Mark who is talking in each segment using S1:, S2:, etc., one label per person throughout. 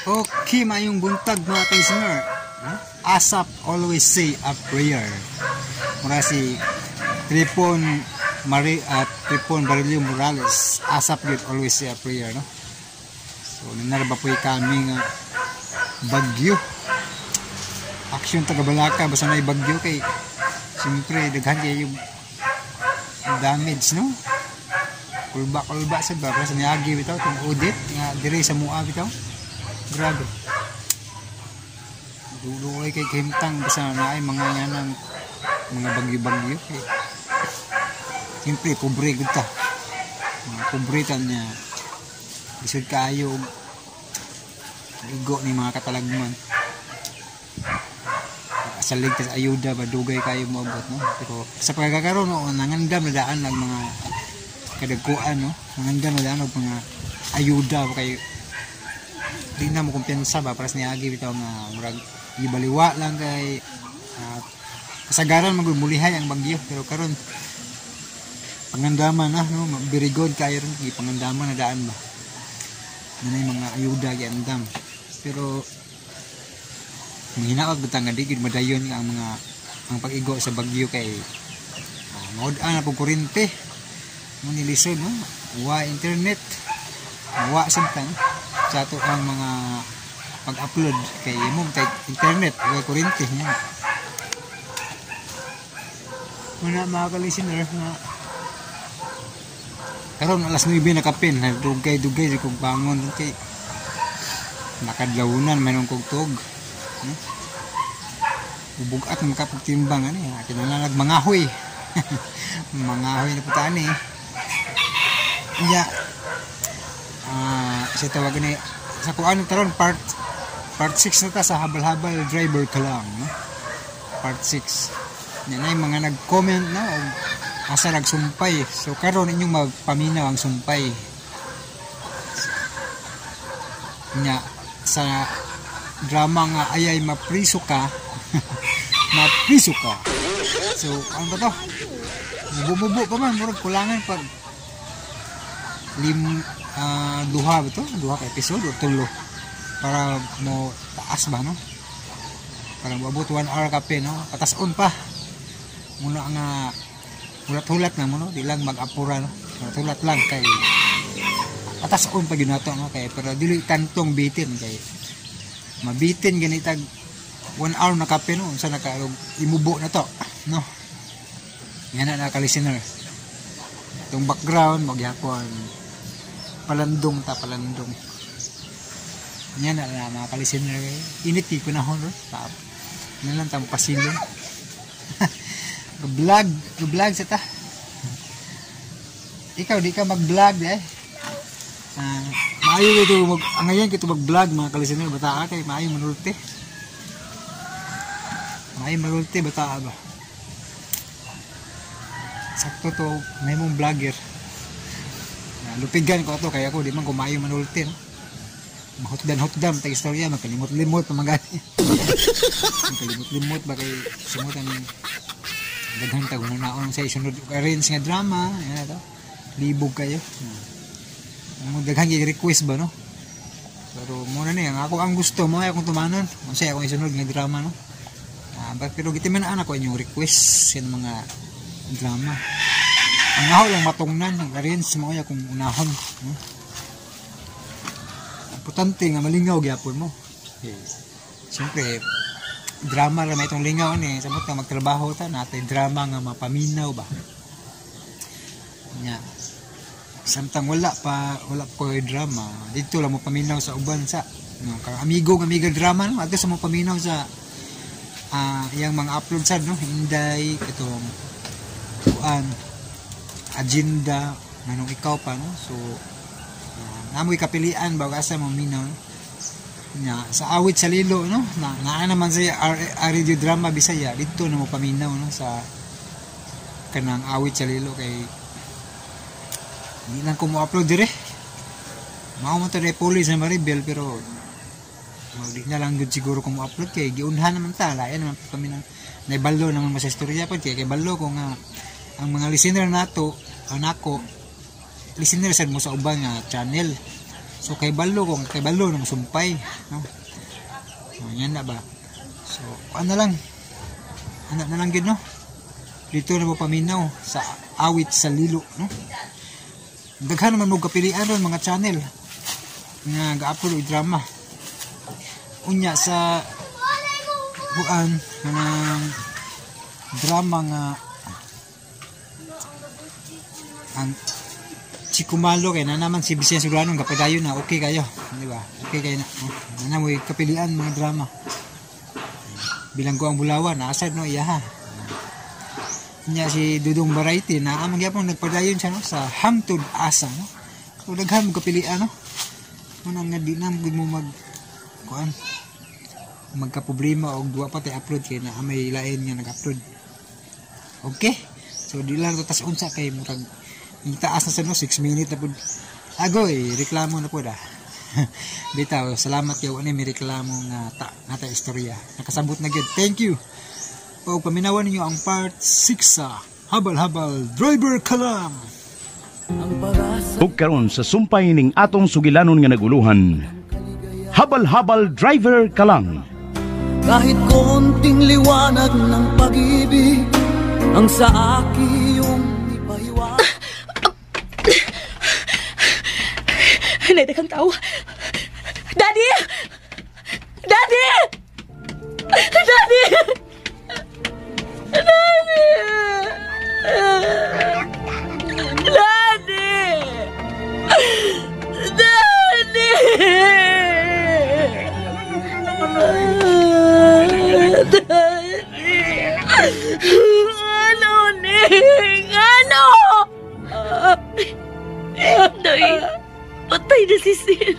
S1: Okay, maayong buntag, mga listener. ASAP, always say a prayer. Mura si Tripon Mari at Tripon Barilio Morales. ASAP gyud, always say a prayer, no? So, nanarba po kami nga bagyo. Aksyon taga Balaka basta na bagyo kay siyempre daghan kay yung damage, no? Kulba-kulba sa ba sa niagi bitaw tong audit nga dire sa mua bitaw. Grabe. Dulo kay kahimtang basta naay mga yanang mga bagyo-bagyo kay siyempre pobre gud ta. Mga pobre ta niya. Lisod kaayo og igo ni mga katalagman. Sa ligtas ayuda ba, dugay kayo moabot, no? Pero sa pagkakaroon, no, nangandam na daan ang mga kadagkuan, no, nangandam na daan og mga ayuda ba kay di na mo kumpiyansa ba para sa niagi bitaw nga murag ibaliwa lang kay kasagaran magmulihay ang bagyo. Pero karon pangandaman na, no, very good kayo ron, pangandaman na daan ba na mga ayuda giandam. Pero mahinaot butang nga di gid madayon ang mga ang pag-igo sa bagyo kay maud-an na pug kuryente mo nilisod, no, wa internet, wa sad sa ato ang mga pag-upload kay imo kay internet wa kuryente niya. Muna, mga ka-listener, nga karon alas 9 na kapin, dugay dugay di kog bangon kay nakadlawunan man kog tug, no? Bugat na makapagtimbang ani, kinahanglan mangahoy. Mangahoy na puta ani. Ya. Sa tawag ni sa kuan karon, part part 6 na ta sa Habal-habal Driver Ka Lang, no? Part 6. Yan ay mga nag-comment na og asa nagsumpay. So karon inyong magpaminaw ang sumpay. Nya sa drama nga Ayay Mapriso Ka. Mapriso Ka. So ano ba to? Mubo-mubo pa man, murag kulangan pag lim duha ba to? Duha ka episode o tulo para mo taas ba, no? Para moabot 1 hour kape, no? Patason pa. Muna nga hulat-hulat na mo, no? Di lang mag-apura, no? Hulat-hulat lang kay patason pa gyud nato, no? Kay pero dili tantong bitin kay mabitin ganitag 1 hour na kape, no? Unsa na ka imubo na to, no? Yan na ka-listener. Itong background magyapon palandong ta, palandong. Yan na na mga ka-listener, init kay panahon, no? Tap na lang tang pasilong. Vlog, vlog sa ta. Ikaw di ka mag-vlog eh. Maayo ito mag ang ngayon kito mag-vlog, mga ka-listener, bata kay maayo manulti. Maayo manulti bata ba. Sakto to may mong vlogger. Lupigan ko ato kay ako di man ko maayo manulti, no? Mahutdan-hutdan tag istorya, magkalimot-limot pa man gani. Magkalimot-limot ba kay sumutan daghan tag naon sa isunod arrange nga drama, yan to. Libog kayo. Mo daghan gyud request ba, no? Pero muna ni ang ako ang gusto mo ay akong tumanon. Unsay akong isunod nga drama, no? Pero gitiman ako inyong request sa mga drama. Ang ako lang matungnan ang arrange mo ay akong unahon, no? Importante nga malingaw gyapon mo. Okay. Siyempre drama ra may itong lingaw ni samot nga magtrabaho ta natay drama nga mapaminaw ba. Nya samtang wala pa koy drama dito lang mo paminaw sa uban sa, no, kang amigo nga amiga drama, no, adto sa mo paminaw sa iyang mga upload sad, no, Inday itong kuan agenda nganong ikaw pa, no? So namoy kapilian ba asa mo minaw, no? Nya sa Awit sa Lilo, no, na naa naman sa radio drama Bisaya dito na mo paminaw, no, sa kanang Awit sa Lilo kay hindi lang ko mo upload dire. Mao man to police na Maribel pero di na lang gud siguro ko mo upload kay giunhan naman ta, lain naman kami nang naibalo naman mo sa istorya pod kay balo ko nga ang mga listener nato, ang nako listener sad mo sa uban nga channel. So kay balo kung kay balo na musumpay, no? So, yan na ba. So ano lang, anak na lang gid, no? Dito na mo paminaw sa Awit sa Lilo, no? Daghan naman mo kapilian ron mga channel nga ga-upload og drama. Unya sa buan kanang drama nga ang Chikumalo kay na naman si Vicente Soriano gapadayon na, okay kayo, di ba? Okay kayo na. Na mo kapilian mga drama. Bilanggo ang Bulawan, naasad no iya ha. Nya si Dudong Variety na amang gyapon nagpadayon siya, no, sa Hangtod Asa, no. So daghan mo kapilian, no. Muna nga di na mo mag kuan magka problema og duwa pa tay upload kay na may lain nga nag-upload. Okay? So di lang to tas unsa kay murag itaas na sa no 6 minute na pud. Agoy, reklamo na pud ah. Bitaw, salamat kay wala may reklamo nga ta nata istorya. Nakasabot na gyud. Thank you. O paminawan ninyo ang part 6 sa Habal-Habal Driver Kalam.
S2: Ug karon sa sumpay ning atong sugilanon nga naguluhan, Habal-Habal Driver Kalang.
S3: Kahit konting liwanag ng pag-ibig ang sa akin yung ipahiwatig.
S4: Nay, daghang tao. Daddy! Daddy! Daddy! Daddy! Daddy! Daddy! Daddy! Ano, Ning? Ano?
S5: Nay, patay na si Sir.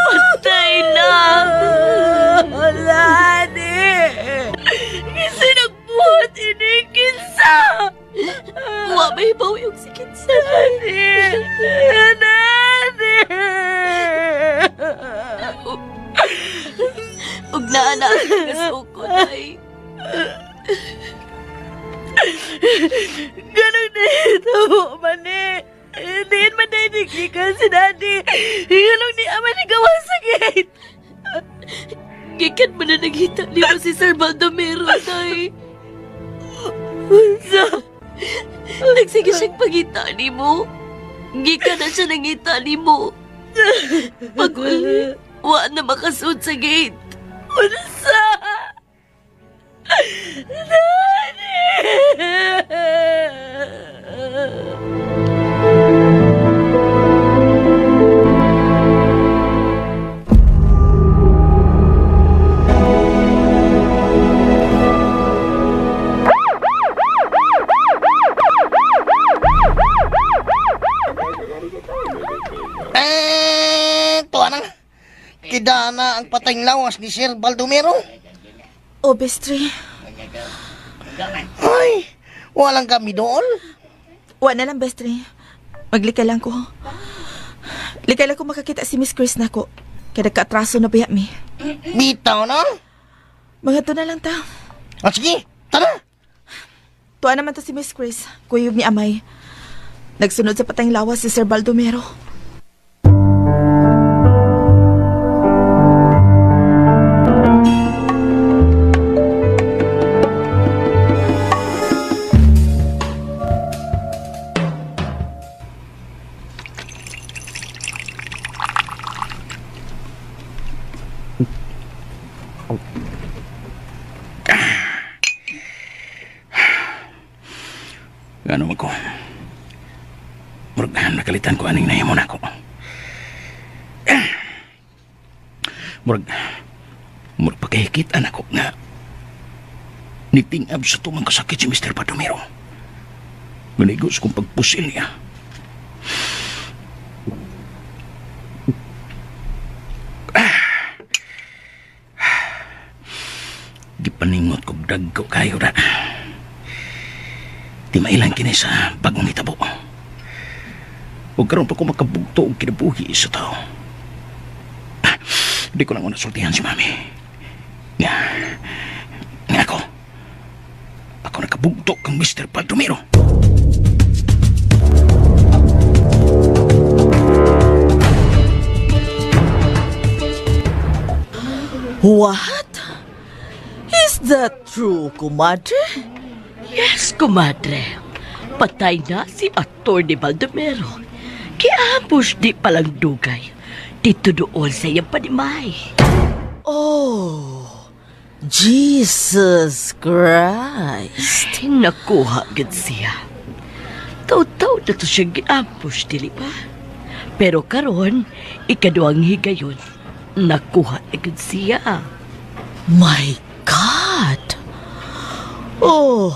S5: Patay na.
S4: Daddy!
S5: Kasi nagbuhat ini kinsa. Wa may hibaw yung si kinsa.
S4: Daddy! Daddy!
S5: Ug naa na ang kasuko, Nay.
S4: Ganun na ito, mani. Hindi man na inigikan si Daddy. Ganun ni ama ni gawa sa gate.
S5: Gikan mo na naghita ni mo si Sir Baldomero, Nay.
S4: Unsa?
S5: Nagsige siyang pagita ni mo. Gikan na siya nangita ni mo. Pag-uli, wa na makasud sa gate.
S4: Unsa? Daddy!
S6: Tuwa na. Kidana ang patayng lawas ni Sir Baldomero.
S4: O, Bestri.
S6: Ay, walang kami doon.
S4: Wa na lang, Bestri. Maglikay lang ko. Likay lang ko makakita si Miss Chris na ko. Kaya nagka-atraso na biya mi.
S6: Bitaw na?
S4: Mga to na lang ta.
S6: Ah, sige, tara.
S4: Tuwa naman to si Miss Chris. Kuyog ni Amay. Nagsunod sa patayng lawas si Sir Baldomero.
S2: Ano man ko? Murag nakalitan ko aning nahimo nako. Murag pagkahikit anak ko nga nitingab sa tumang kasakit si Mr. Baldomero. Manigos kong pagpusil niya. Gipaningot kog dagko kayo ra. Di mailan kini sa bagong hitabo. Ug karon pa ko makabugto og kinabuhi sa tao. Di ko lang una sultihan si Mami. Nga ako. Ako nakabugto kang Mr. Baldomero.
S4: What? Is that true, kumadre?
S5: Yes, kumadre. Patay na si Atty. Baldomero. Kiambush di palang dugay. Dito doon sa iyang panimay.
S4: Oh, Jesus Christ.
S5: Ay, nakuha gid siya. Taw-taw na to siya giambush, dili ba? Pero karon, ikaduhang higayon, nakuha na gid siya.
S4: My God! Oh,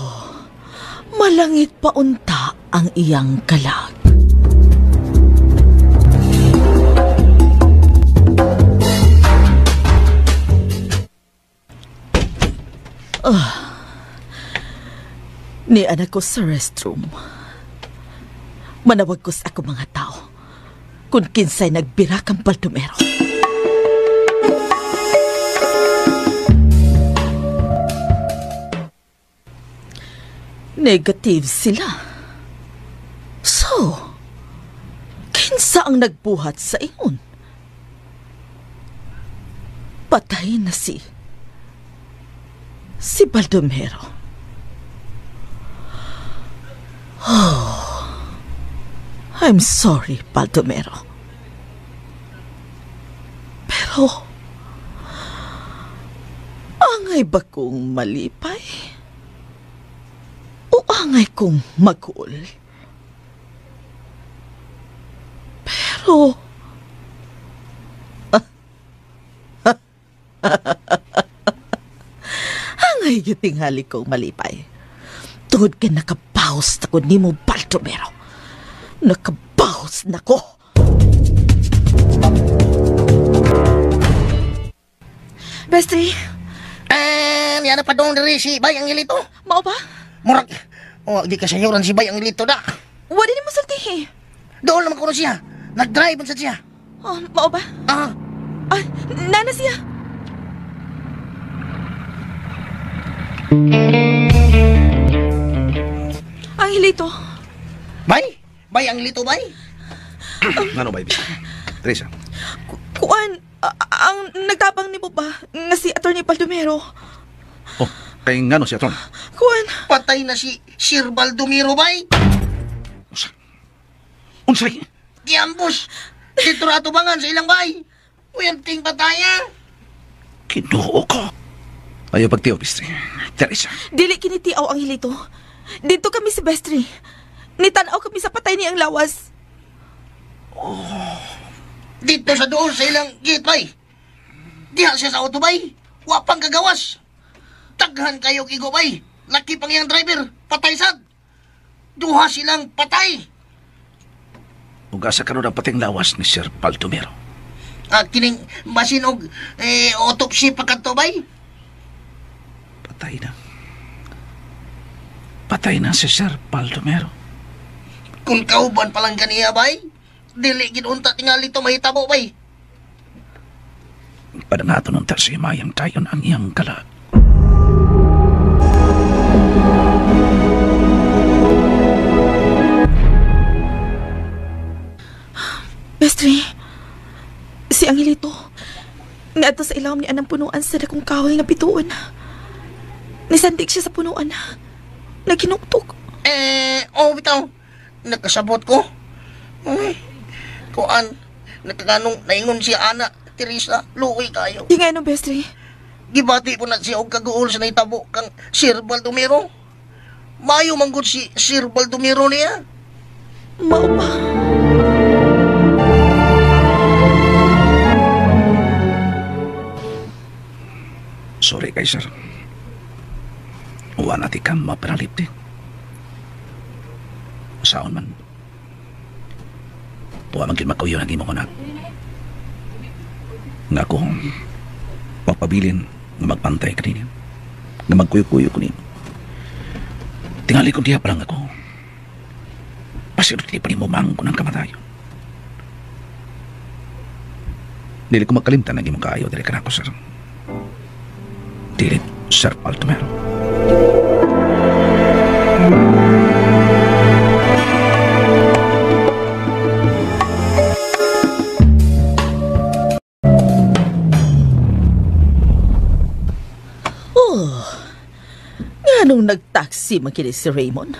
S4: malangit pa unta ang iyang kalag. Ni anak ko sa restroom. Manawag ko sa ako mga tao kung kinsay nagbira kang Baldomero. Negative sila. So, kinsa ang nagbuhat sa ingon? Patay na si Baldomero. Oh, I'm sorry, Baldomero. Pero, angay ba kong malipay? O angay kong magul? Pero, angay yutinghali kong malipay. Tungod kay nakabaos na ko nimo, Baldomero. Nakabaos na ko. Bestri.
S6: Yan na pa doon diri si Bay Angelito.
S4: Mao ba?
S6: Murag, oh, di ka sayuran si Bay Angelito da.
S4: Wala ni mo sultihi.
S6: Doon naman kuno siya. Nag-drive man sa siya.
S4: Oh, mao ba?
S6: Ah.
S4: Ah, nana siya. Angelito.
S6: Bay? Bay Angelito, bay?
S2: Ngano, bay? Teresa.
S4: Kuan, ang nagtabang ni mo ba nga si Atty. Baldomero?
S2: Oh, kay ngano si Atty.?
S4: Kuan.
S6: Patay na si Sir Baldomero, bay.
S2: Unsay?
S6: Giambus. Dito ra atubangan sa ilang bay. Uyanting pataya.
S2: Kinuo ko. Ayaw pagtiyo, Bistri. Teresa.
S4: Dili kinitiaw, Angelito. Dito kami si Bestri. Nitanaw kami sa patay niyang lawas.
S6: Oh. Dito sa doon sa ilang gate, bay. Diha siya sa auto, bay. Wa pang kagawas. Taghan kayo igo, bay. Laki pang iyang driver. Patay sad. Duha silang patay.
S2: Ug asa karon ang pating lawas ni Sir Baldomero?
S6: Ah, kining basin og autopsy pa kadto, bay.
S2: Patay na. Patay na si Sir Baldomero.
S6: Kung kauban pa lang kaniya, bay, dili gid unta tingali to mahitabo, bay.
S2: Padanato nung ta si Mayang tayon ang iyang kalag.
S4: Bestri, si Angelito, niadto sa ilawom ni anang punuan sa dakong kahoy nga bituon. Nisandik siya sa punuan. Naghinuktok.
S6: Oh, bitaw. Nakasabot ko. Ay, kuan, nakaganong naingon si Ana, Teresa, luoy kayo.
S4: Di nga no, Bestri.
S6: Gibati po na siya og kaguol sa nahitabo kang Sir Baldomero. Mayo manggod si Sir Baldomero niya.
S4: Mao pa.
S2: Sorry kay sir. Uwa na ti ka mapanalipti. Saon man. Uwa man gid makuyo ang imong anak. Nga ako, mapabilin nga magpantay kanina. Nga magkuyo-kuyo ko nimo. Tingali kong diha pa lang ako. Pasirot di pa nimo mangko ng kamatayon. Dili ko makalimtan ang imong kaayo dili ka nako, sir. Dili, Sir Baldomero.
S4: Oh, nganong nagtaksi man kini si Raymond?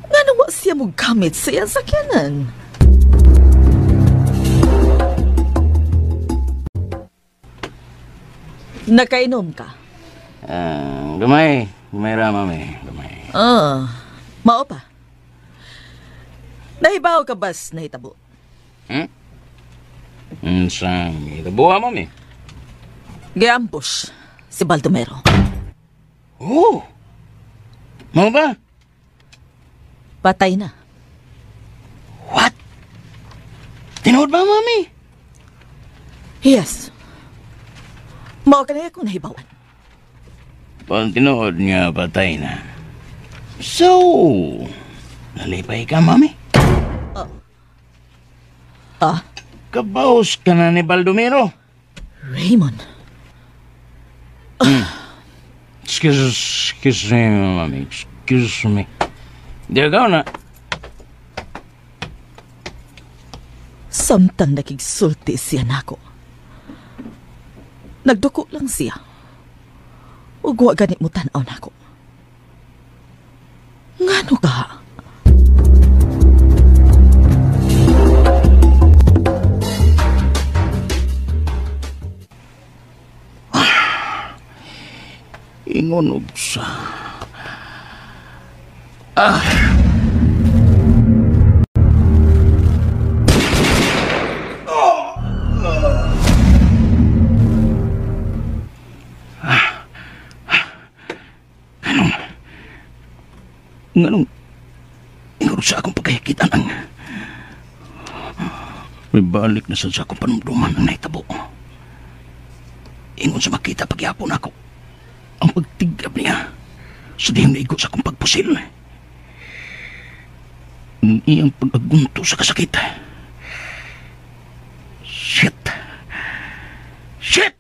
S4: Nganong wa siya mo gamit sa iyang sakyanan? Nakainom ka?
S2: Gamay. Gamay ra, mami. Gamay.
S4: Mao pa. Nahibaw ka bas nahitabo?
S2: Unsang itabuha, mami?
S4: Giambush si Baldomero.
S2: Oh! Mao ba?
S4: Patay na.
S2: What? Tinuod ba, mami?
S4: Yes. Mao ka na akong nahibawan.
S2: Pag tinuod niya, patay na. So, nalipay ka, mami?
S4: Ah?
S2: Kabaos ka na ni Baldomero.
S4: Raymond.
S2: Excuse me, mami. Excuse me. Di ka na.
S4: Samtang nakigsulti siya nako. Nagduko lang siya. Ug wa gani mo tan-aw nako. Ngano ka?
S2: Ingon og sa. Nganong ingon sa akong pagkahikitan ang may balik na sa akong panumduman ang nahitabo. Ingon sa makita pagyapon ako ang pagtigab niya sa dihang naigo sa akong pagpusil. Ang iyang pag-agunto sa kasakit. Shit! Shit!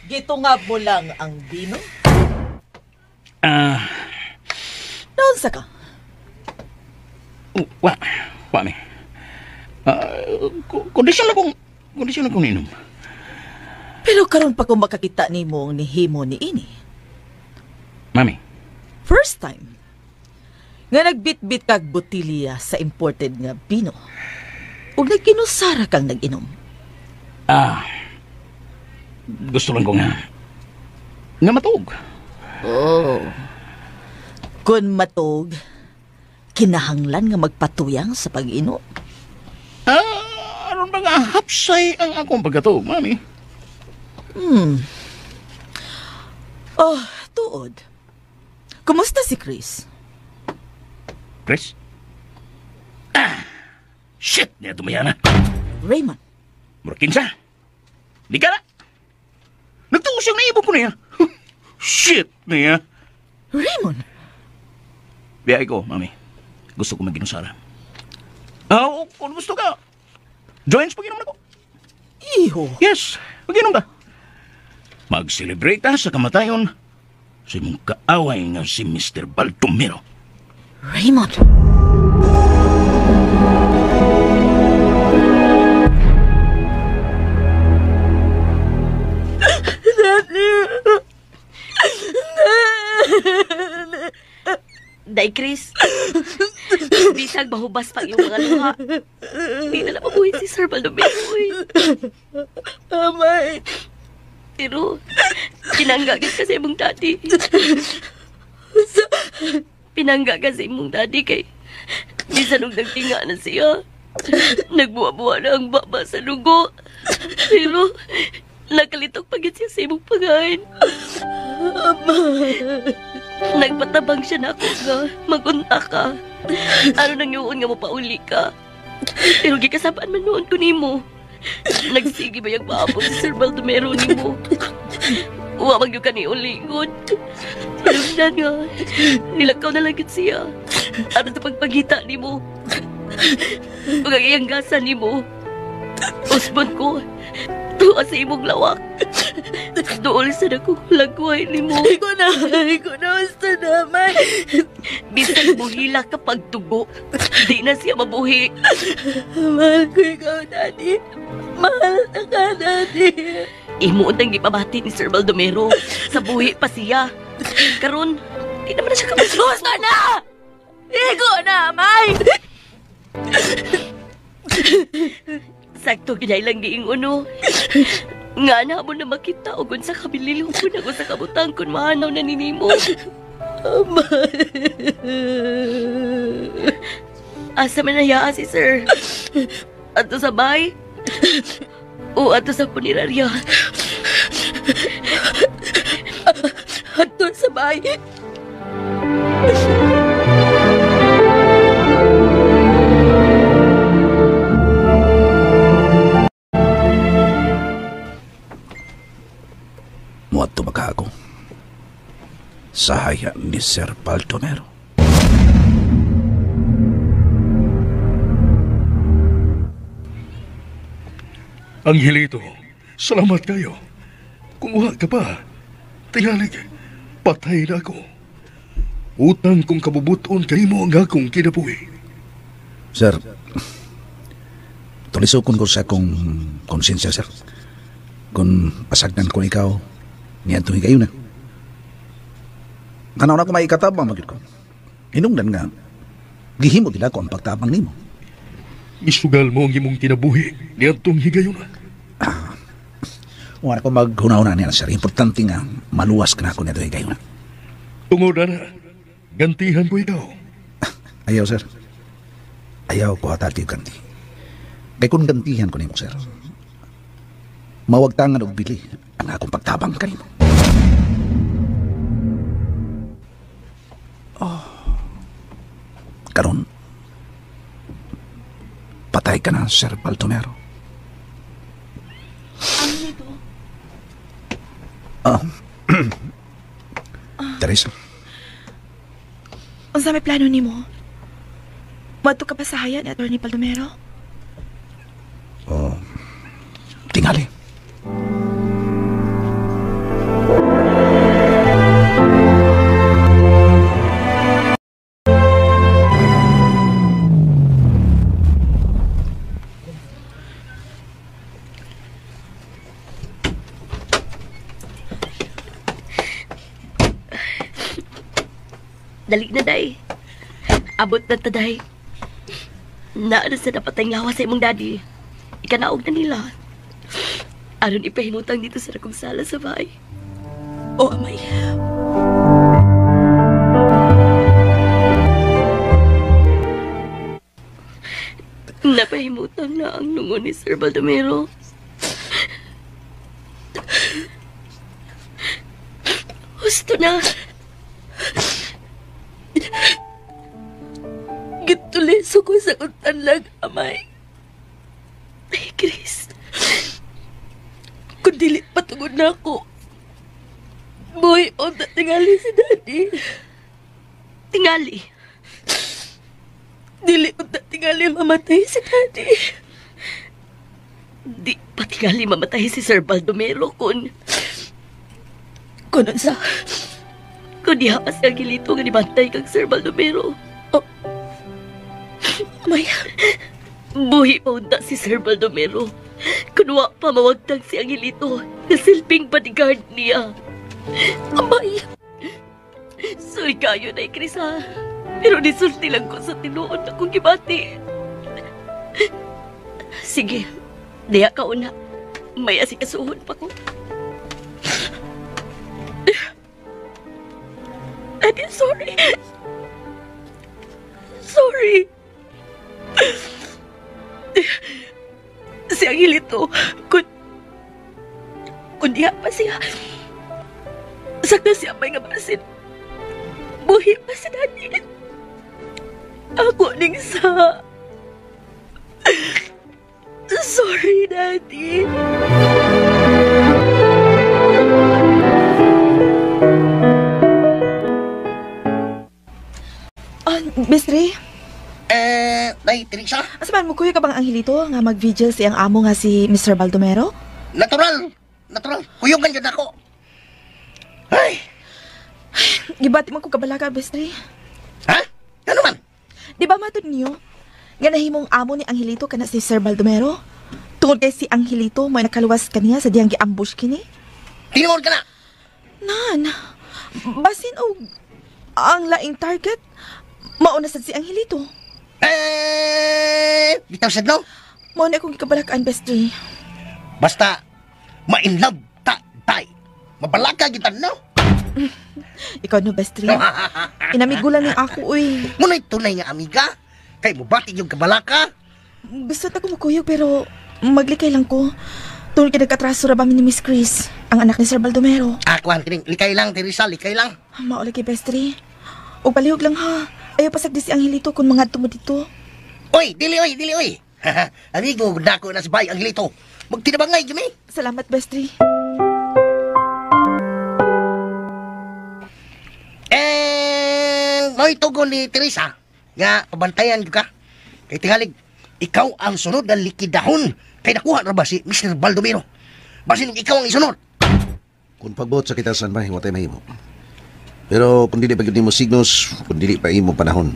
S4: Gitungab mo lang ang bino? Naunsa ka?
S2: Wa mi. Kondisyon lang kong ninom.
S4: Pero karon pa kung makakita nimo ang nihimo ni ini.
S2: Mami.
S4: First time nga nagbitbit kag botilya sa imported nga bino. Ug nagkinusara kang nag-inom.
S2: Gusto lang ko nga matuog.
S4: Oh. Kung matuog, kinahanglan nga magpatuyang sa pag-inom.
S2: Aron ba nga hapsay ang akong pagkatuog, mami?
S4: Oh, tuod. Kumusta si Chris?
S2: Chris? Shit! Niya tumaya na.
S4: Raymond.
S2: Mura kinsa. Di ka na. Nagtuo siyang naibog ko niya. Shit niya.
S4: Raymond!
S2: Biyay ko, mami. Gusto ko maginusara. Kung gusto ka, joins pag-inom na ko.
S4: Iho.
S2: Yes, pag-inom ka. Mag-celebrate ta sa kamatayon sa imong kaaway nga si Mr. Baldomero.
S4: Raymond!
S5: Day, Chris. Bisag mahubas pang iyong mga luha. Di na napabuhin si Sir Baldomero.
S4: Amay.
S5: Pero, pinangga ka sa imong daddy. Pinangga ka sa imong daddy kay bisan og nagtinga na siya. Nagbuwa-buwa na ang baba sa dugo. Pero, nakalitok pa gid siya sa imong pangain. Nagpatabang siya na ako nga magunta ka. Ano nang yuon nga mapauli ka. Pero gikasabaan man noon ko nimo. Nagsige ba yung paabot si Sir Baldomero nimo? Uwa magyud ka ni ulingon. Sinugdan nga, nilakaw na lang gid siya. Ano sa pagpagita nimo? Ug ang iyang gasa nimo. Usbon ko. Tuwa sa imong lawak. Dool sa nakong lagway ni mo.
S4: Ikaw na, gusto na, may.
S5: Bisan buhila kapag dugo, di na siya mabuhi.
S4: Mahal ko ikaw, Daddy. Mahal na ka, Daddy.
S5: Imo ang gipabati ni Sir Baldomero. Sa buhi pa siya. Karon, di naman na siya kabuhi.
S4: Gusto na! Igo na, may!
S5: Sakto ginay lang giingon, no? Nga na mo na makita og unsa kabililong ko na ko sa kabutang kun mahanaw na ninimo. Asa man nahiya si sir? Ato sa bay? O ato sa punerarya?
S4: Ato sa bay.
S2: Muadto ba ka ako sa haya ni Sir Baldomero?
S7: Angelito, salamat kayo. Kumuha ka pa. Tingalig, patay na ako. Utang kong kabubuton kanimo ang akong kinabuhi.
S2: Sir, tulisokon ko sa akong konsensya, sir. Kung pasagdan ko ikaw, niadto higayon na. Kanaw na ko maikatabang magyud ko. Hinungdan nga, gihimo din ako ang pagtabang nimo.
S7: Isugal mo ang imong kinabuhi niadtong higayon na.
S2: Wala ko maghuna-huna niya, sir. Importante nga, maluwas ka na ako niadto higayon na.
S7: Tungod na, gantihan ko ikaw.
S2: Ayaw, sir. Ayaw ko hatag ganti. Kay kung gantihan ko nimo, sir, mawagtangan og bili ang akong pagtabang kanimo. Oh. Karon, patay ka na, Sir Baldomero.
S4: Angelito.
S2: Teresa.
S4: Unsa may plano nimo? Moadto ka pa sa haya ni Atty. Baldomero?
S2: Oh, tingali.
S5: Dali na, day. Abot na ta, day. Naano sa napatay lawas sa imong daddy. Ikanaog na nila. Aron ipahimutang dito sa rakong sala sa bahay.
S4: Oh, amay.
S5: Napahimutang na ang nungon ni Sir Baldomero. Husto na.
S4: Gituliso ko sa kuntan lang, amay.
S5: Ay, Chris.
S4: Kung dili patungod na ako, buhay o tingali si Daddy.
S5: Tingali?
S4: Dili o tingali mamatay si Daddy.
S5: Di pa tingali mamatay si Sir Baldomero kung...
S4: Kung unsa?
S5: Kung diha pa si Angelito nga nibantay kang Sir Baldomero.
S4: Oh. Amay.
S5: Buhi pa unta si Sir Baldomero. Kunwa pa mawagtang si Angelito na silbing bodyguard niya.
S4: Amay!
S5: Sorry kayo na, Chris, ha? Pero nisulti lang ko sa tinuod akong gibati. Sige, diha ka una. May asikasuhon pa ko.
S4: Daddy, sorry. Sorry. Si Angelito, kung diha pa siya, sakto siya may nga basin. Buhi pa si Daddy. Ako ning sa... Sorry, Daddy. Miss Ray?
S6: Day, Teresa?
S4: Asa man mo, kuya ka bang Angelito nga mag-vigil siyang amo nga si Mr. Baldomero?
S6: Natural. Natural. Kuyugan jud ako. Ay.
S4: Gibati man ko kabalaka, bestri.
S6: Ha? Ano man?
S4: Di ba matod niyo? Nga nahimong amo ni Angelito kana si Sir Baldomero? Tungod kay si Angelito may nakaluwas kaniya sa diyang gi-ambush kini?
S6: Tinuod ka na!
S4: Nan, basin og ang laing target, mauna sad si Angelito.
S6: Eh, bitaw sad no?
S4: Mauna akong gikabalakaan, bestri.
S6: Basta, ma-in love ta, tay. Mabalaka kita, no?
S4: Ikaw no, bestri. Inamigulan ni ako, uy.
S6: Muna'y tunay nga amiga. Kay mubati yung kabalaka.
S4: Gusto ta ko mukuyog pero maglikay lang ko. Tungod kay nagkatraso ra ba mi ni Miss Chris, ang anak ni Sir Baldomero.
S6: Akuan kining likay lang, Teresa, likay lang.
S4: Mauli kay bestri. O palihog lang ha. Ayaw pasagdi si Angelito kung mga mo dito.
S6: Oy, dili oy, dili oy. Amigo, dako na si Bay Angelito. Magtinabangay kami.
S4: Salamat, bestri.
S6: Eh, mo'y tugon ni Teresa nga pabantayan ka. Kay tingalig, ikaw ang sunod na likidahon. Kay nakuha na ba si Mr. Baldomero? Basin ikaw ang isunod.
S8: Kung pagbuot sa kitasan ba, hiwatay mahimo. Pero kung dili pa gyud nimo signos, kung dili pa imo panahon,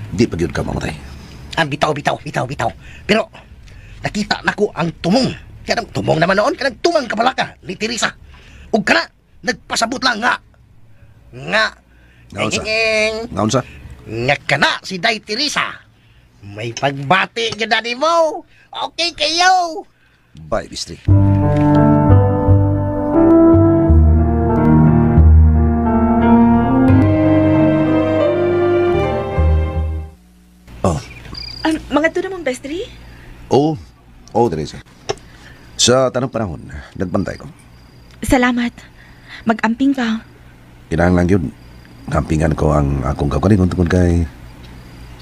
S8: di pa gyud ka mamatay.
S6: Ang bitaw, bitaw, bitaw, bitaw. Pero nakita nako ang tumong. Kanang tumong naman noon, kanang tumang kabalaka ni Teresa. Ug kana nagpasabot lang nga. Nga.
S8: Naunsa?
S6: Ngeng.
S8: Naunsa?
S6: Nga kana si Day Teresa. May pagbati gyud na nimo. Okay kayo.
S8: Bye, Bistri. Oh.
S4: Mga to naman, bestri?
S8: Oo. Oo, Teresa. Sa tanong panahon, nagbantay ko.
S4: Salamat. Mag-amping ka.
S8: Kinahanglan yun. Ngampingan ko ang akong kagalingon tungkol kay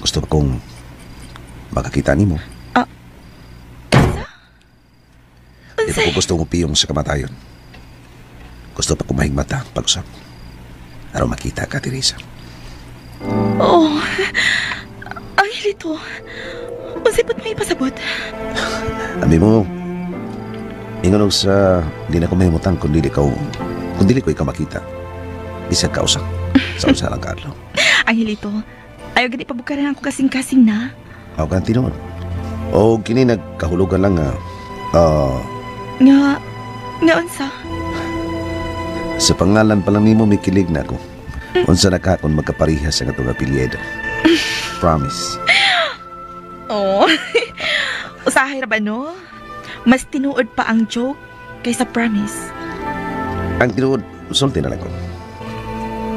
S8: gusto pa kong makakita nimo.
S4: Ah.
S8: Di pa ko gusto mong piyong sa kamatayon. Gusto pa kong mahigmata pag-usap. Aron makita ka, Teresa.
S4: Oh. Angelito, unsay pud may ipasabot?
S8: Abi mo, ingon og sa di na ko mahimutang kung dili ko ikaw makita. Bisag ka usa. Sa usa lang kaadlaw.
S4: Angelito, ayaw gani pabukaran ako kasing-kasing na.
S8: Aw kan tinuod. O kini nagkahulugan lang nga
S4: nga nga unsa?
S8: Sa pangalan pa lang nimo mikilig na ako. Unsa na ka kung magkaparehas ang atong apelyido. Promise.
S4: Oh. Usahay ra ba no? Mas tinuod pa ang joke kaysa promise.
S8: Ang tinuod, sulti na lang ko.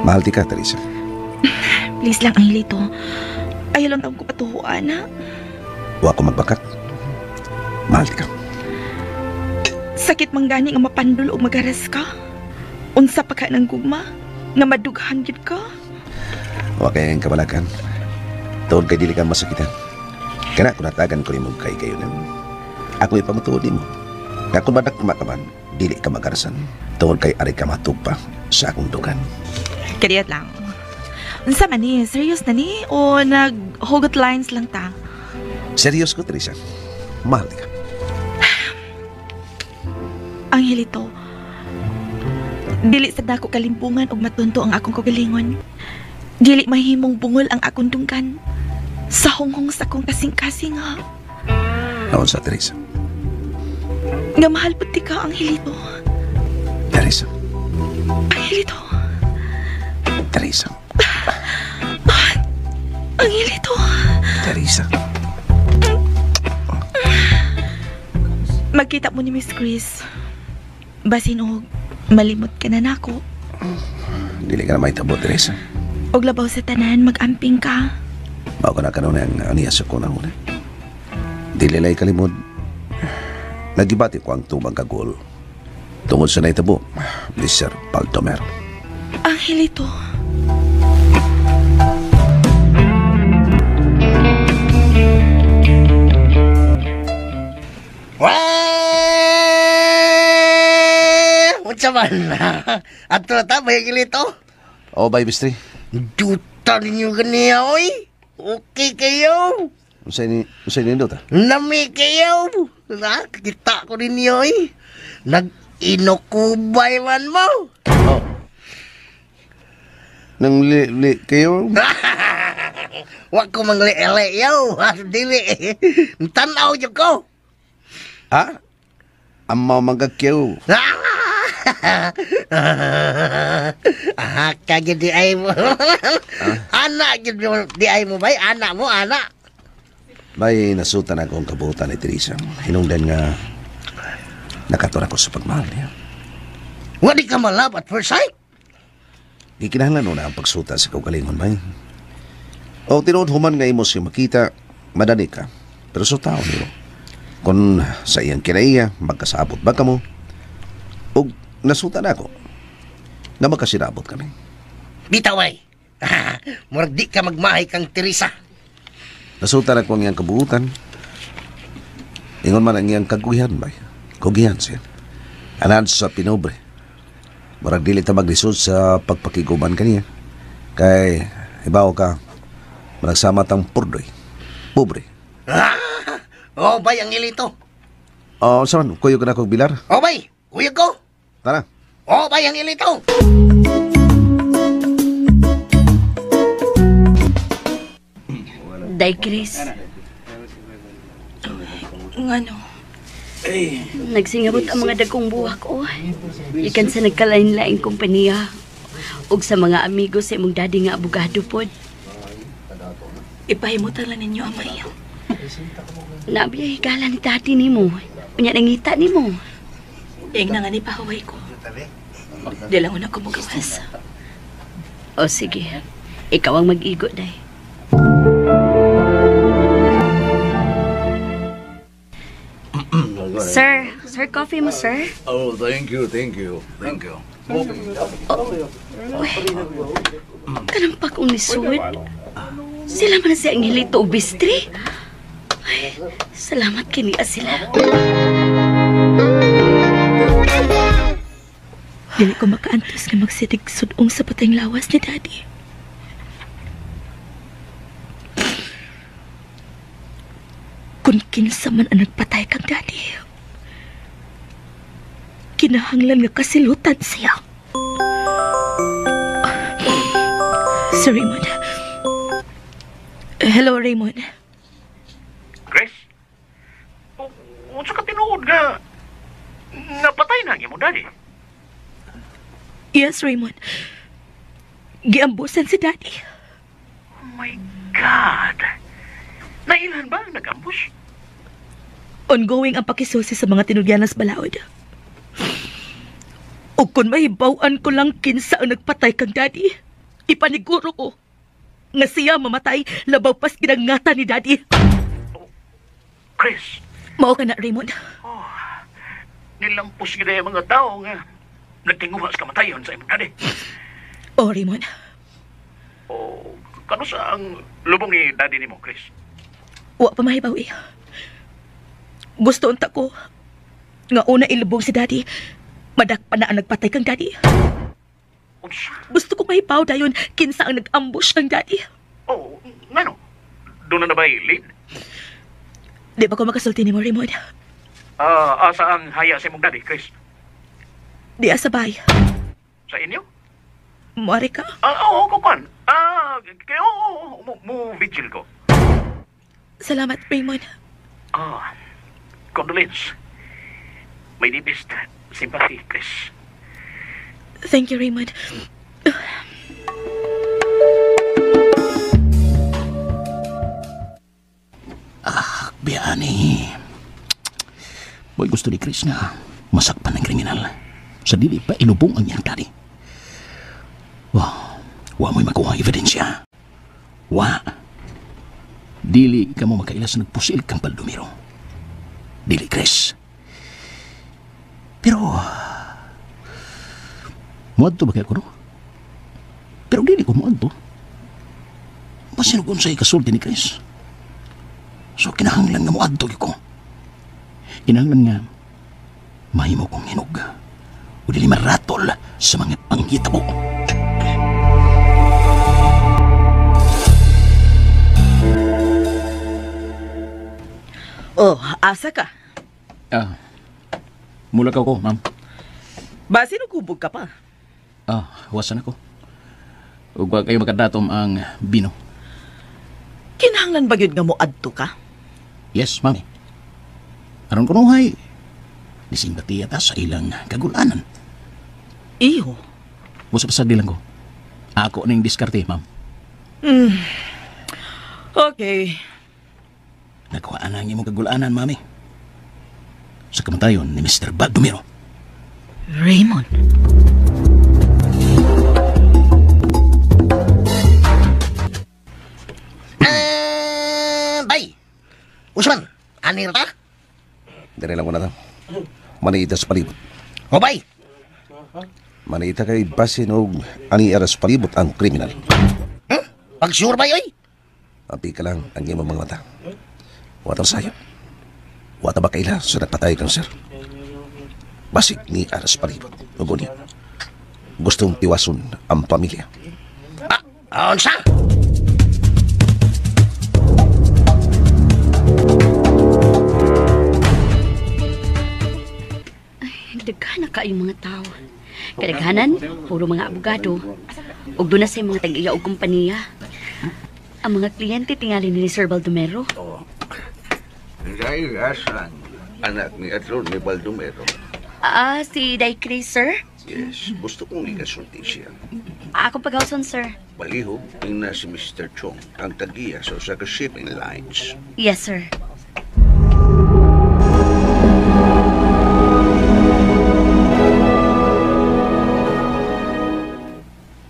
S8: Mahal ti ka, Teresa.
S4: Please lang, Angelito. Ayaw lang taong ko patuhuan, ha?
S8: Wa ko magbakak. Mahal ti ka.
S4: Sakit man gani nga mapandol o magaras ka. Unsa pa ka ng gugma? Nga madughan gid ka?
S8: Wa kay ang kabalakan. Tuod kay dili ka masakitan. Kana kung natagan ko nimo kay kayo nang ako ipamatuod nimo. Nga kung madakma ka man, dili ka magarasan. Tuod kay ari ka matugpa sa akong dugan.
S4: Kadiyat lang. Unsa man ni? Serious na ni? O nag-hugot lines lang ta?
S8: Serious ko, Teresa. Mahal ka.
S4: Angelito, dili sa dako kalimbungan og matunto ang akong kagalingon. Dili mahimong bungol ang akong dunggan. Sa honghong sa akong kasing-kasing, ha.
S8: Naon sa, Teresa?
S4: Nga mahal pud ti ka, Angelito.
S8: Teresa.
S4: Angelito.
S8: Teresa.
S4: Angelito.
S8: Teresa.
S4: Magkita mo ni Miss Chris. Basin og malimot ka na nako.
S8: Dili ka na mahitabo, Teresa.
S4: Og labaw sa tanan, mag-amping ka.
S8: Mao ka na kanunay ang aniya sa kunang una. Dili lay kalimod. Nagibati ko ang tumang kagol. Tungod sa naitabo, Mr. Baldomero.
S4: Angelito.
S6: Wah! Unsa man? Ato na ta, may Angelito?
S8: Oh, bye, Bistri.
S6: Duta ninyo ganiya, oy. Okay kayo.
S8: Unsay ni nindot, ah?
S6: Nami kayo. Nakita ko ninyo eh. Nag-inukubay man mo.
S8: Oh. Nang li kayo?
S6: Wag ko mangli-li yaw. Dili. Tanaw dyan ko.
S8: Ha? Amaw magkakyaw.
S6: Ah, kagid di ay mo. Anak di ay mo bay, anak mo, anak.
S8: Bay, nasutan ako ang kabutan ni Teresa. Hinungdan nga nakatura ko sa pagmahal niya.
S6: Wadi ka malab at first sight?
S8: Di kinahanglan na ang pagsuta sa kaugalingon, bay. O tinuod human nga imo siya makita, madali ka. Pero sa tao niyo, kung sa iyang kinaiya, magkasabot ba ka mo? O nasuta na ako, nga magkasirabot kami.
S6: Bitaway, murag di ka magmahay kang Teresa.
S8: Nasuta na ko ang iyang kabuutan. Ingon man ang iyang kaguhian, bay. Kugihan siya. Anan sa pinobre. Murag dili ta maglisod sa pagpakiguban kaniya. Kay, ibaw ka, managsama tang purdoy. Pobre.
S6: Ah! Oh, bay, ang ilito.
S8: Oh, saan? Kuyog na kong bilar?
S6: Oh, bay, kuyog ko.
S8: Tara.
S6: Oh, bay, ang ilito.
S5: Day, Chris.
S4: Ngano?
S5: Nagsingabot ang mga dagkong buwak, oh. Ikan sa nagkalain-laing kompanya. Og sa mga amigo sa imong daddy nga abogado pod.
S4: Ipahimutan lang ninyo, amay.
S5: Nabiya higala ni daddy nimo. Unya nangita nimo.
S4: Ing na nga ni pahuway ko. Di lang una ko magawas.
S5: O sige. Ikaw ang mag-igo, day. Sir, sir, coffee mo, sir?
S2: Oh, thank you, thank you, thank you.
S5: Oh, uy, kanang pa kong nisud. Sila man si Angelito og Bistri. Ay, salamat kini sila.
S4: Dili ko makaantos nga magsitig sudong sa patayng lawas ni Daddy. Kung kinsa man ang nagpatay kang Daddy, kinahanglan nga kasilutan siya. Sir Raymond. Hello, Raymond.
S2: Chris? Unsa ka tinuod nga napatay na ang imong daddy?
S4: Yes, Raymond. Giambusan si Daddy.
S2: Oh my God! Nailhan ba ang nag-ambush?
S4: Ongoing ang pakisusi sa mga tinugyanas balaod. O kung mahibaw-an ko lang kinsa ang nagpatay kang Daddy, ipaniguro ko nga siya mamatay labaw pas ginangata ni Daddy.
S2: Oh, Chris.
S4: Mao ka na, Raymond.
S2: Oh, nilampos gid ang mga tao nga nagtinguha sa kamatayon sa imong daddy.
S4: Oh, Raymond.
S2: Oh, kano sa ang lubong ni daddy nimo, Chris?
S4: Wa pa mahibaw eh. Gusto unta ko nga una ilubong si Daddy. Madakpan na ang nagpatay kang Daddy.
S2: Unsa?
S4: Gusto ko mahibaw dayon kinsa ang nag-ambush kang Daddy.
S2: Oh, ngano? Doon na ba lead?
S4: Di ba ko makasulti nimo, Raymond?
S2: Asa ang haya sa imong daddy, Chris?
S4: Di asa bay.
S2: Sa inyo?
S4: Muari ka?
S2: Oo, kukuan. Kaya oo, mo vigil ko.
S4: Salamat, Raymond.
S2: Condolence. My deepest sympathy, Chris.
S4: Thank you, Raymond.
S2: Biani. Boy, gusto ni Chris nga masakpan ng kriminal. Sa dili pa ilubong ang iyang daddy. Wow, wa mo'y makuha ebidensya. Wa. Dili ka mo makaila sa nagpusil kang Baldomero. Dili, Chris. Pero, muadto ba kaya ko, no? Pero dili ko muadto. Basin kung sa'y kasulti ni Chris. So, kinahanglan nga muadto ko. Kinahanglan nga mahimo kong hinog. O dili maratol sa mga panghitabo.
S9: Oh, asa ka?
S2: Mula ka ko, ma'am.
S9: Basi nagkubog ka pa.
S2: Huwasan ako. Ug wa kayo makadatom ang bino.
S9: Kinahanglan ba gyud nga mo adto ka?
S2: Yes, ma'am. Aron kunuhay, nisimbatiya ta sa ilang kagulanan.
S9: Iho.
S2: Busa pa sa dilang ko. Ako ning diskarte, ma'am.
S9: Okay.
S2: Nakuhaan na ang imong kagulanan, mami. Sa kamatayon ni Mr. Baldomero.
S9: Raymond.
S6: Bay. Usman, ani ra ta?
S8: Dire lang ko na to. Manita sa palibot.
S6: O bay.
S8: Manita kay basin og ani aras palibot ang kriminal.
S6: Pag sure bay oy.
S8: Api ka lang ang imong mga mata. Wata sayo. Wata ba kaila sa nagpatay kang sir? Basig ni aras palibot. Ug unya. Gustong tiwason ang pamilya.
S6: Unsa?
S5: Daghan na kaayo mga tao. Kadaghanan, puro mga abogado. Ug doon na sa mga tag-iya og kompanya. Ang mga kliyente tingali ni Sir Baldomero.
S10: Dahil asan anak ni Atty. Baldomero.
S5: Si Day Chris, sir.
S10: Yes, gusto kong ikasulti siya.
S5: Ako pagawson, sir.
S10: Balihog, tingnan si Mr. Chong, ang tag-iya sa Osaka Shipping Lines.
S5: Yes, sir.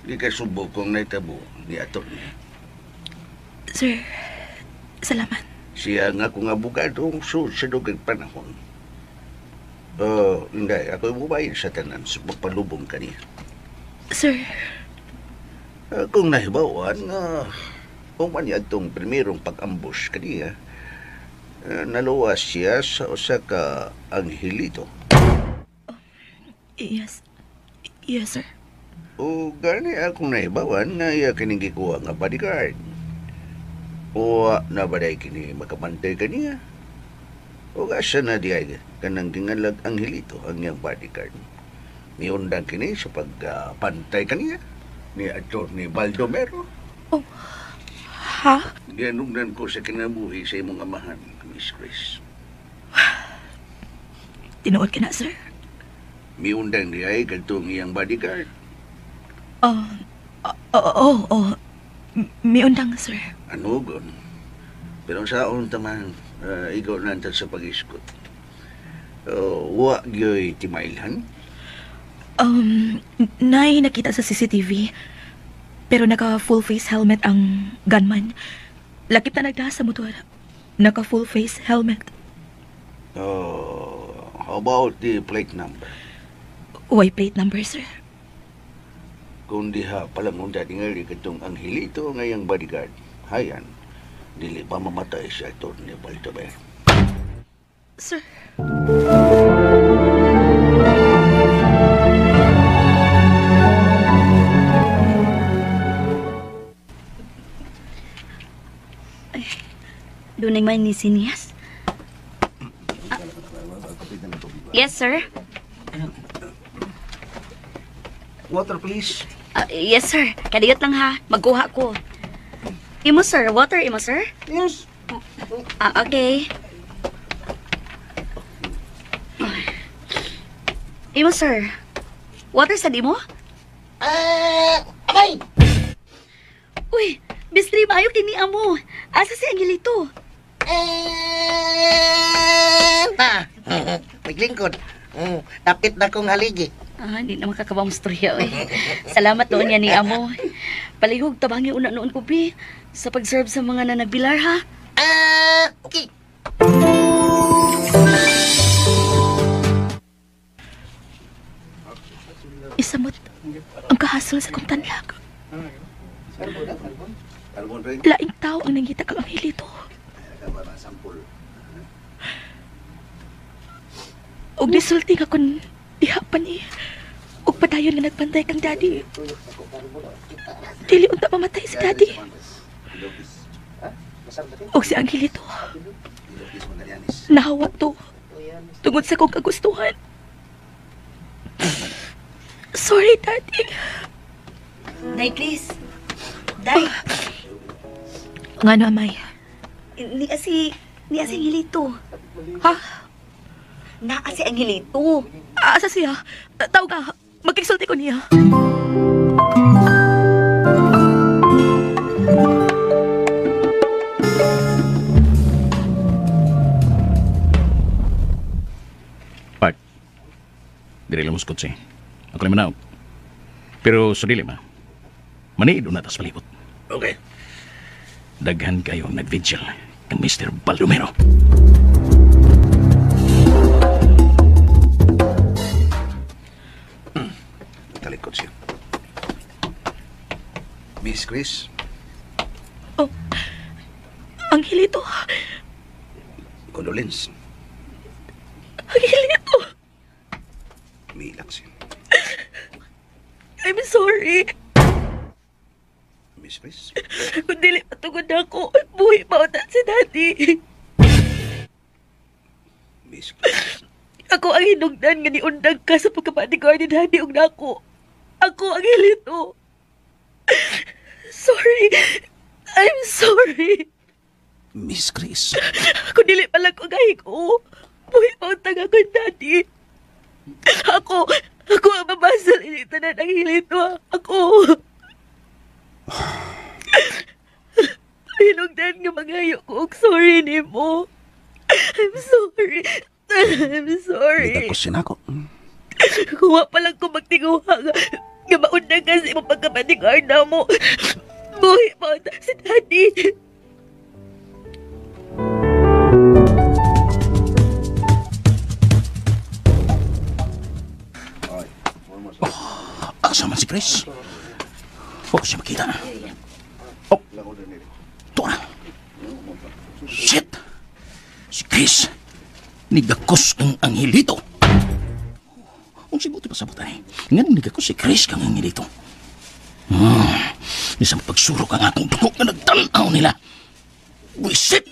S10: Ikasubo kong naitabo ni Atty.
S4: Sir, salamat.
S10: Siya nga kong abogado so sa dugay panahon. Hindi, ako'y bubayin sa tanan sa pagpalubong kaniya.
S4: Sir.
S10: Kung nahibawan, kung man niya itong primerong pag-ambush kaniya, naluwas siya sa usa ka anghilito.
S4: Yes. Yes, sir.
S10: O gani akong nahibawan nga iya kining gikuha nga bodyguard. O nabaday kini makabantay kaniya. O asa na di ay kanang gingalag anghilito ang iyang bodyguard. Miundang kini sa pagpantay kaniya ni Atty. Baldomero.
S4: Oh, ha?
S10: Gianugnan ko sa kinabuhi sa imong amahan, Miss Grace.
S4: Tinuod ka na, sir?
S10: Miundang di ay kadtong iyang bodyguard.
S4: Oh. Miundang, sir.
S10: Ano gon? Pero saon taman, ikaw nanta sa pag-iskot. Wa gyoy timailhan?
S4: Nay nakita sa CCTV. Pero naka full face helmet ang gunman. Lakip na nagdaha sa motor. Naka full face helmet.
S10: How about the plate number?
S4: Why plate number, sir?
S10: Kung diha palang unda tingali katong anghilito ngayang bodyguard. Hayan, dili pa mamatay si Atty. Baldomero.
S4: Sir.
S5: Doon ay may ni Sinias. Yes, sir.
S10: Water, please.
S5: Yes, sir. Kadiyot lang ha. Magkuha ko. Imo, sir. Water, imo, sir?
S10: Yes.
S5: Okay. Imo, sir. Water sa di mo?
S6: Abay!
S5: Uy, bistri maayo kini amo. Asa si Angelito?
S6: Maglingkod. Dapit na kong haligi.
S5: Hindi na makakabang storya, oy. Salamat noon yan ni amo. Palihog, tabangi una noon ko, bi. Sa pag-serve sa mga nanagbilar, ha?
S6: Okay.
S4: Isamot ang kahasol sa kong tanlag. Laing tao ang nangita kang Angelito. Og nisulti nga kun diha pa ni. Og padayon nga nagbantay kang daddy. Dili unta mamatay si daddy. Og si Angelito. Nahawa to.
S5: Tungod sa kong kagustuhan. Sorry, Daddy.
S11: Day, Chris. Day.
S4: Ngano, amay?
S11: Ni asi Angelito.
S4: Ha?
S11: Naa si Angelito.
S5: Asa siya? Tawag ka. Magkiksulti ko niya.
S2: Park. Diri lang mo kotse. Ako naman na. Pero sa dili ma. Maniid na tas palibot.
S10: Okay.
S2: Daghan kayo ang nag-vigil kang Mr. Baldomero.
S8: Talikod siya. Miss Chris.
S4: Oh, Angelito.
S8: Condolence.
S5: Angelito.
S8: Umiilak siya.
S5: I'm sorry.
S8: Miss Chris?
S5: Kung dili patugod ako, buhi pa utan si Daddy.
S8: Miss Chris?
S5: Ako ang hinugdan nga niundang ka sa pagkabodyguard ni Daddy ug nako. Ako ang Angelito. Sorry. I'm sorry.
S8: Miss Chris?
S5: Kung dili pala ko gahi ko, buhi pa utan ako ni Daddy. Ako ang mabasal initanan ang Angelito. Ako. Hinugdan nga magayo ko og sorry nimo. I'm sorry. I'm sorry.
S8: Nitagos siya nako.
S5: Kuha pa lang ko magtinguha nga maundang kasi mo pagkabodyguard na mo. Buhi pa si Daddy.
S2: Oh, asa man si Chris? Oh, siya makita. Oh, ito na. Shit! Si Chris, nigakos ang Angelito. Kung sibuti pa sa butay, nga nigakos si Chris kang Angelito. Isang pagsurok ang akong dugo nga nagtanaw nila. Wisit!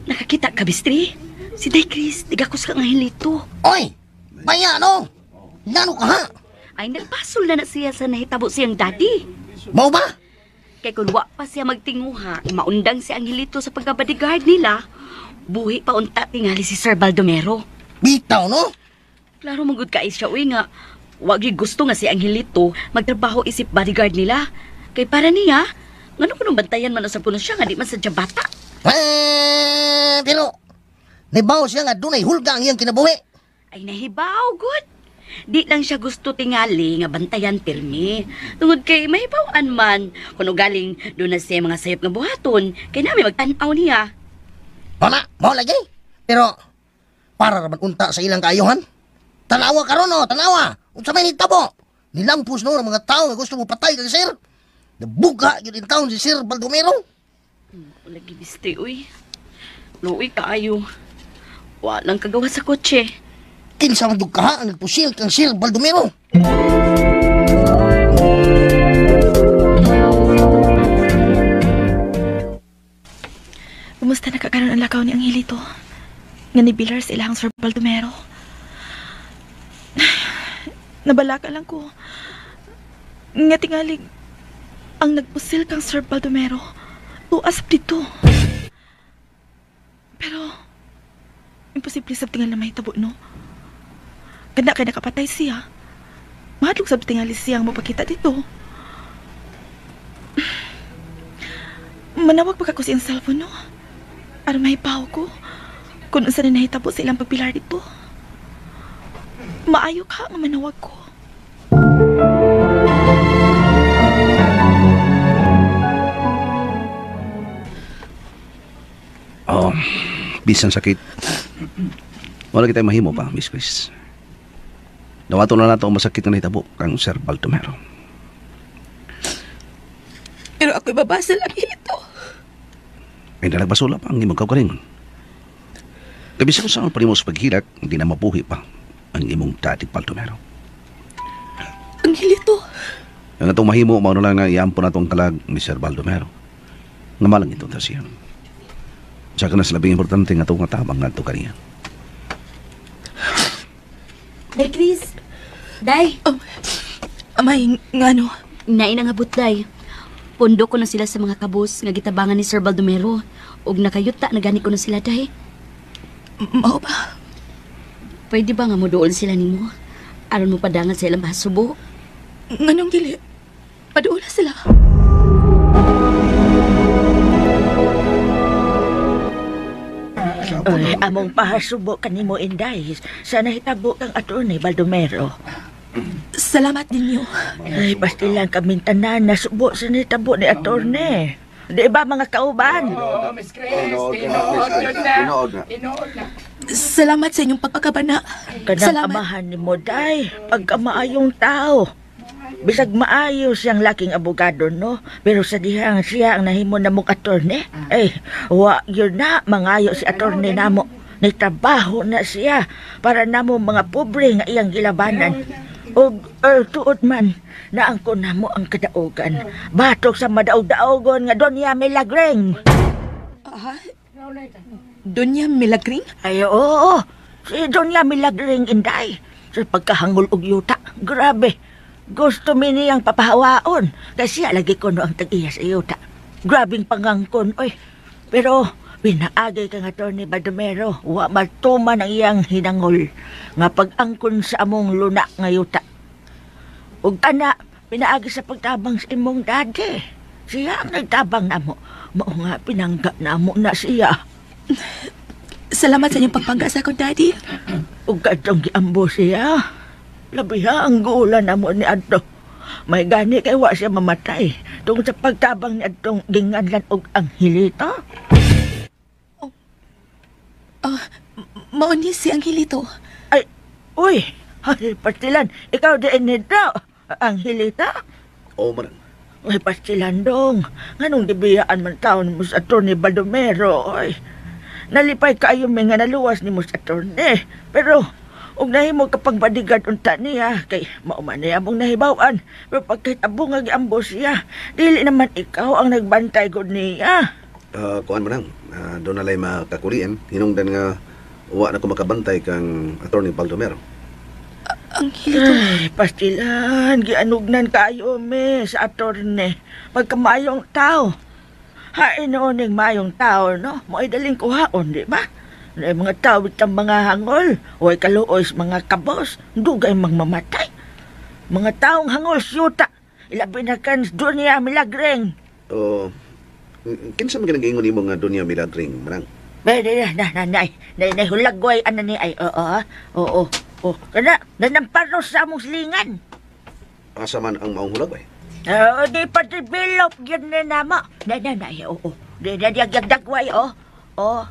S5: Nakakita ka, Bistri? Si Day Chris, nigakos kang Angelito.
S6: Oy! Baya, no? Nano ka, ha?
S5: Ay, nagpasol na siya sa nahitabo siyang daddy.
S6: Mau ba?
S5: Kay kung wa pa siya magtinguha, maundang si Angelito sa pagka-bodyguard nila, buhi pa unta tingali si Sir Baldomero.
S6: Bitaw, no?
S5: Klaro magud ka siya, uy nga. Wa gyud gusto nga si Angelito magtrabaho isip bodyguard nila. Kay para niya, ngano kuno bantayan man sa puno siya nga di man sa bata.
S6: Eh, pero nibaw siya nga dunay hulga ang iyang kinabuhi.
S5: Ay nahibaw, good. Di lang siya gusto tingali nga bantayan pirmi. Tungod kay mahibawan man. Kuno galing doon na siya mga sayop nga buhaton, kay nami magtan-aw niya.
S6: Wala, mao lagi. Pero para raman unta sa ilang kaayuhan. Tanawa karon no, tanawa. Unsa may nitabo? Nilampos no ang mga tao nga gusto mo patay kay sir. Nabuga gyud in town si Sir Baldomero.
S5: Lagi biste uy. Luoy kaayo. Wa lang kagawa sa kotse.
S6: Kinsa man jud kaha ang nagpusil kang Sir Baldomero?
S4: Kumusta na kakaroon ang lakaw ni Angelito? Nga ni Bilar sa ilang Sir Baldomero. Nabalaka lang ko. Nga tingalig, ang nagpusil kang Sir Baldomero, tuas dito. Pero, imposible sa tingal na mahitabo, no? Ganda kay nakapatay siya. Mahadlok sa tingali siya ang mapakita dito. Manawag pa ka ko siyang cellphone, no? Aron mahipaw ko kung unsa na nahitabo sa ilang pagpilar dito. Maayo ka nga manawag ko.
S8: Oh, bisan sakit. Wala kita mahimo pa, Miss Chris. Nawato na nato ang masakit nga nahitabo kang Sir Baldomero.
S4: Pero ako'y babasal ang ito.
S8: Ay nalagbasula pa ang imong kaugalingon. Kabisa ko saan pa nimo sa paghilak, hindi na mabuhi pa ang imong daddy Baldomero.
S4: Angelito,
S8: Ang atong mahimo, mao na lang nga iampo na itong kalag ni Sir Baldomero. Nga malang ito ta siya. Tsaka na sa labing importante nga itong tabang nga ito kaniya.
S5: Day, Chris. Day.
S4: Oh, amay, ngano?
S5: Nainangabot, Day. Pundo ko na sila sa mga kabus nga gitabangan ni Sir Baldomero. Ug nakayuta na gani ko na sila, Day.
S4: Mao ba?
S5: Pwede ba nga mo dool sila nimo? Aron mo padangan sa ilang pasubo?
S4: Nganong dili? Paduol na sila.
S9: Ay, among pahasubo kanimo, Inday. Sa nahitabo kang Atty. Baldomero.
S4: Salamat ninyo.
S9: Ay, basta lang kaming tanan na subo sa nahitabo ni Atty. Di ba mga kauban?
S12: Miss Chris, tinuod na. Tinuod na.
S4: Salamat sa inyong pagpakabana.
S9: Kanang
S4: Salamat.
S9: amahan ni mo, Day. Pagkamaayong tao. Bisag maayo siyang laking abogado, no? Pero sa dihang siya ang nahimo na mong attorney. Ay, wa yun na, mangayo si attorney namo. Nagtrabaho na siya para namo mga pobre nga iyang gilabanan. Og tuod man, naangko namo ang kadaogan. Batok sa madaog-daogon nga Doña Milagring.
S4: Ah, Doña Milagring?
S9: Ay, oo. Si Doña Milagring, Inday. Sa pagkahangol og yuta, grabe. Gusto mi niyang papahawaon. Kasi siya lagi ko no ang tag-iya sa yuta. Grabing pangangkon, oy. Pero pinaagay kang Atty. Baldomero, wa matuman ang iyang hinangol nga pag-angkon sa among luna nga yuta. Ug kana, pinaagi sa pagtabang sa imong daddy. Siya ang nagtabang namo. Mao nga pinangga namo na siya.
S4: Salamat sa inyong pagpangga sa akong daddy.
S9: Ug kadtong giambo siya. Labi ha ang gulan namo ni adto. May gani kay wa siya mamatay tungod sa pagtabang ni adtong ginganlan og Angelito.
S4: Oh, mao ni si Angelito.
S9: Ay, uy, ay, pastilan, ikaw din nito, Angelito?
S8: Oo, manang.
S9: Uy, pastilan dong. Nganong gibiyaan man taon mo sa Atty. Baldomero, oy. Nalipay kaayo mi nga naluwas ni mo sa attorney. Pero, ug nahimo ka pang bodyguard unta niya, kay mao man niya mong nahibaw-an. Pero pagkahitabo nga giambo siya, dili naman ikaw ang nagbantay gud niya.
S8: Kuan mo nang, doon nalay makakulian. Hinungdan nga, wa na ko makabantay kang Atty. Baldomero.
S4: Angelito.
S9: Ay, pastilan, gianugnan kayo me sa attorney. Pagkamayong tao. Hain noon ning mayong tao, no? Mo'y daling kuhaon, di ba? Ay, mga tao bitang mga hangol, way kaluoy sa mga kabos, dugay mang mamatay. Mga taong hangol siyuta, ilabi na kan Doña Milagring.
S8: Oh, kinsa man ginang ingon nimo nga Doña Milagring, manang?
S9: Pwede na, na, na, na, na, hulagway, ano ni, ay, oo, oo, oo. Kana, nanamparo sa among silingan.
S8: Asa man ang maong hulagway?
S9: Oo, di pa develop yun na namo. Na, na, na, oo. Di na, di, dagway, oo. Oo.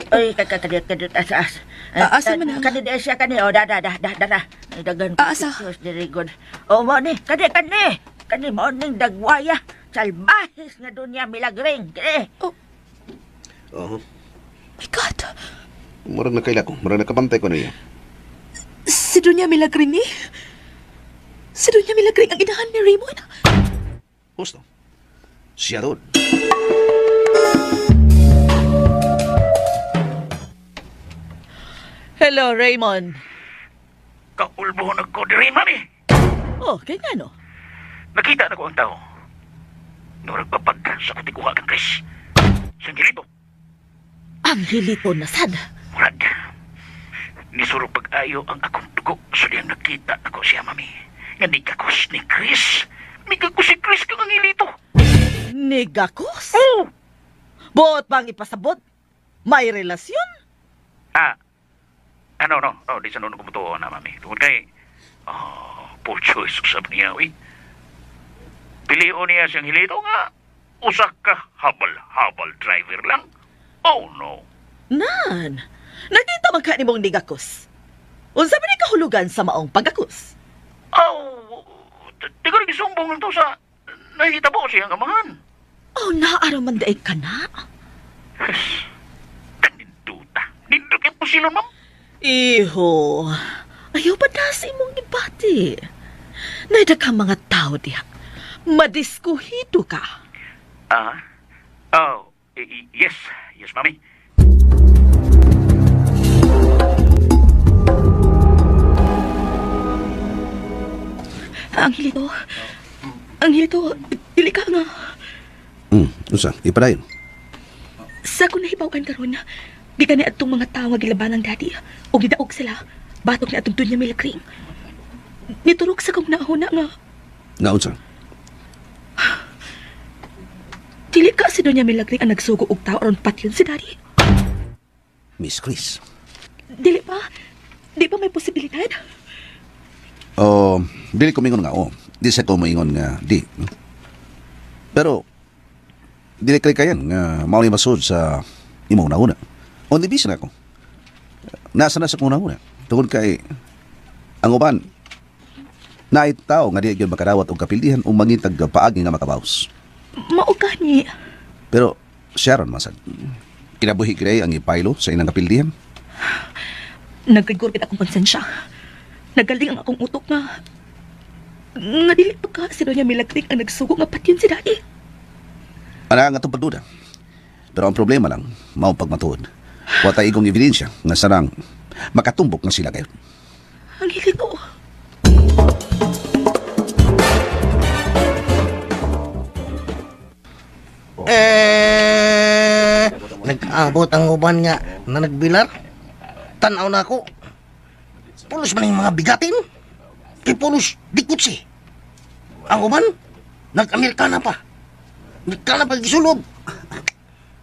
S9: Ay, kakakadit, asa, asa.
S4: Asa man ang?
S9: Kani, di siya, kani, oh, da, da, da, da, da, da. Dagan,
S4: Asa?
S9: Very good. Oh, mo ni, kani, kani. Kani, mo ning dagwaya. Salbahis nga Doña Milagring. Kani.
S4: Oh.
S8: Oo.
S4: My God.
S8: Murag nakaila ko, murag nakabantay ko niya.
S4: Si Doña Milagring ni? Si Doña Milagring ang inahan ni Raymond?
S8: Husto. Siya doon.
S9: Hello, Raymond.
S2: Kaulbo na ko diri, mami.
S9: Oh, kay nga no?
S2: Nakita na ko ang tao. Nurag papag sa kutikuha kang Chris. Si Angelito.
S9: Angelito na sad.
S2: Murag. Nisuro pag-ayo ang akong dugo sa diyang nakita ako siya, mami. Nga nigakos ni Chris. Nigakos si Chris kang Angelito.
S9: Nigakos?
S2: Oo.
S9: Buot bang ipasabot? May relasyon?
S2: Ah, ano, no, no, di sa noon kumutuo na, mami. Tungod kay, poor choice usab niya, uy. Pilion niya siyang Angelito nga, usa ka habal-habal driver lang. Oh, no.
S9: Nan, nakita man ka ni mong nigakos. Unsa man ni kahulugan sa maong pagakos?
S2: Oh, di ko rin isumbong to sa nahitabo siyang amahan.
S9: Oh, naaraw man daig ka na.
S2: Yes. Kaninduta. Nindot kay pusilon, ma'am.
S9: Iho, ayaw pa na sa imong gibati.
S4: Naida ka mga tao diha. Madiskuhido ka.
S2: Ah? Oh, yes. Yes, mami.
S4: Angelito. Angelito, dili ka nga.
S8: Unsa? Ipadayon.
S4: Sa kung nahibaw-an karon, di ka ni atong mga tao nga gilaban ang daddy. O gidaog sila. Batok ni atong Dunya Milagring. Niturok sa kong nauna nga.
S8: Nga unsa?
S4: Dili ka si Dunya Milagring ang nagsugo og tao aron patyon si daddy.
S8: Miss Chris.
S4: Dili pa. Di pa may posibilidad?
S8: Oh, dili ko mingon nga oh. Di sa ko moingon nga di. Pero dili kay kayan nga mao ni masud sa imong nauna. O di bisa na ako. Nasa na sa kong nauna. Tungod kay ang uban naay tao nga di gyud makadawat og kapildihan o mangitag paagi nga makabaws.
S4: Mao gani.
S8: Pero Sharon masad. Kinabuhi kay ang ipaylo sa ilang kapildihan.
S4: Nagkigurgit akong konsensya. Nagaling ang akong utok nga dili pa ka si Doña Milagring ang nagsugo nga patyon si daddy.
S8: Ana nga itong pagduda. Pero ang problema lang, mao pagmatuod. Wa tay igong ebidensya nga sarang makatumbok nga sila kayo.
S4: Angelito.
S6: Nag-abot ang uban nga na nagbilar. Tanaw na ako. Pulos man yung mga bigatin. Kay pulos, dikot si. Ang uban, nag-Amerikana pa. Amerikana pa gisulob.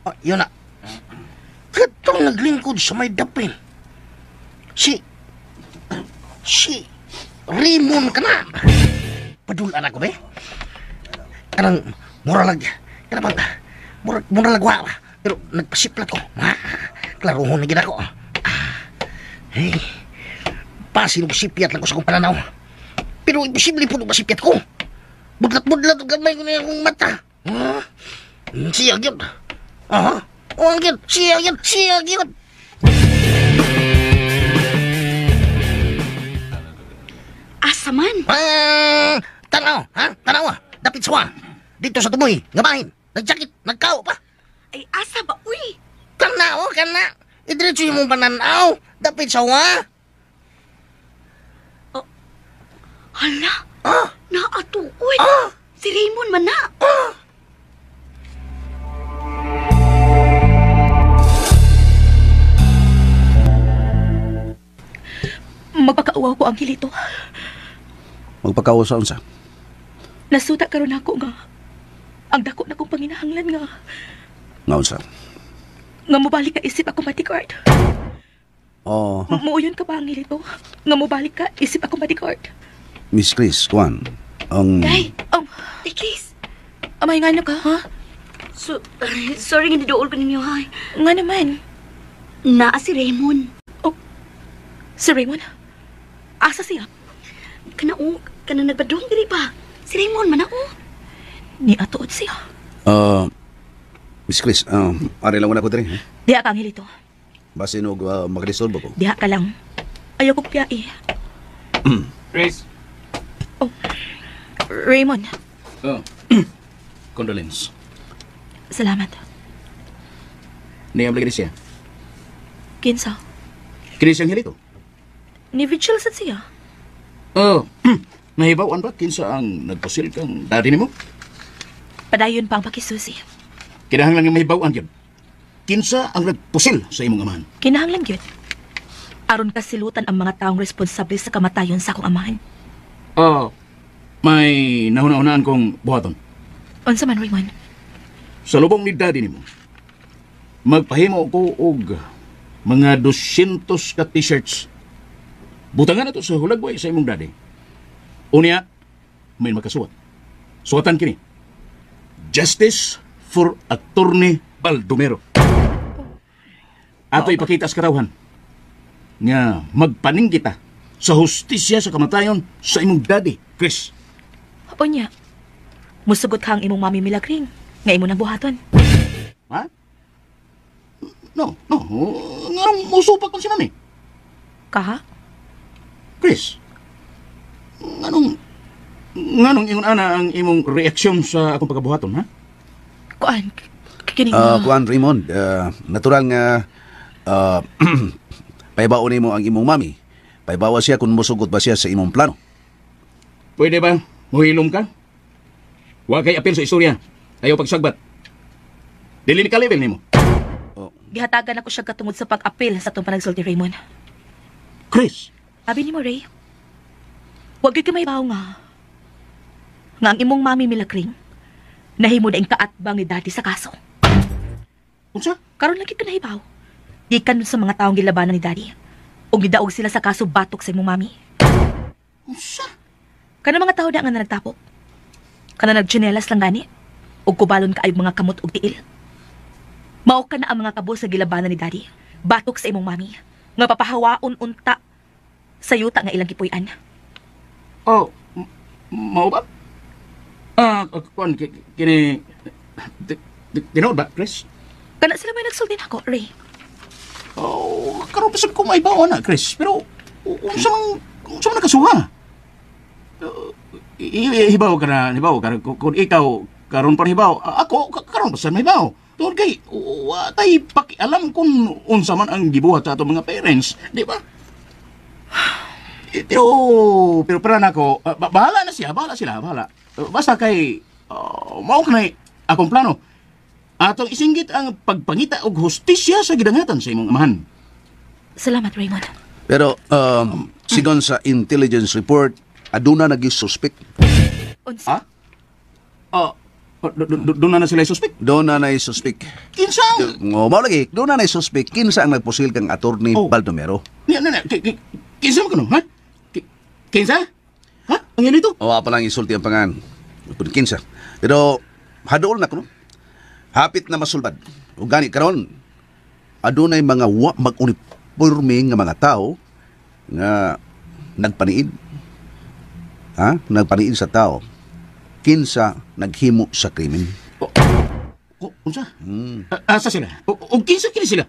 S6: Oh, yun na. Katong naglingkod sa may dapin. Si Raymond ka na. Padulaan ako, be. Kanang muralag, kanang muralag wa. Pero nagpasiplat ko. Klarohon na gid ako. Hey, pasin ko sipyat lang ko sa kong pananaw. Pero imposible po nung masipyat ko. Budlat-budlat ang gamay ko na akong mata. Huh? Siya yun. Aha. O, ang yun. Siya yun. Siya yun.
S11: Asa man?
S6: Tanaw, ha? Tanaw, dapit sawa. Dito sa tumoy, ngabahin. Nagjakit, nagkao pa.
S11: Ay, asa ba? Uy!
S6: Kana, oh, kana. Idiretso yung mong pananaw. Dapit sawa.
S11: Oh. Hala!
S6: Ah?
S11: Naatuoy!
S6: Ah?
S11: Si Raymond man na!
S6: Ah?
S4: Magpakauwaw ko, Angelito.
S8: Magpakauwaw sa unsa?
S4: Nasuta karon ako nga ang dako na kong panginahanglan nga.
S8: Nga unsa?
S4: Nga mobalik ka isip ako bodyguard.
S8: Oh.
S4: Muuyon ka ba, Angelito? Nga mobalik ka isip ako bodyguard.
S8: Miss Chris, kuan. Ang
S11: Day.
S4: Oh,
S11: Day Chris.
S4: Amay ngano ka, ha?
S11: So, sorry nga niduol ko ninyo, ha.
S4: Nga naman.
S11: Naa si Raymond.
S4: Oh. Si Raymond? Asa siya?
S11: Kana o, kana nagbadong diri pa. Si Raymond man ako.
S4: Ni atuod siya.
S8: Miss Chris, ari lang wala ko diri. Ha?
S4: Diha ka, Angelito.
S8: Basin og magresolve ko.
S4: Diha ka lang. Ayaw ko piyai.
S2: Chris.
S4: Oh, Raymond.
S2: Oh. Condolence.
S4: Salamat.
S2: Niyam lagi siya.
S4: Kinsa?
S2: Kini siyang Angelito.
S4: Ni Vigil sad siya.
S2: Oh, nahibaw-an ba kinsa ang nagpusil kang daddy nimo?
S4: Padayon pa ang pakisusi.
S2: Kinahanglan nga mahibaw-an gyud. Kinsa ang nagpusil sa imong amahan?
S4: Kinahanglan gyud. Aron kasilutan ang mga taong responsable sa kamatayon sa akong amahan.
S2: Oh, may nahuna-hunaan kong buhaton.
S4: Unsa man, Raymond?
S2: Sa lubong ni daddy nimo, magpahimo ko og mga 200 ka t-shirts. Butangan na to sa hulagway sa imong daddy. Unya, may makasuwat. Suwatan kini. Justice for Attorney Baldomero. Ato ipakita sa karawhan nga magpaning kita sa hustisya sa kamatayon sa imong daddy, Chris.
S4: Unya, musugot ka ang imong mami Milagring nga imo nang buhaton.
S2: Ha? No, no. Ngarong musupak man si mami.
S4: Kaha?
S2: Chris, nganong Nganong ingon ana ang imong reaksyon sa akong pagabuhaton, ha?
S4: Kuan, kining
S8: Kuan Raymond, natural nga paibaon nimo ang imong mami. Paibawa siya kung mosugot ba siya sa imong plano.
S2: Pwede ba? Muhilom ka? Wa kay apil sa istorya. Ayaw pagsagbat. Dili ni ka-level nimo.
S8: Oh.
S4: Gihatagan ako siya katungod sa pag-apil sa atong panagsulti, Raymond.
S2: Chris!
S4: Abi nimo, Ray. Wa gyud kay mahibaw nga ang imong mami Milagring nahimo na ing kaatbang ni Daddy sa kaso.
S2: Unsa?
S4: Karon lang gyud ka nahibaw. Gikan sa mga taong gilabanan ni Daddy. Ug gidaog sila sa kaso batok sa imong mami.
S2: Unsa?
S4: Kana mga tao na nga nagtapok. Kana nagtsinelas lang gani. Ug kubalon kaayo mga kamot ug tiil. Mao ka na ang mga kabos sa gilabanan ni Daddy. Batok sa imong mami. Nga papahawaon unta sa yuta nga ilang gipuy-an.
S2: Oh, mao ba? Kuan kini tinuod ba, Chris?
S4: Kana sila may nagsulti nako, Ray.
S2: Oh, karon pa sad ko maibaw na, Chris. Pero unsa man nakasuha? Hibaw ka na, hibaw ka kung ikaw karon pa hibaw, ako karon pa sad mahibaw. Tungod kay wa tay pakialam kung unsa man ang gibuhat sa atong mga parents, di ba? Pero para nako, bahala na siya, bahala sila, bahala. Basta kay mao kanay akong plano. Atong isinggit ang pagpangita og hustisya sa gidangatan sa imong amahan.
S4: Salamat, Raymond.
S8: Pero sigon sa intelligence report, aduna nagi suspect.
S4: Unsa?
S2: Ha? Doon na sila suspect?
S8: Doon na na suspect.
S2: Kinsa?
S8: Oh, mao lagi, doon na na suspect kinsa ang nagpusil kang Attorney Baldomero.
S2: Niya. Kinsa man kuno, ha? Kinsa? Ha? Ang ganito?
S8: O, pa lang isulti ang pangan. Kung kinsa. Pero hadool na kuno. Hapit na masulbad. O gani karon adunay mga wa mag-uniporme nga mga tao nga nagpaniid. Ha? Nagpaniid sa tao. Kinsa naghimo sa krimen.
S2: Unsa? Asa sila? O kinsa kini sila?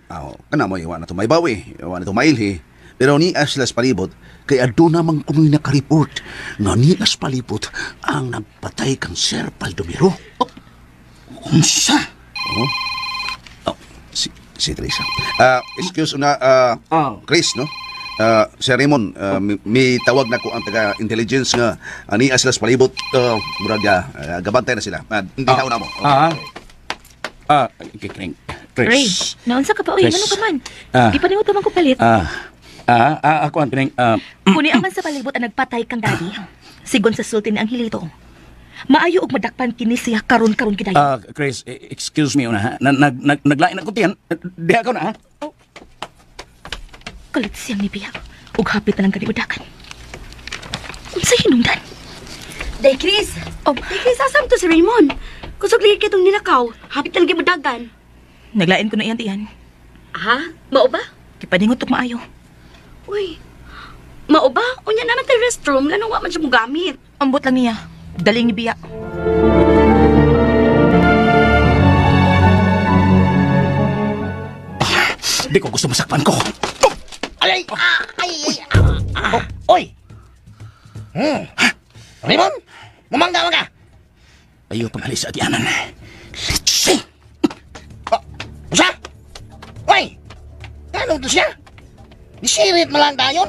S8: Kana mo iwa na to maibawi, iwa na to mailhi. Pero ni sila sa palibot kay aduna man kunoy naka-report nga ni as palibot ang nagpatay kang Sir Baldomero.
S2: Unsa?
S8: Oh. Si Teresa. Excuse na Chris, no? Sir Raymond, may tawag na ko ang taga-intelligence nga ani sila sa palibot, murag gabantay na sila. Hindi na mo.
S2: Okay.
S4: Chris. Ray, naunsa ka pa? Uy, ano ka man? Ipaningot man ko palit.
S2: Ako ang kining...
S4: Kuni ang man sa palibot ang nagpatay kang Daddy. Sigon sa sulti ni Angelito. Maayo og madakpan kini siya karon-karon kidayon.
S2: Chris, excuse me una ha. Naglain ako tiyan. Diha ko na ha.
S4: Oh. Kalit siyang nibiyak. Ug hapit na lang kani udakan. Unsa hinungdan?
S11: Day Chris. Oh. Day Chris, asam to si Raymond? Kusog lagi kitong nilakaw. Hapit na lang gibudagan.
S4: Naglain ko na iyan tiyan.
S11: Ha? Mao ba?
S4: Gipaningot og maayo.
S11: Uy. Mao ba? Unya naman tayo restroom. Ganun wa man siya mogamit.
S4: Ambot lang niya. Daling ni biya.
S2: Di ko gusto masakpan ko.
S6: Ay! Ay! Oy! Raymond! Mamangga ka!
S2: Ayaw pag-alis sa adianan. Litsi!
S6: Usa? Oy! Anong to siya? Disirit mo lang tayon.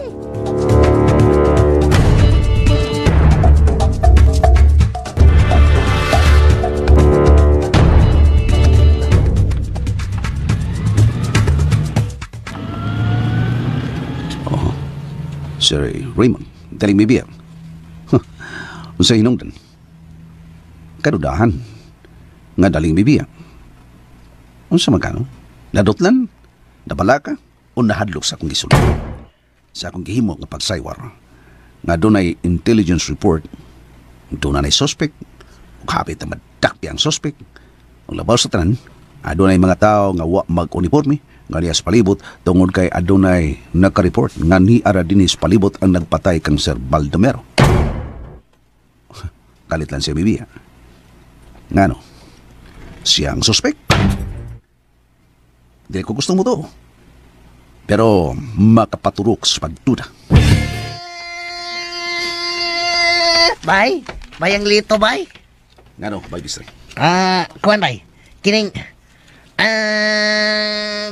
S8: Sir Raymond, daling may biya. Unsa hinungdan? Kadudahan nga daling may biya. Unsa magkano? Nadutlan? Nabalaka? O nahadlok sa akong gisulod? Sa akong gihimo nga pagsaywar nga dunay intelligence report, doon na suspect, ug hapit na madakpi ang suspect. Ang labaw sa tanan, adunay mga tao nga wa mag-uniforme nga niya sa palibot tungod kay adunay naka-report nga ni ara dinhi sa palibot ang nagpatay kang Sir Baldomero. Kalit lang siya bibiya. Ngano? Siya ang suspect. Dili ko gusto mo to. Pero makapaturok sa pagduda.
S6: Bye! Bayang lito, bay.
S8: Ngano, bay bistri?
S6: Kuan bay. Kining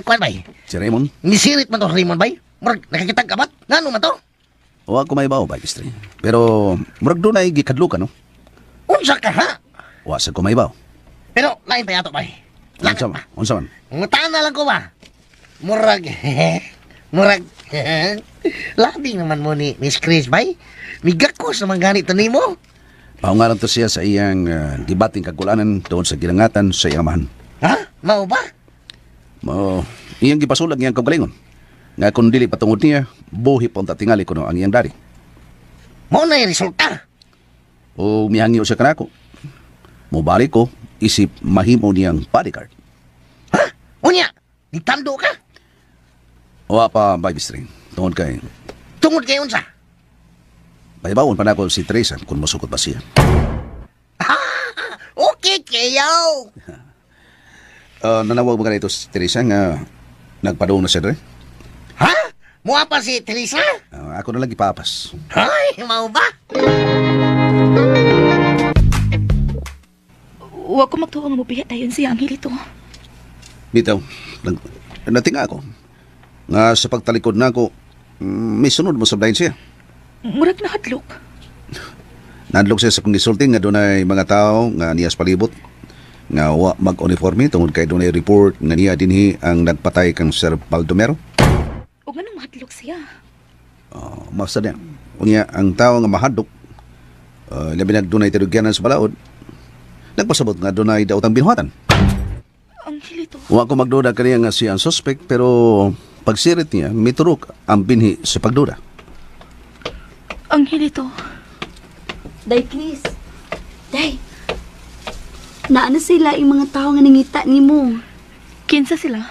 S6: kuan bay.
S8: Si Raymond?
S6: Nisirit man to Raymond bay. Murag nakakitag kabat. Ngano man to?
S8: Wa ko may bawo, bay bistri. Pero murag dunay gikadlukan, no?
S6: Unsa ka ha?
S8: Wa sa ko may bawo.
S6: Pero lain pa yato bay.
S8: Unsa man? Unsa man?
S6: Ngutana lang ko ba? Murag murag labi naman mo ni Miss Chris bay. Migakos naman ganito nimo.
S8: Paungaran to siya sa iyang gibating kagulanan doon sa gilangatan sa iyang amahan.
S6: Ha? Mao ba?
S8: Mao, iyang gipasulag iyang kaugalingon. Nga kung dili patungod niya, buhi pa unta tingali kuno ang iyang dari.
S6: Mao na yung resulta.
S8: O mihangyo siya kanako. Mubalik ko, isip mahimo niyang bodyguard.
S6: Ha? Unya, nitando ka?
S8: Wa pa, bay bistri. Tungod kay...
S6: Tungod kay unsa?
S8: Paibawon pa nako si Teresa kung masukot ba siya.
S6: Okay, kayo!
S8: Nanawag ba ka si Teresa nga nagpadoon na siya dre?
S6: Ha? Mua pa si Teresa?
S8: Ako na lang ipapas.
S6: Ay, mau ba?
S4: Wa ko magtuo nga mobiya dayon siya Angelito.
S8: Bitaw, natinga ako. Nga sa pagtalikod na ako, may sunod mo sa blind siya.
S4: Murag nahadlok.
S8: Nahadlok siya sa kong gisulti nga dunay mga tao nga niya sa palibot nga wa mag-uniforme tungod kay dunay report nga niya dinhi ang nagpatay kang Sir Baldomero.
S4: O nganong mahadlok siya?
S8: Masa niya. Unya ang tao nga mahadlok, labi na dunay tinugyanan sa balaod, nagpasabot nga dunay daotang binuhatan.
S4: Angelito.
S8: Wa ko magduda kaniya nga siya ang suspect pero pagsirit niya miturok ang binhi sa pagduda.
S4: Angelito.
S11: Day, please. Day. Naano sila yung mga tao nga nangita nimo?
S4: Kinsa sila?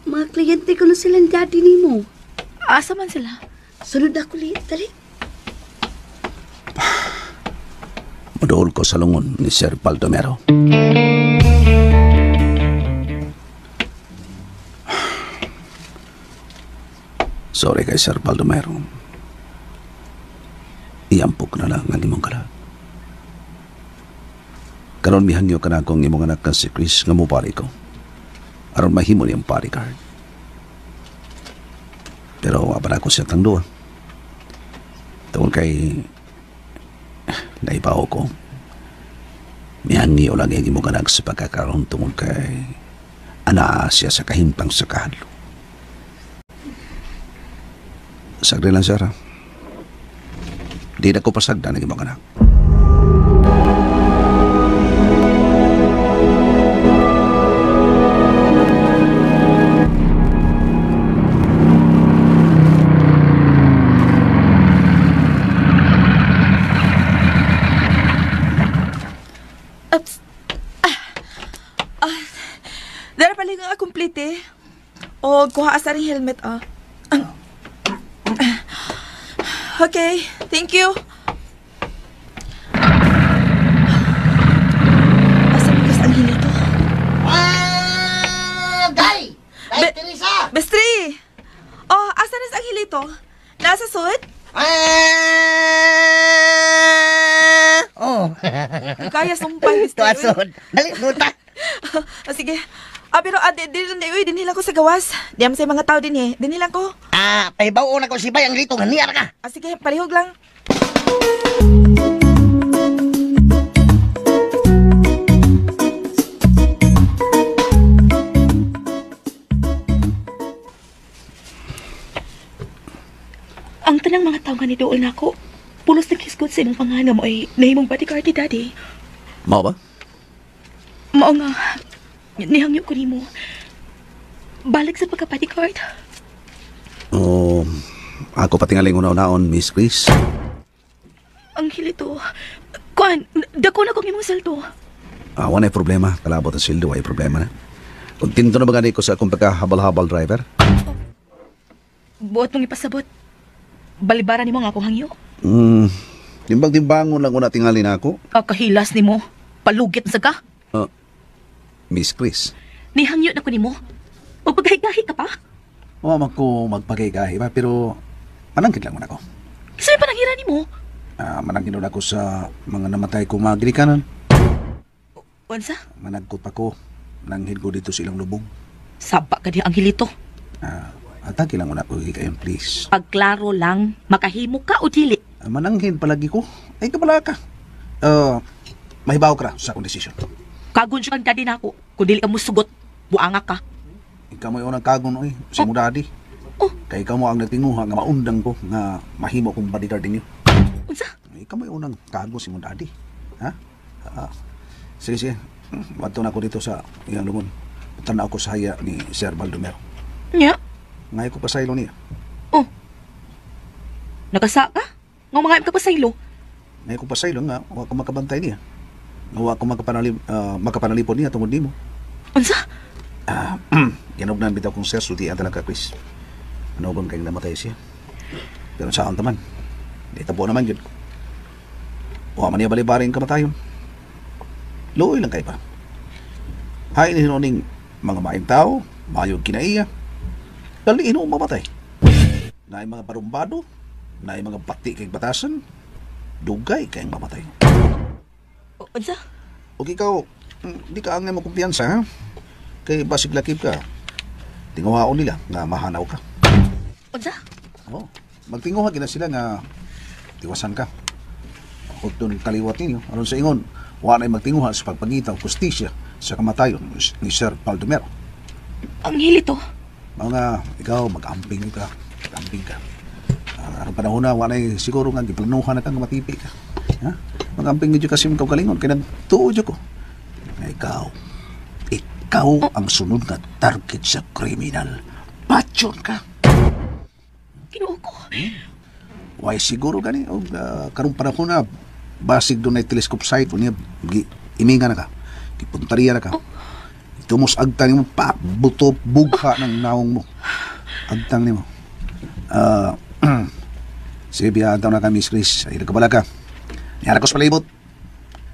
S11: Mga kliyente ko na sila ni daddy nimo.
S4: Asa man sila?
S11: Sunod ako liit, dali.
S8: Moduol ko sa lungon ni Sir Baldomero. Sorry kay Sir Baldomero. Iampok na lang ang imong kalag. Karon mihangyo ka na akong imong anak na si Chris nga mupari ko. Aron mahimo niyang bodyguard. Pero wa pa na ako siya tangduwa. Tungod kay naibaw ko. Mihangyo lang ang imong anak sa pagkakaroon tungod kay anaa siya sa kahimpang sa kahadlok. Sagdi lang, Sarah. Di na ko pasagdan ang imong anak.
S4: Ups. Dara pala nga complete eh. O, kuha asa rin helmet ah. Okay, thank you. Asa bukas ang hilito?
S6: Day! Day, Teresa!
S4: Bestri! Oh, asa na sa Angelito? Nasa suit?
S6: Oh.
S4: Kaya sumpay, Bestri.
S6: Tuasod. Dali, nuta.
S4: Sige. Pero di, dinhilang ko sa gawas. Diyan sa mga tao din eh. Dinhilang ko.
S6: Pahibaw na ko si Bay ang lito nga niya ka.
S4: Sige, palihog lang. Ang tanang mga tao nga ni Dool na ako, pulos naghisgot sa imong pangalan mo ay nahimong bodyguard ni Daddy.
S8: Mao ba?
S4: Mao nga, nihangyo ko nimo. Balik sa pagka-bodyguard.
S8: Oh, ako patingaling una-unaon, Miss Chris.
S4: Angelito, kuan, dako na kong imong seldo.
S8: Wala problema. Kalabot ang sildo, ay problema na. Kontento na ba gani ko sa akong pagkahabal-habal driver?
S4: Oh, buot mong ipasabot. Balibaran nimo nga akong hangyo.
S8: Timbang-timbangon lang una tingali na ako.
S4: Kahilas nimo. Palugit sa ka.
S8: Miss Chris.
S5: Nihangyo na ko nimo. Magpagahi-gahi ka pa?
S8: Wa man ko magpagahi-gahi ba, pero manangkit lang man ako.
S5: Kasi may panangira nimo.
S2: Manangin ako sa mga namatay kong mga ginikanan.
S4: Unsa?
S2: Managkot pa ko. Nanghid ko dito sa ilang lubong.
S4: Saba ka di Angelito.
S2: Atagi lang una ko hikayon, please.
S4: Pagklaro lang, makahimo ka o dili.
S2: Mananghin palagi ko. Ay, kabala ka. Mahibaw ka ra sa akong desisyon.
S4: Kagon siya kang daddy nako. Kung dili ka musugot, buanga ka.
S2: Ikaw mo yung unang kagon, oy. Si mo daddy.
S4: Oh.
S2: Kay ikaw mo ang nagtinguha nga maundang ko nga mahimo kong bodyguard ninyo.
S4: Unsa?
S2: Ikaw mo yung unang kagon si mo daddy. Ha? Sige, sige. Wadto na ako dito sa iyang lungon. Tanaw ko sa haya ni Sir Baldomero.
S4: Nya?
S2: Ngayon ko pa sa ilo niya.
S4: Oh. Nakasa ka? Nga mga ka pa sa ilo.
S2: Ngayon ko pa sa ilo nga, wa ko makabantay niya. Nga wa ko makapanalipon niya tungod nimo.
S4: Unsa?
S2: Ginugnan bitaw kong sir, sultian talaga, Chris. Ano bang kayong namatay siya? Pero saan taman? Di tabo naman yun. Wa man niya balibaring kamatayon. Luoy lang kay pa. Hay ni hinuning mga maayong tao, maayong kinaiya. Dali hinuong mamatay. Naay mga barumbado, naay mga bati kay batasan, dugay kayong mamatay.
S4: Unsa?
S2: Og ikaw, di ka angay mo kumpiyansa, ha? Kay basig lakip ka. Tinguhaon nila nga mahanaw ka.
S4: Unsa?
S2: Oh, magtinguha gina sila nga tiwasan ka. Hutdon kaliwat ninyo aron sa ingon, wa na'y magtinguha sa pagpangita og hustisya sa kamatayon ni Sir Baldomero.
S4: Angelito.
S2: Mao nga ikaw mag-amping ka, mag-amping ka. Aron panahon na wa na'y siguro nga giplanuhan na kang matipi ka. Ha? Mag-amping gyud kasi imong kaugalingon kay nagtuo jud ko. Nga ikaw ang sunod nga target sa kriminal. Patyon ka.
S4: Ginoo ko.
S2: Why siguro gani og karong panahon na basig doon ay telescope site unya iminga na ka. Gipuntariya na ka. Tumos agtang nimo pa buto bugha ng naong mo. Agtang nimo. Sige, biyahan taon na ka, Miss Chris. Ay, nagkabala ka. Niyara ko sa palibot.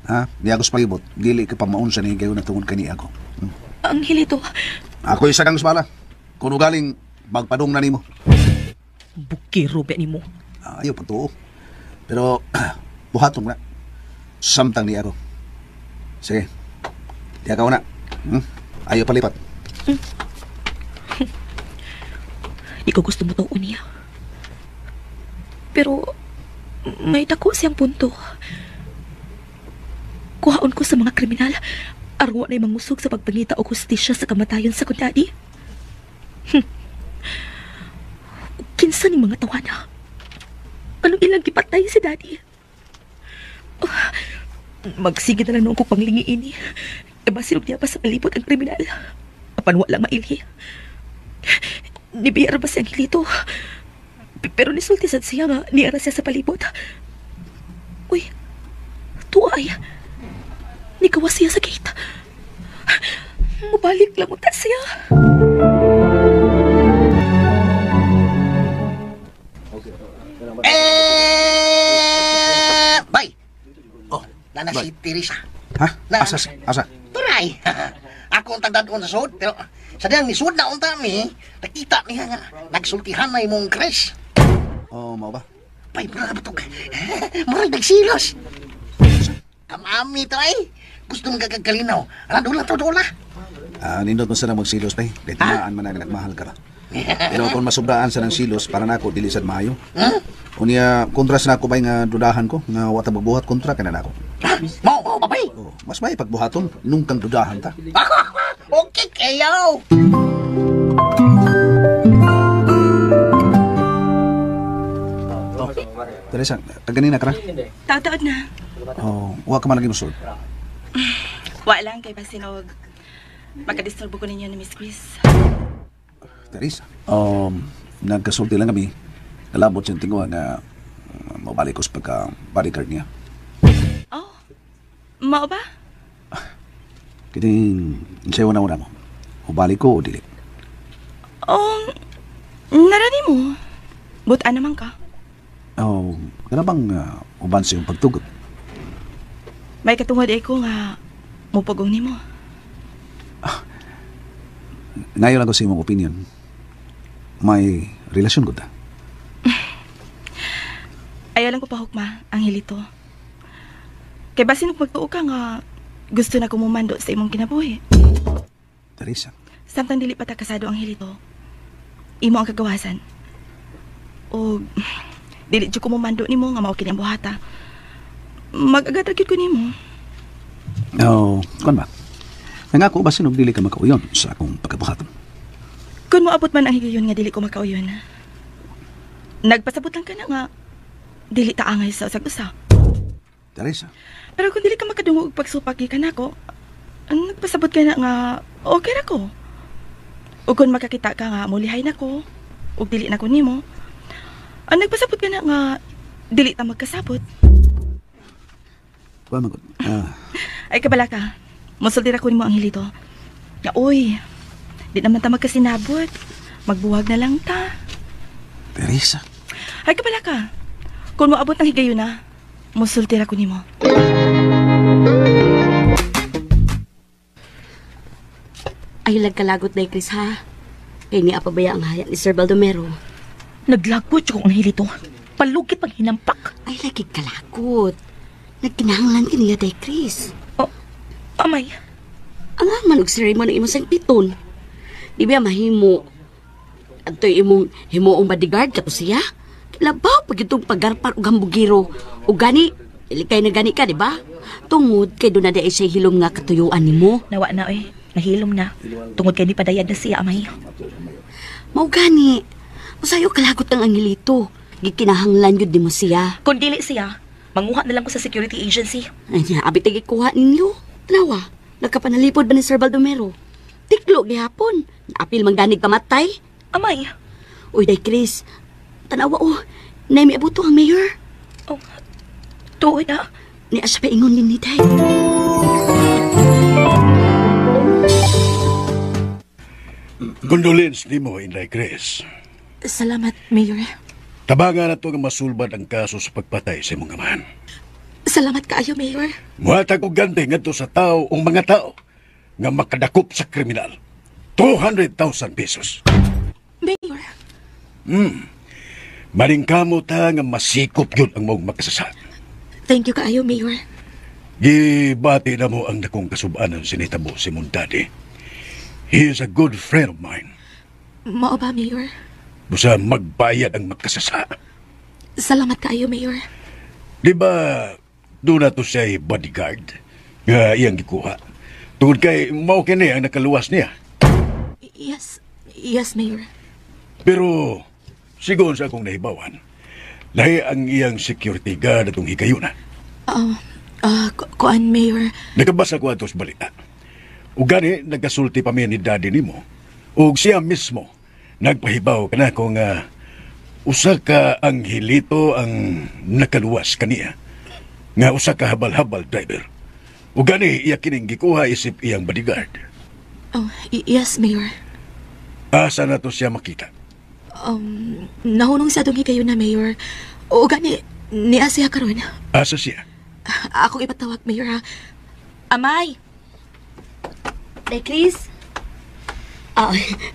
S2: Ha? Niyara ko sa palibot. Dili ka pa maunsa ni kayo na tungod kani ako.
S4: Angelito.
S2: Ako isa kang sumala. Kung ugaling magpadung na nimo.
S4: Bukiro ba nimo?
S2: Ayaw patuo. Pero buhaton na. Samtang ni ako. Sige. Diya ka una. Ayaw palipat.
S4: Di ko gusto mo tuon niya. Pero may dako siyang punto. Kuhaon ko sa mga kriminal. Arwa na'y mangusog sa pagpangita og hustisya sa kamatayon sa kong daddy. Kinsa ni mga tawana? Anong ilang gipatay si daddy? Oh, magsige na lang noon ko panglingiin ni. Diba sinog niya pa sa palibot ang kriminal? Apan wala mailhi. Nibiyar ba si Angelito? Pero nisulti sad siya nga niara siya sa palibot. Uy, tuay. Nikawas siya sa gate. Mabalik lang uta siya.
S6: Bay. Oh, nana si Teresa.
S2: Ha? Asa? Asa?
S6: Turay. Ako ang tagdadon sa sud, pero sa diyang nisud na unta mi, nakita niya nga nagsultihan na imong Chris.
S2: Oh, mao ba?
S6: Bay, murag ba tog? Murag nagsilos. Kamami to ay. Gusto mong gagagalinaw. Ala, dula to, dula.
S2: Nindot mo sana magsilos, bay. Kahit timaan man na nagmahal ka ba. Pero kung masubraan sa ng silos, para nako dili sad maayo. Unya, kontra sa nako bay nga dudahan ko, nga wa ta magbuhat kontra ka na nako.
S6: Mao, babay.
S2: Oh, mas may pagbuhaton nung kang dudahan ta.
S6: Okay kayo.
S2: Oh, Teresa, kaganina ka ra?
S13: Taod-taod na.
S2: Oh, wa ka man lagi mosulod.
S13: Wa lang kay basinog. Makadisturbo ko ninyo ni Miss Chris.
S2: Teresa, nagkasulti lang kami. Kalabot siyang tinguha nga mabalik ko sa pagka bodyguard niya.
S13: Oh, mao ba?
S2: Kining, sa'yo na una mo. Mabalik ko o dili?
S13: Oh, narani mo. Buta naman ka.
S2: Oh, kana bang uban sa iyong pagtugot?
S13: May katungod ay ko nga mupugong nimo.
S2: Ngayon lang ko sa imong opinion. May relasyon ko ta.
S13: Ayaw lang ko pahukma, Angelito. Kay basin og magtuo ka nga gusto na kumumando sa imong kinabuhi.
S8: Teresa.
S13: Samtang dili pa ta kasado, Angelito, imo ang kagawasan. O dili jud ko mumando nimo nga mao kini ang buhata. Mag-agad ra gyud ko nimo.
S2: Oh, kuan ba? Nangako basin og dili ka makauyon sa akong pagkabuhaton.
S13: Kung moabot man ang higayon nga dili ko makauyon, nagpasabot lang ka na nga dili ta angay sa usag-usa.
S2: Teresa.
S13: Pero kung dili ka makadungog og pagsupak gikan nako, nagpasabot ka na nga okay ra ko. O kung makakita ka nga mulihay nako, ug dili na ko nimo, ang nagpasabot ka na nga dili ta magkasabot.
S2: Kuan man gud.
S13: Ay kabala ka. Musulti ra ko nimo, Angelito. Nga oy, di naman ta magkasinabot. Magbuwag na lang ta.
S2: Teresa.
S13: Ay kabala ka. Kung moabot ang higayon na, musulti ra ko nimo.
S11: Ay lagkalagot na Chris ha. Kay niya pabaya ang haya ni Sir Baldomero.
S4: Naglagot ko ang Angelito. Palugit pag hinampak.
S11: Ay lagi kalagot. Nagkinahanglan kiniya day Chris.
S4: Oh, amay.
S11: Ang man og si Raymond ang imong sangpiton. Di ba mahimo? Adtoy imong himuong bodyguard kato siya. Labaw pag itong paggarpar og hambugiro. O gani, ilikay na gani ka, di ba? Tungod kay doon na di ay siya hilom nga katuyuan nimo.
S4: Nawa na oy. Nahilom na. Tungod kay ni padayag na siya, amay.
S11: Mao gani. Usayo kalagot ang Angelito. Gikinahanglan yun di mo siya.
S4: Kung dili siya, manguha na lang ko sa security agency.
S11: Ay niya, abit na gikuha ninyo. Tanawa, nagkapanalipod ba ni Sir Baldomero? Tiklo gihapon. Naapil man ganig pamatay.
S4: Amay.
S11: Uy, day Chris. Tanawa oh, nay miabuto ang mayor.
S4: Oh, tuod na.
S11: Ni asa pa ingon ni day.
S7: Condolence nimo, Inday Chris.
S4: Salamat, Mayor.
S7: Tabangan na to nga masulbad ang kaso sa pagpatay sa imong amahan.
S4: Salamat kaayo, Mayor.
S7: Muhatag og ganti ngadto sa tao o mga tao nga makadakop sa kriminal. 200,000 pesos.
S4: Mayor.
S7: Maningkamo ta nga masikop yun ang maong makasasa.
S4: Thank you kaayo, Mayor.
S7: Gibati na mo ang dakong kasubanan sinitabo si Montade. He is a good friend of mine.
S4: Mao ba, Mayor?
S7: Busa magbayad ang makasasa.
S4: Salamat kaayo, Mayor.
S7: Di ba doon na to siya'y bodyguard nga iyang gikuha? Tungod kay mao kini ang nakaluwas niya.
S4: Yes, yes, Mayor.
S7: Pero sigon sa akong nahibawan, lahi ang iyang security guard atong higayuna.
S4: Kuan, Mayor.
S7: Nakabasa ko ato sa balita. Ug gani nagkasulti pa mi ni daddy nimo. Ug siya mismo nagpahibaw kanako nga usa ka anghilito ang nakaluwas kaniya. Nga usa ka habal-habal driver. Ug gani iya kining gikuha isip iyang bodyguard.
S4: Oh, yes, Mayor.
S7: Asa na to siya makita?
S4: Nahunong sa atong higayon na, Mayor. O gani, niya siya karon.
S7: Asa siya?
S4: Akong ipatawag, Mayor, ha? Amay!
S11: Day Chris.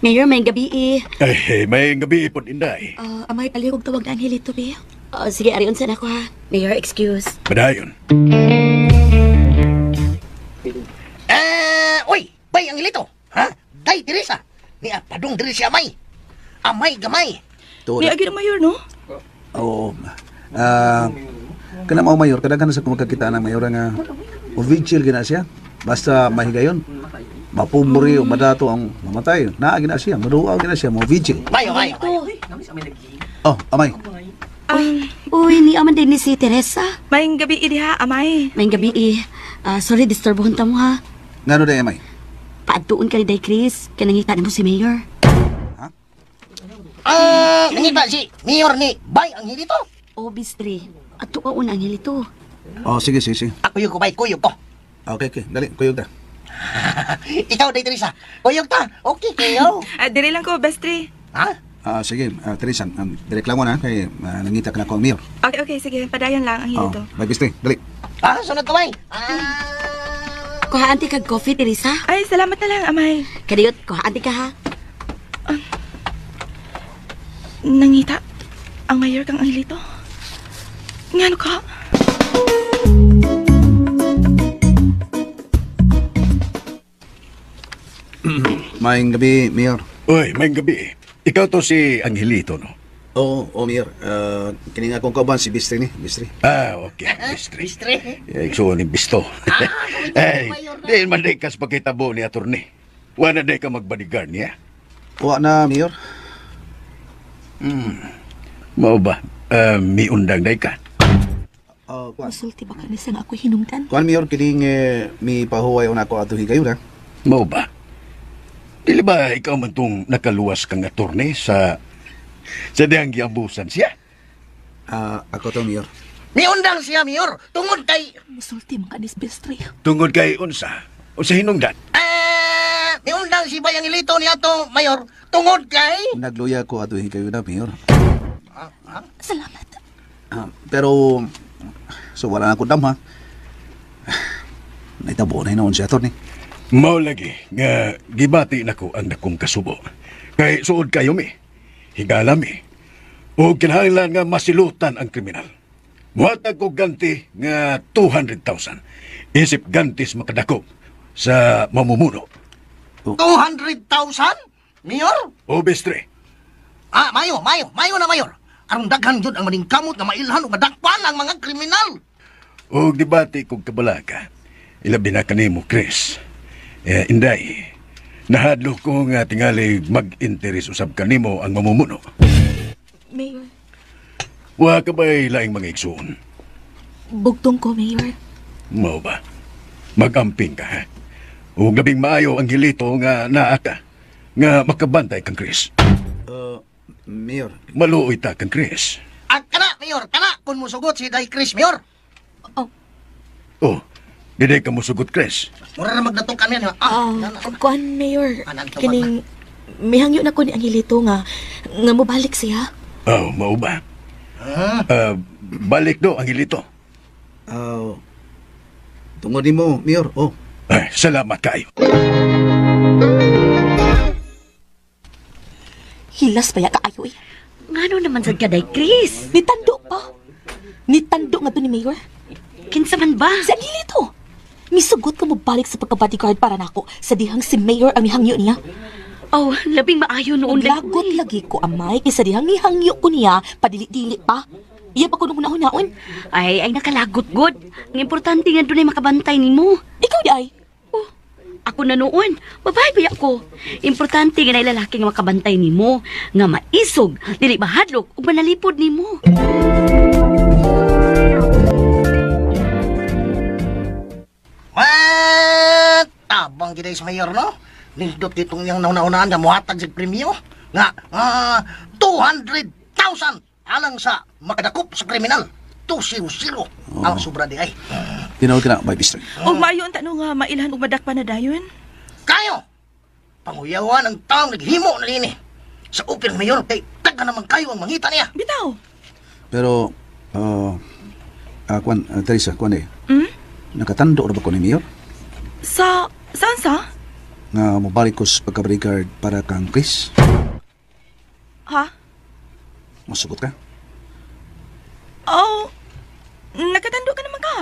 S11: Mayor, may gabi eh.
S7: Ay, may gabi pod Inday.
S4: Amay, palihog tawag na Angelito, be.
S11: Sige, arion sana ko ha. Mayor, excuse.
S7: Padayon.
S6: Uy, bay Angelito. Ha? Day Teresa. Niya padung diri si Amay. Amay gamay.
S13: Ni agi ang mayor, no?
S2: Oo. Kana mao mayor, kadaghan sa kumakakita ng mayor nga o vigil gina siya. Basta mahigayon. Mapumuri o madato ang mamatay. Naa gina siya, maduaw gina siya, mo vigil.
S6: Mayo, mayo.
S2: Oh, amay.
S11: Uy, ni aman din ni si Teresa.
S13: Maayong gabi diha, amay.
S11: Maayong gabi eh. Sorry, disturbuhon ta mo ha.
S2: Ngano day, amay?
S11: Paadtuon ka ni Day Chris. Kaya nangita nimo si Mayor.
S2: Ha?
S6: Nangita si Mayor ni Bay Angelito.
S11: Oh, bistri. Ato ka una, Angelito.
S2: Oh, sige, sige, sige.
S6: Ako yung kubay, kuyog ko.
S2: Okay, okay. Dali, kuyog ta.
S6: Ikaw, Day Teresa. Kuyog ta. Okay, kayo.
S13: Diri lang ko, bestri.
S6: Ha?
S2: Sige, Teresa, direklamo na kay nangita ka na ko ang mayor.
S13: Okay, okay, sige. Padayon lang, Angelito.
S2: Oh, bye, bestri. Dali.
S6: Sunod ko, bay.
S11: Kuhaan ti kag coffee, Teresa.
S13: Ay, salamat na lang, amay.
S11: Kadiyot, kuhaan ti ka, ha?
S13: Nangita ang mayor kang Angelito. Ngano ka?
S8: Maayong gabi, Mayor.
S7: Uy, maayong gabi. Ikaw to si Angelito, no?
S8: Oo, oh, Mayor. Kini nga akong kauban si Bistri ni. Bistri.
S7: Ah, okay. Bistri.
S6: Bistri.
S7: Igsuon ni Bisto. Ay, di man di kas pagkitabo ni attorney. Wala di ka magbodyguard niya.
S8: Wa na, Mayor.
S7: Mao ba? Miundang day ka?
S8: Kuan.
S4: Musulti ba ka ni nga ako hinungdan?
S8: Kuan, Mayor, kining mi pahuway una ko ato higayuna.
S7: Mao ba? Dili ba ikaw man tong nakaluwas kang attorney sa diyang giambusan siya?
S8: Ako to, Mayor.
S6: Miundang siya, Mayor. Tungod kay...
S4: Musulti man ka ni Bistri.
S7: Tungod kay unsa? Unsa hinungdan?
S6: Miundang si Bayang Ilito niya to, Mayor. Tungod kay...
S8: Nagluya ko ato higayuna, Mayor.
S4: Salamat.
S8: Pero... So wala na ko damha. Naitabo na noon siya, attorney.
S7: Mao lagi nga gibati nako ang dakong kasubo. Kay suod kayo mi. Higala mi. O kinahanglan nga masilutan ang kriminal. Muhatag ko ganti nga 200,000. Isip gantis makadakop sa mamumuno.
S6: 200,000? Mayor?
S7: O Bestre.
S6: Ah, mayo na, Mayor. Aron daghan jud ang maningkamot nga mailhan ug madakpan ang mga kriminal.
S7: O debate kog kabalaka. Ilabi na kanimo, Chris. Inday, nahadlok ko nga tingali mag-interes usab kanimo ang mamumuno.
S4: Mayor.
S7: Wa ka ba'y laing mga igsuon?
S4: Bugtong ko, Mayor.
S7: Mao ba? Mag-amping ka, ha? O labing maayo ang hilito nga naa ka, nga makabantay kang Chris.
S8: Mayor.
S7: Maluoy ta kang Chris.
S6: Ah, kana, Mayor, kana, kung musugot si Day Chris, Mayor.
S7: Oh, di ka musugot, Chris.
S6: Mura na magdatong kami.
S4: Kuan, Mayor, kining mihangyo na ko ni Angelito nga mobalik siya.
S7: Oh, mao ba? Balik do, Angelito.
S8: Tungod nimo, Mayor. Oh.
S7: Ay, salamat kayo.
S4: Hilas pa ya kaayo eh.
S11: Ngano naman sad ka, Day Chris?
S4: Nitando pa. Nitando nga to ni Mayor.
S11: Kinsa man ba?
S4: Si Angelito. Misugot ka mo balik sa pagka-bodyguard para nako sa dihang si Mayor ang mihangyo niya.
S11: Oh, labing maayo noon.
S4: Naglagot lagi ko amay kaysa dihang mihangyo ko niya, padili-dili pa. Iya pa ko nung hunaon.
S11: Ay, nakalagot god. Ang importante nga dunay makabantay nimo.
S4: Ikaw di ay.
S11: Oh, ako na noon. Babae ba ako? Importante nga na lalaki nga makabantay nimo, nga maisog, dili mahadlok ug manalipod nimo.
S6: What? Tabang gid sa Mayor, no? Nindot kitong iyang nauna-unaan nga muhatag sa premyo nga 200,000 alang sa makadakop sa kriminal. 200 ang sobra di ay.
S8: Tinawag ka na, Bay Bistri.
S13: Og maayo ang tanong nga mailhan og madakpan na dayon.
S6: Kayo! Panguyawan ang taong naghimo na nini. Sa upir Mayor kay taga naman kayo ang mangita niya.
S13: Bitaw.
S8: Pero, kuan, Teresa, kuan eh.
S13: Hmm?
S8: Nakatando ra ba ko ni Mayor?
S13: Sa, saan sa?
S8: Nga mobalik ko sa pagka-bodyguard para kang Chris.
S13: Ha?
S8: Masugot ka?
S13: Oh, nakatando ka naman ka.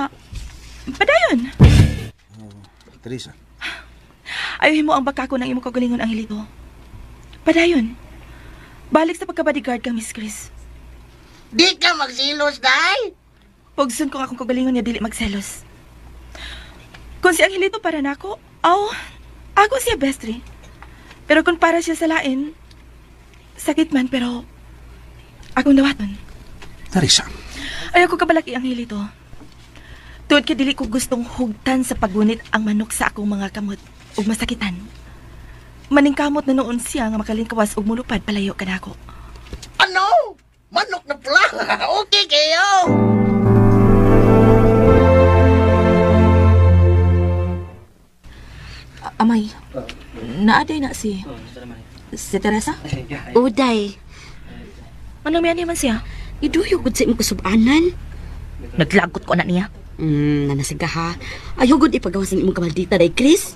S13: Padayon.
S8: Teresa.
S13: Ayuhin mo ang baka ko ng imong kagalingon, Angelito. Padayon. Balik sa pagka-bodyguard kang Miss Chris.
S6: Di ka magsilos, day!
S13: Pugson ko akong kagalingon niya dili magselos. Kung si Angelito para nako, aw, ako siya bestri. Pero kung para siya sa lain, sakit man pero akong dawaton.
S8: Teresa.
S13: Ayaw ko kabalaki, Angelito. Tuod kay dili ko gustong hugtan sa paggunit ang manok sa akong mga kamot ug masakitan. Maningkamot na noon siya nga makalingkawas ug mulupad palayo kanako.
S6: Ano? Manok na pula? Okay kayo!
S4: Amay, naaday na si Teresa?
S11: Uday.
S4: Manong miyan man siya?
S11: Iduyo gud sa imong kasubanan.
S4: Naglagot ko na niya.
S11: Nanasig ka ha. Ayaw gud ipagawas ang imong kamaldita, day Chris.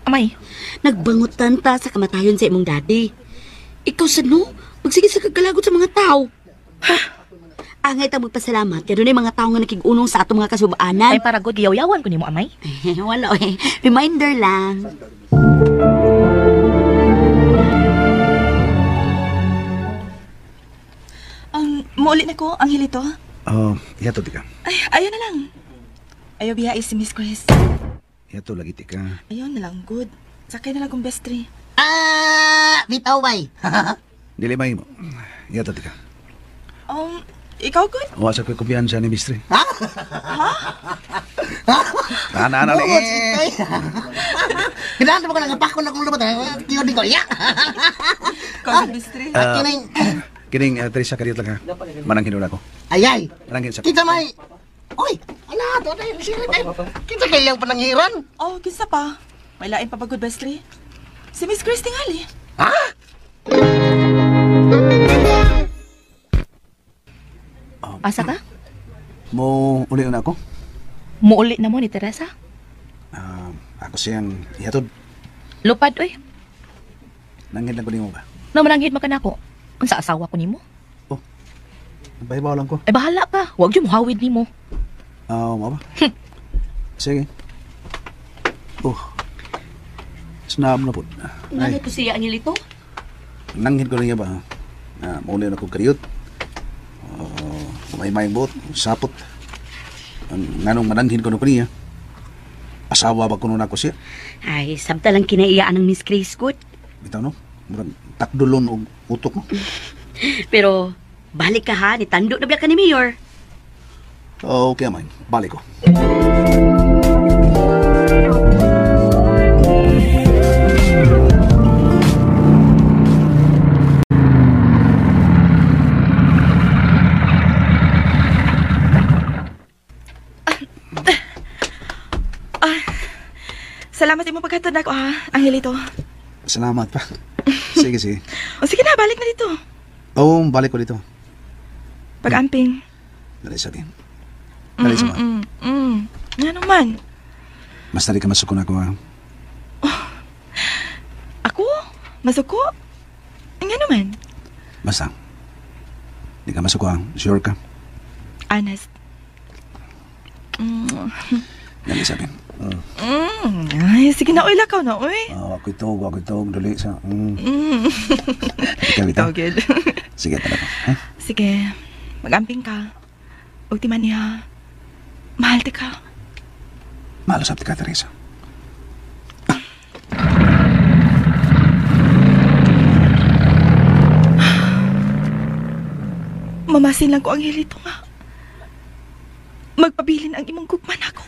S4: Amay.
S11: Nagbangutan ta sa kamatayon sa imong daddy. Ikaw sa no, magsige sa kagalagot sa mga tao. Ha? Angay ta magpasalamat kay dunay mga tawo nga nakig-unong sa atong mga kasubaanan.
S14: Ay para god giyaw-yawan ko nimo amay.
S11: Wala eh. Reminder lang.
S4: Muuli na ko, Angelito.
S8: Oh, ihatod ka.
S4: Ay, ayaw na lang. Ayaw biya si Miss Chris.
S8: Ihatod lagi tika.
S4: Ayaw na lang, good. Sakay na lang kong best tree.
S6: Ah, bitaw bay.
S8: Dili may mo. Ihatod ka.
S4: Ikaw good?
S8: Wa sa ko'y kumpiyansa ni Mistri.
S6: Ha?
S8: Ana, ana,
S6: Buot, sitoy. Kailangan mo ka lang apakon akong lubat. Tiyo di ko. Ya.
S4: Ikaw best tree.
S6: Kining
S8: Kining Teresa kadiyot lang ha. Mananghin na ako.
S6: Ayay.
S8: Mananghin sa.
S6: Kita may. Oy, ala to dai sirit ay. Kinsa kay iyang pananghiran?
S4: Oh, kinsa pa? May lain pa ba good best tree? Si Miss Chris tingali.
S6: Ha?
S14: Asa ka?
S8: Mo uli na ako.
S14: Muuli na mo ni Teresa?
S8: Ako siyang ihatod.
S14: Lupad oy.
S8: Nanghid lang ko nimo ba?
S14: No mananghid man ka nako. Unsa asawa ko nimo?
S8: Oh. Bahibaw lang ko.
S14: Ay bahala ka. Wag jud mohawid nimo.
S8: Ah, mao ba? Sige. Oh. Snab na pud.
S11: Ngano to siya, Angelito?
S8: Nanghid ko niya ba? Ah, mauli na ko kariyot. May may bot, sapot. Ang nganong mananghin ko no niya. Asawa ba kuno nako siya?
S11: Ay, sabta lang kinaiyaan ng Miss Chris good.
S8: Bitaw no? Murag takdulon og utok mo.
S11: Pero balik ka ha, ni tando na biya ka ni Mayor.
S8: Okay man, balik ko.
S4: Salamat imo paghatod nako ha, Angelito.
S8: Salamat pa. Sige, sige.
S4: O sige na, balik na dito.
S8: Oo, balik ko dito.
S4: Pag-amping.
S8: Dali sabi. Dali sa
S4: Nga naman.
S8: Basta di ka masuko na ako ha.
S4: Oh, ako? Masuko? Nga naman.
S8: Basta. Di ka masuko ha. Sure ka?
S4: Honest.
S8: Dali sabi.
S4: Ay, sige na, uy, lakaw na, uy.
S8: Oh, ako itog, dali sa. Ikaw ito.
S4: Ikaw, good.
S8: Sige, talaga. Ha?
S4: Sige, mag-amping ka. Huwag ti man niya. Mahal ti ka.
S8: Mahal sa ti ka, Teresa.
S4: Mamasin lang ko ang hilito nga. Magpabilin ang imong gugman ako.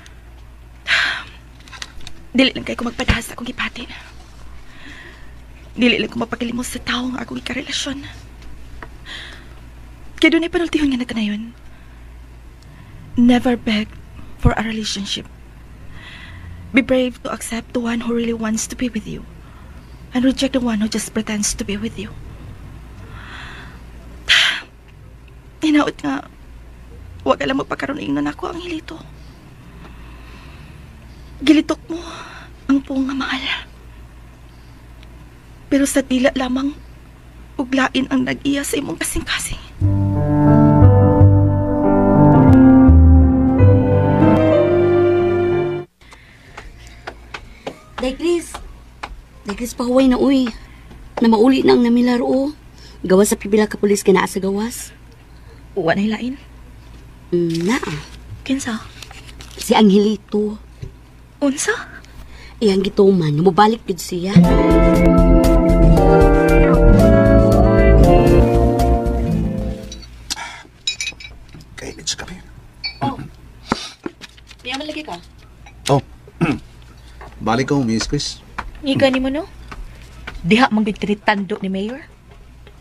S4: Dili lang kay ko magpadahas sa akong gipati. Dili lang ko mapakilimos sa tao nga akong ikarelasyon. Kaya doon ay panultihon nga nagkanayon. Never beg for a relationship. Be brave to accept the one who really wants to be with you and reject the one who just pretends to be with you. Hinaot nga, huwag alam magpakaroon ingnon ako ang hilito. Gilitok mo ang buong nga mahal. Pero sa dila lamang, uglain ang nag-iya sa imong kasing-kasing.
S11: Day Chris. Day Chris, pahuway na uy. Na mauli na ang namilaro o. Gawas sa pibila ka pulis ka naa sa gawas.
S14: Uwa na hilain?
S11: Na.
S14: Kinsa?
S11: Si Angelito.
S14: Unsa?
S11: Iyang gituman, mubalik gud siya.
S8: Kainit sa kape.
S14: Oh. Niya man lagi ka?
S8: Oh. Balik ko, Miss Chris.
S14: Ngiga ni mo, no? Diha mang tando ni Mayor?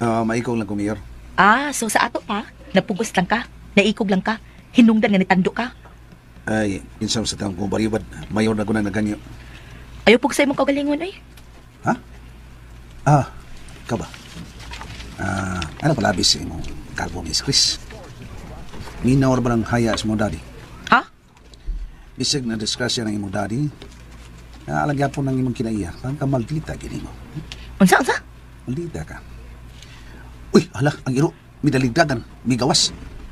S8: Maikog lang ko, Mayor.
S14: Ah, so sa ato pa, napugos lang ka, naikog lang ka, hinungdan nga ni tando ka.
S8: Ay, kinsa sa taong kong baribad, Mayor na ko na naganyo.
S14: Ayaw pug sa imong kaugalingon, ay.
S8: Ha? Ah, ikaw ba? Ah, ano pala bis sa imong kalbo, Miss Chris? Minawar ba ng haya sa mong daddy?
S14: Ha?
S8: Bisag na disgrasya ng imong daddy, naalagya po ng imong kinaiya, kang ka maldita gini mo.
S14: Unsa, unsa?
S8: Maldita ka. Uy, hala, ang iro, midaligdagan, migawas.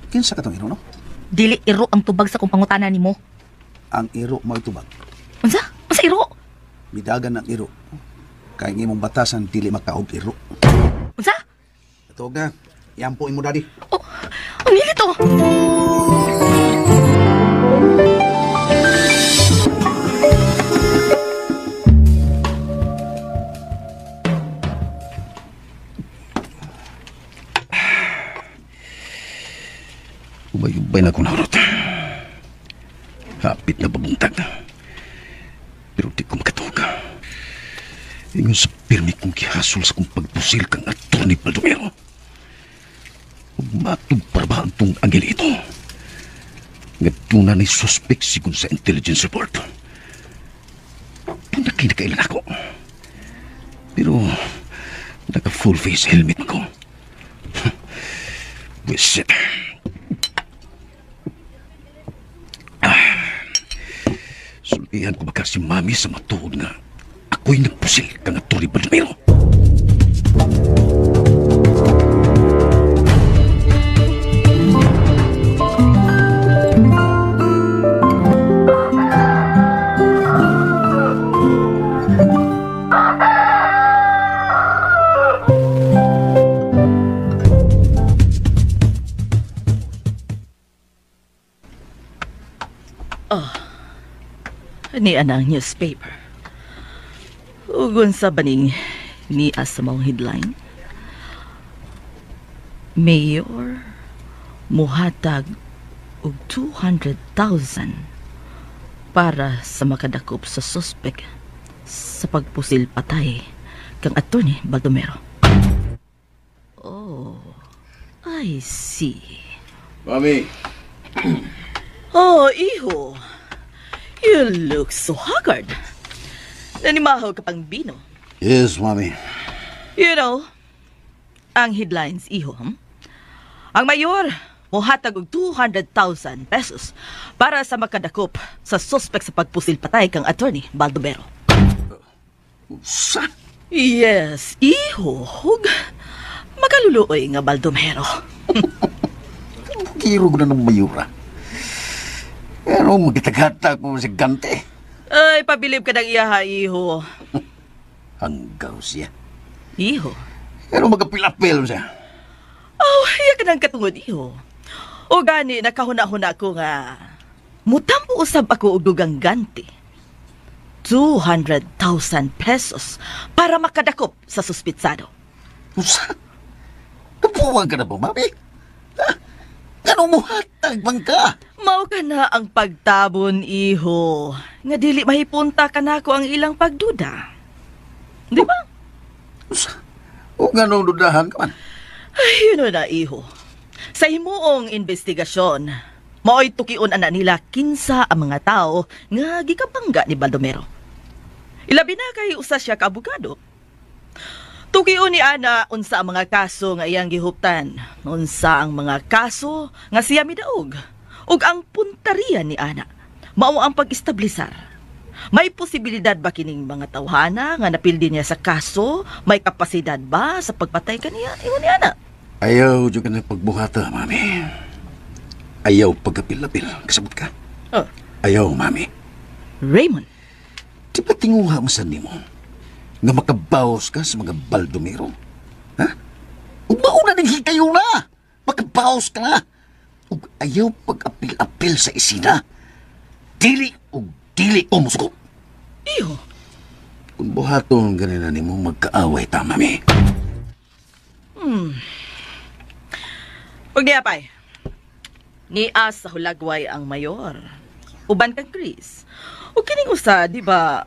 S8: Kinsa ka tong iro, no?
S14: Dili iro ang tubag sa kong pangutana nimo.
S8: Ang iro mo'y tubag.
S14: Unsa? Unsa iro?
S8: Midagan ang iro. Kay ng imong batasan dili makaog iro.
S14: Unsa?
S8: Tuog na. Iampo imo daddy.
S14: Oh, ang nilito.
S2: Ubay-ubay na akong nahurot. Hapit na pabuntag na. Pero di ko makatuog. Ingon sa pirmi kong gihasol sa kong pagpusil kang Atty. Baldomero. Ug matug para ba ang tong Angelito? Nga doon na ni suspect sigon sa intelligence report. Doon na kinakailan ako. Pero naka full face helmet ko. Wisit. Sultihan ko baka si Mami sa matuod nga ako'y nagpusil kang Atty. Baldomero.
S13: Ni anang newspaper. Ugon sa baning ni sa maong headline. Mayor muhatag og 200,000 para sa makadakop sa suspect sa pagpusil patay kang Atty. Baldomero. Oh, I see.
S10: Mami.
S13: Oh, iho. You look so haggard. Nanimahaw ka pang bino.
S10: Yes, Mami.
S13: You know, ang headlines, iho, Ang mayor, muhatag og 200,000 pesos para sa makadakop sa suspect sa pagpusil patay kang Atty. Baldomero.
S10: Sa?
S13: Yes, iho. Hug. Makaluluoy nga Baldomero.
S10: Kirog na ng mayura. Pero magitaghatag mo si Gante.
S13: Ay, pabilib ka ng iyaha, iho.
S10: Hanggaw siya.
S13: Iho?
S10: Pero magapil-apil siya.
S13: Oh, iya ka ng katungod, iho. O gani, nakahuna-huna ko nga. Mutampo usab ako og dugang ganti. 200,000 pesos para makadakop sa suspitsado.
S10: Usa? Kapuwang ka na ba, Mami? Ha? Ganong muhatag man ka?
S13: Mao ka na ang pagtabon, iho. Nga dili mahipunta ka na ako ang ilang pagduda. Di ba?
S10: Usa? O ganong dudahan ka man?
S13: Ay, yun na, iho. Sa himuong investigasyon, mao'y tukion ana nila kinsa ang mga tao nga gikabangga ni Baldomero. Ilabi na kay usa siya ka abogado. Tukion ni ana unsa ang mga kaso nga iyang gihuptan, unsa ang mga kaso nga siya midaog, ug ang puntariya ni ana mao ang pag-establisar. May posibilidad ba kining mga tawhana nga napildi niya sa kaso? May kapasidad ba sa pagpatay kaniya? Ingon ni ana.
S10: Ayaw jud ka na pagbuhata, Mami. Ayaw pagkapil-apil. Kasabot ka?
S13: Oh.
S10: Ayaw, Mami.
S13: Raymond.
S10: Di ba tinguha mo sa nimo nga makabaos ka sa mga Baldomero? Ha? Ug mauna ning hikayo na! Makabaos ka na! Ug ayaw pag-apil-apil sa isina. Dili ug dili o musuko.
S13: Iyo.
S10: Kung buhaton ganina nimo magkaaway ta, Mami.
S13: Huwag niya, pay. Nias sa hulagway ang mayor. Uban kang Chris. O kining usa, di ba?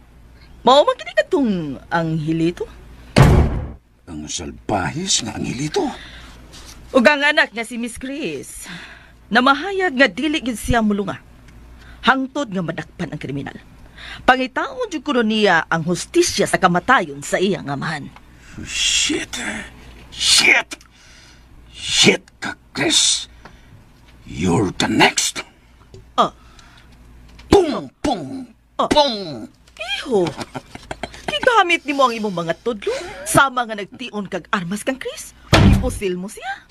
S13: Mao man kini katong Angelito?
S10: Ang salbahis nga Angelito.
S13: Ug ang anak nga si Miss Chris, na mahayag nga dili gid siya mulunga. Hangtod nga madakpan ang kriminal. Pangitaon jud kuno niya ang hustisya sa kamatayon sa iyang amahan.
S10: Shit. Shit. Shit ka, Chris. You're the next.
S13: Oh.
S10: Pung, pung,
S13: Oh.
S10: pung.
S13: Iho. Gigamit nimo ang imong mga tudlo sama nga nagtion kag armas kang Chris. O gipusil mo siya.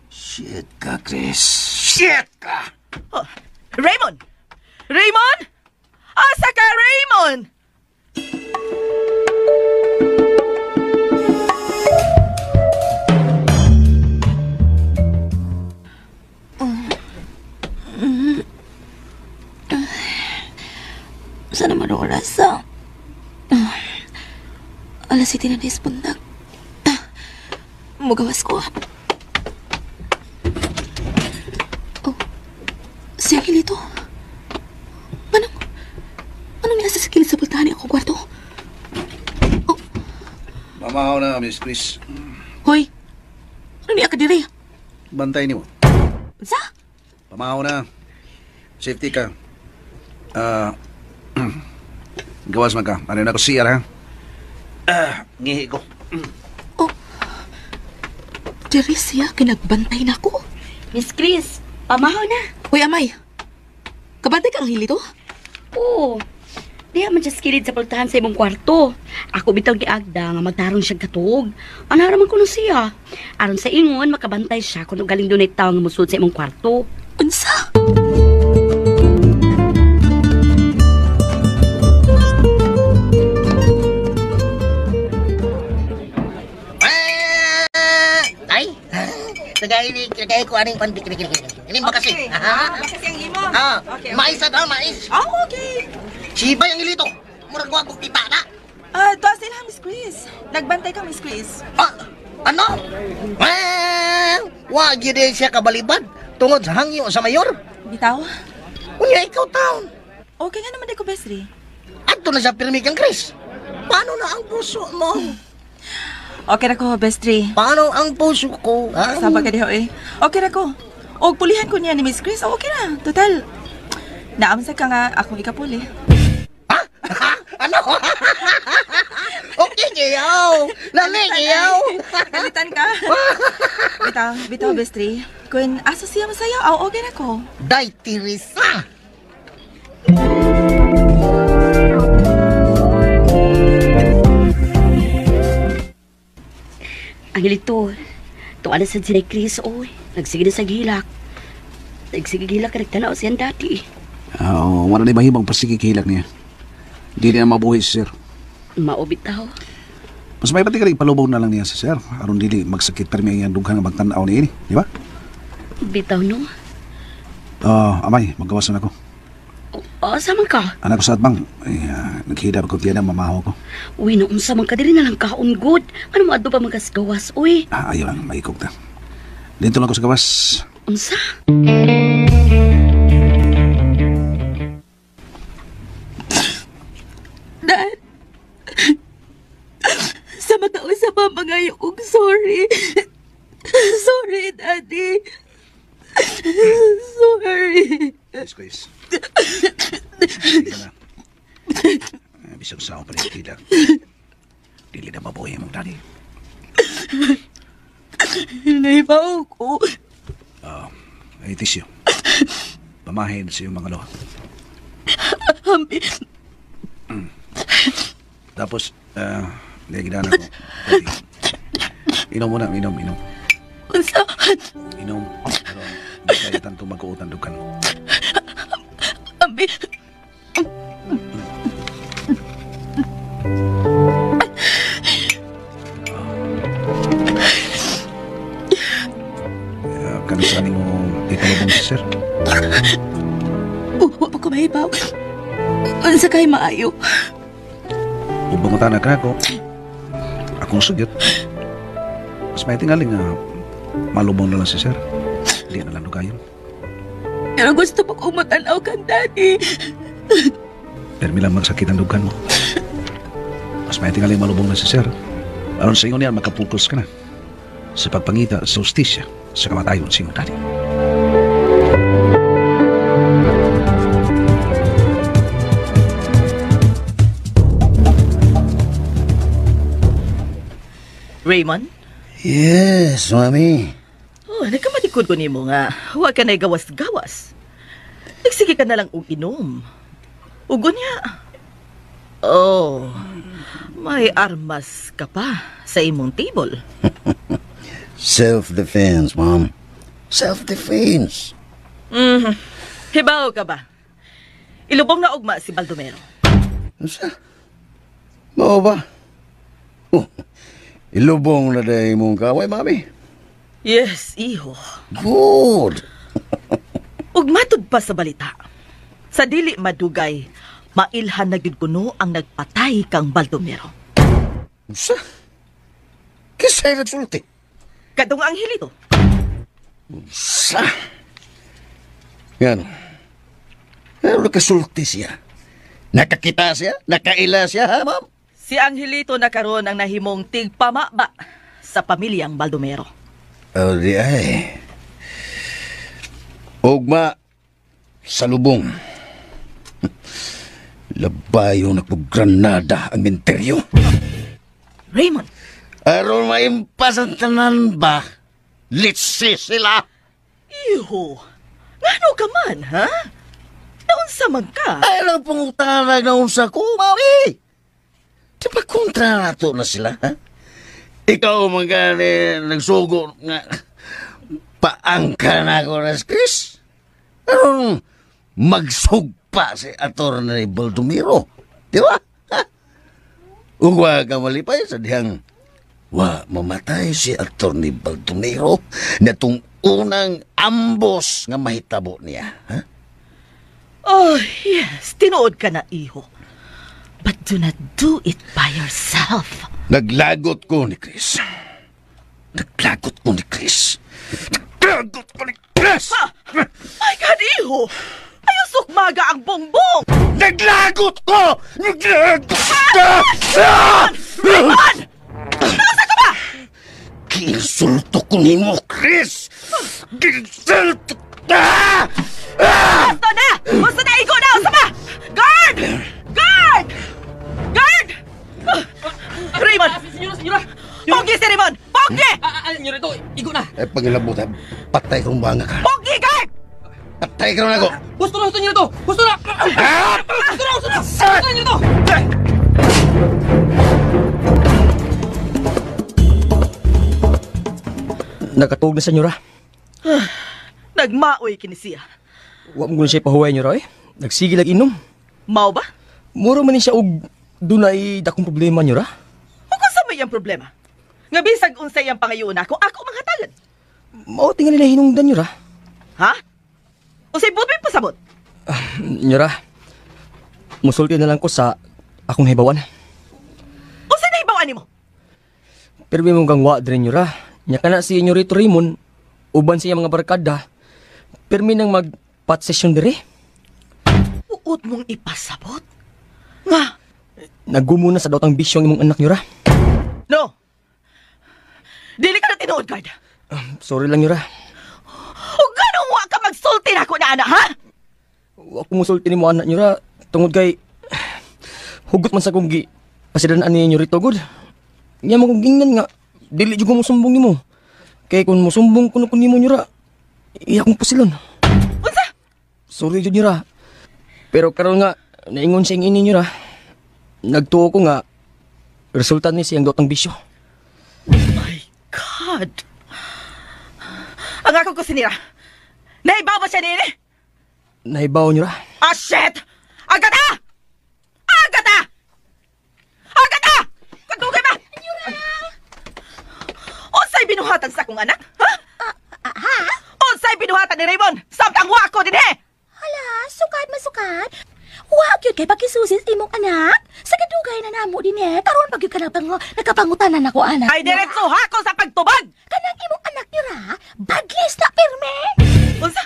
S10: Shit ka, Chris. Shit ka!
S13: Oh, Raymond! Raymond! Asa ka, Raymond?
S4: Sana man oras sa alas 7 na naispundag. Mugawas ko. Oh, si Angelito. Anong nasa sa kilid sa pultahan niya akong kwarto? Oh.
S10: Mamahaw na, Miss Chris.
S4: Hoy, ano niya ka diri?
S10: Bantay niyo.
S4: Sa?
S10: Pamahaw na. Safety ka. Gawas man ka. Ano na ko siya, ha? Ngihi ko.
S4: Oh. Diri siya, kinagbantay na ko.
S11: Miss Chris, pamahaw na.
S4: Uy, amay. Kabantay ka ang hilito?
S11: Oo. Diya man siya skilid sa pultahan sa imong kwarto. Ako bitaw giagda nga magtarong siya katuog. Ano raman kuno siya? Aron sa ingon, makabantay siya kung galing dunay tawo nga musud sa imong kwarto.
S4: Unsa?
S6: Tagay ko aning pan kini. Ini makasi.
S13: Makasi ang imo.
S6: Okay. Mais na mais.
S13: Oh, okay.
S6: Sibay ang ilito. Murag wa kog kita na.
S13: Tuwa sila, Miss Chris. Nagbantay ka, Miss Chris.
S6: Ano? Wa gyud siya kabalibad tungod sa hangyo sa mayor.
S13: Bitaw.
S6: Unya ikaw taon.
S13: Okay nga naman ko, Besri.
S6: Adto na sa pirmi kang Chris. Paano na ang puso mo?
S13: Okay ra ko, Bestri.
S6: Paano ang puso ko? Ha?
S13: Saba ka diho eh. Okay ra ko. Og pulihan ko niya ni Miss Chris. Okay ra. Total. Naamsa ka nga akong ikapuli.
S6: Ha? Ano? Okay kayo. Lami kayo.
S13: Galitan ka. Bitaw, Bestri. Kung asa siya masaya, okay ra ko.
S6: Day, Teresa.
S11: Angelito, tuwa na sad si Chris, oy. Nagsige na sa gilak. Nagsige gilak, nagtanaw siyan dati.
S2: Oo, wala na ibang pasigig hilak niya. Hindi na mabuhi si sir.
S11: Maubit tao.
S2: Mas may pati ka rin ipalubaw na lang niya si sir. Aron dili magsakit permi ang dughan nga magtanaw niya ini, di ba?
S11: Bitaw, no?
S2: Amay, magawas na ako.
S11: Asa man ka?
S2: Anak ko sa atbang, ay, naghidap ko tiyan na mamaho ko.
S11: Uy, no, unsa man ka diri na lang kaon good. Ano mo adto pa magasgawas, uy?
S2: Ayaw lang, maikog ta. Dito lang ko sa gawas.
S11: Unsa?
S4: Dad, sa makausap ang mga kong sorry. Sorry, Daddy. Sorry.
S2: Miss Chris. Hindi ka na. Bisag sao pa rin kilak. Dili na mabuhay mong daddy.
S4: Naibaw ko.
S2: Ay, tisyo. Pamahin sa iyong mga luha.
S4: Ambi.
S2: Tapos, nagidaan ako. Inom muna, inom.
S4: Unsa?
S2: Inom. Pero, hindi kaya tanto mag-uutan dukan.
S4: Ambi.
S2: Kano saan mo ipalubong si sir?
S4: Wa pa ko mahibaw. Unsa kay maayo?
S2: Ug bangutana ka ako. Akong sugyot. Mas may tingali nga malubong na lang si sir. Di na lang dugayon.
S4: Pero gusto pa kong matanaw kang daddy.
S2: Pero lang magsakit ang dughan mo. Mas may tingali malubong na si sir. Aron sa ingon niya, makapokus ka na sa pagpangita sa justisya sa kamatayon sa imong daddy.
S9: Raymond?
S10: Yes, mami.
S9: Oh, nagkamatikod ko nimo nga. Huwag ka na gawas-gawas. Nagsige ka na lang og inom. Ugo niya. Oh, may armas ka pa sa imong table.
S10: Self-defense, mom. Self-defense.
S14: Hibaw ka ba? Ilubong na ugma si Baldomero.
S10: Unsa? Mao ba? Oh, ilubong na day mong kaway, mami.
S14: Yes, iho.
S10: Good.
S14: Ug matud pa sa balita. Sa dili madugay, mailhan na gyud kuno ang nagpatay kang Baldomero.
S10: Unsa? Kisay nagsulti?
S14: Kadong Angelito.
S10: Unsa? Yan. Pero nakasulti siya. Nakakita siya? Nakaila siya, ha, ma'am?
S14: Si Angelito na karon ang nahimong tigpamaba sa pamilyang Baldomero.
S10: Oh, di ay. Ugma sa lubong. Labayo na po granada ang minteryo.
S14: Raymond!
S10: Aron maimpas ang tanan ba? Litsi sila!
S14: Iho! Ngano ka man, ha? Naunsa man ka?
S10: Ay, lang pangutana naunsa ko, mami! Di ba kontra nato na sila, ha? Ikaw man gani nagsugo nga paangka na ako na Chris. Aron magsugpa si Atty. Baldomero. Di ba? Ha? Ug wa ka malipay sa dihang wa mamatay si Atty. Baldomero na itong unang ambos nga mahitabo niya. Ha?
S14: Oh, yes. Tinuod ka na, iho. But do not do it by yourself.
S10: Naglagot ko ni Chris. Naglagot ko ni Chris. Naglagot ko ni Chris!
S14: Ha? My God, iho! Ayaw sukmaga ang bongbong!
S10: Naglagot ko! Naglagot ko!
S14: Raymond! Nasa ka ba?
S10: Giinsulto ko nimo, Chris! Giinsulto ka!
S14: Gusto na! Gusto na! Igo na! Usa pa! Guard! Guard! Guard! Raymond!
S15: Senyora, senyora!
S14: Pogi si Raymond! Pogi!
S15: Senyorito, igo na!
S10: Eh, pangilabot, patay kong banga ka.
S14: Pogi, guard!
S10: Patay ka na ako!
S15: Gusto na, senyorito! Gusto na! Gusto na, gusto na! Gusto na, senyorito!
S16: Nakatug na, senyora.
S14: Nagmaoy kini siya.
S16: Wa mo siya pahuway niyo, eh. Nagsige lag inom.
S14: Mao ba?
S16: Muro man ni siya og dunay dakong problema niyo, ra.
S14: Ug unsa may iyang problema? Nga bisag unsay iyang pangayoon ako, ako manghatagan.
S16: Mao tingali na hinungdan niyo, ra.
S14: Ha? Unsay buot may pasabot?
S16: Niyo, ra. Musulti na lang ko sa akong hibawan.
S14: Unsay nahibawan nimo?
S16: Pero may mong gangwa diri niyo, ra. Nya kana si Senyorito Raymond uban sa iyang mga barkada. Pirmi nang mag-pot session diri.
S14: Uot mong ipasabot? Nga?
S16: Nagumo na sa daotang bisyo ang imong anak niyo, ra.
S14: No! Dili ka na tinuod, guard.
S16: Sorry lang, Yura.
S14: O ganong wa ka magsulti na ako na anak, ha?
S16: Wa ko musulti nimo anak, Yura. Tungod kay hugot man sa kong gi pasidanaan ni Nyorito, good. Nya mo kong gingnan nga dili jud ko mosumbong nimo. Kay kung mosumbong kuno ko nimo, Yura, iya kong pusilon.
S14: Unsa?
S16: Sorry jud, Yura. Pero karon nga naingon siya ini, Yura. Nagtuo ko nga resulta ni siyang dotang bisyo.
S14: My God! Ang akong kusinira. Nahibaw ba siya nini?
S16: Nahibaw, Yura.
S14: Ah, shit! Agata! Agata! Agata! Kadugay ba? Unsay binuhatan sa akong anak? Ha?
S17: Ha?
S14: Unsay binuhatan ni Raymond? Samtang wa ko dinhi!
S17: Hala, sukad masukad. Wa gyud kay pakisusis imong anak. Sa kadugay na namo dinhi, karon pa gyud ka nakapangutanan nako anak.
S14: Ay diretso hako sa pagtubag.
S17: Kanang imong anak ni ra, baglis na pirme.
S14: Unsa?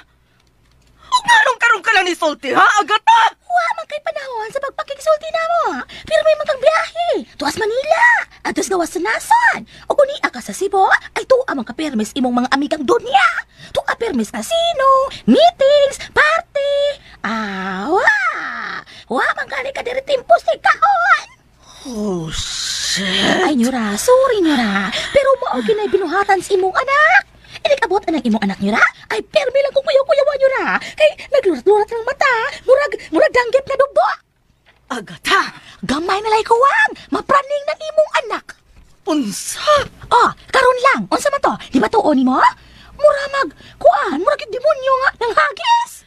S14: O nganong karon ka lang ni sulti ha, Agata?
S17: Wa man kay panahon sa pagpakisulti namo. Pirme man kang biyahe. Tuas Manila, atos gawas sa nason. O kung niya ka sa Cebu, ay tuwa man ka permis imong mga amigang dunya. Tuwa permis kasino, meetings, party. Awa! Wa man gani ka diri timpos ni kaon.
S14: Oh, shit.
S17: Ay, Nyura, sorry, Nyura. Pero mao ginay binuhatan sa imong anak. Inikabot anang imong anak, Nyura. Ay, permi lang kung kuyaw-kuyawan, Nyura. Kay naglurat-lurat ng mata. Murag danggit na dugo.
S14: Agata!
S17: Gamay na lay kuwang. Mapraning ng imong anak.
S14: Unsa?
S17: Oh, karon lang. Unsa man to? Di ba tuon nimo? Mura mag, kuan, mura gyud demonyo nga nang hagis.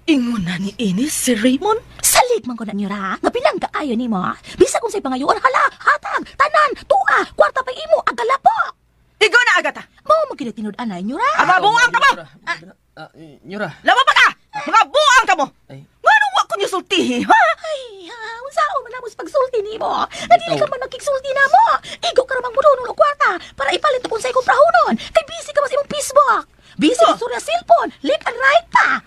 S14: Ingon na ni Ines si Raymond?
S17: Salig man ko na niyo ra, nga bilang kaayo nimo. Bisa kung say pangayoon, hala, hatag, tanan, tua, kwarta pa imo, agalapok.
S14: Igo na Agata.
S17: Mao mo gid tinud-anay niyo ra.
S14: Ama buang ka mo.
S16: Nyura.
S14: Lawa pa ka. Mga buang ka mo. Ngano wa ko niyo sultihi, ha?
S17: Ay, unsaon man namo sa pagsulti nimo? Nga dili ka man magkigsulti namo. Igo ka ramang mudunong og kwarta para ipalit kung sa ikong prahonon. Kay busy ka mas imong Facebook. Busy ka sa cellphone, left and right pa.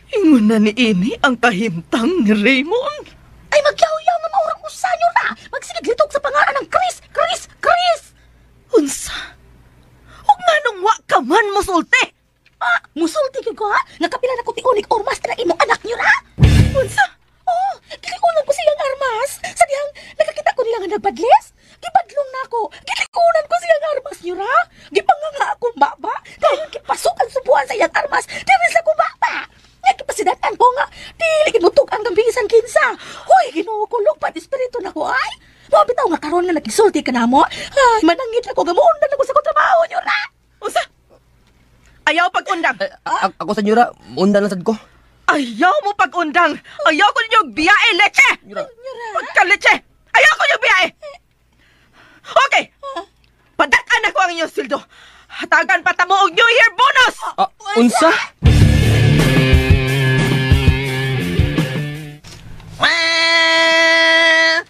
S14: Ingon na ni Ini ang kahimtang ni Raymond.
S17: Ay, magyaw-yaw nga maurang usa nyo na. Magsigig litok sa pangalan ng Chris, Chris, Chris.
S14: Unsa? Ug nganong wa ka man musulti?
S17: Ah, musulti gyud ko ha? Nga kapila na ko tiunig ormas na imong anak nyo ra.
S14: Unsa?
S17: Oh, gilikunan ko siyang armas. Sa dihang nakakita ko nila nga nagbadles. Gibadlong na ako. Gilikunan ko siyang armas nyo ra. Gipanganga ako baba. Dahil gipasok ang subuan sa iyang armas. Diri sa ko baba. Nagkipasidatan ko nga, dili gimutog ang gambisan kinsa. Hoy, Ginoo ko, lugpat espiritu na ko ay. Mao bitaw nga karon nga nagisulti ka namo. Ay, manangit ako nga muundan ako sa kong trabaho nyo ra.
S14: Unsa? Ayaw pag-undang.
S16: Ako sa nyura, muundan lang sad ko.
S14: Ayaw mo pag-undang. Ayaw ko ninyo biyae leche. Pagka leche. Ayaw ko ninyo biyae. Okay. Padak-an ako ang inyong sildo. Hatagan pa tamo og New Year bonus.
S16: Unsa?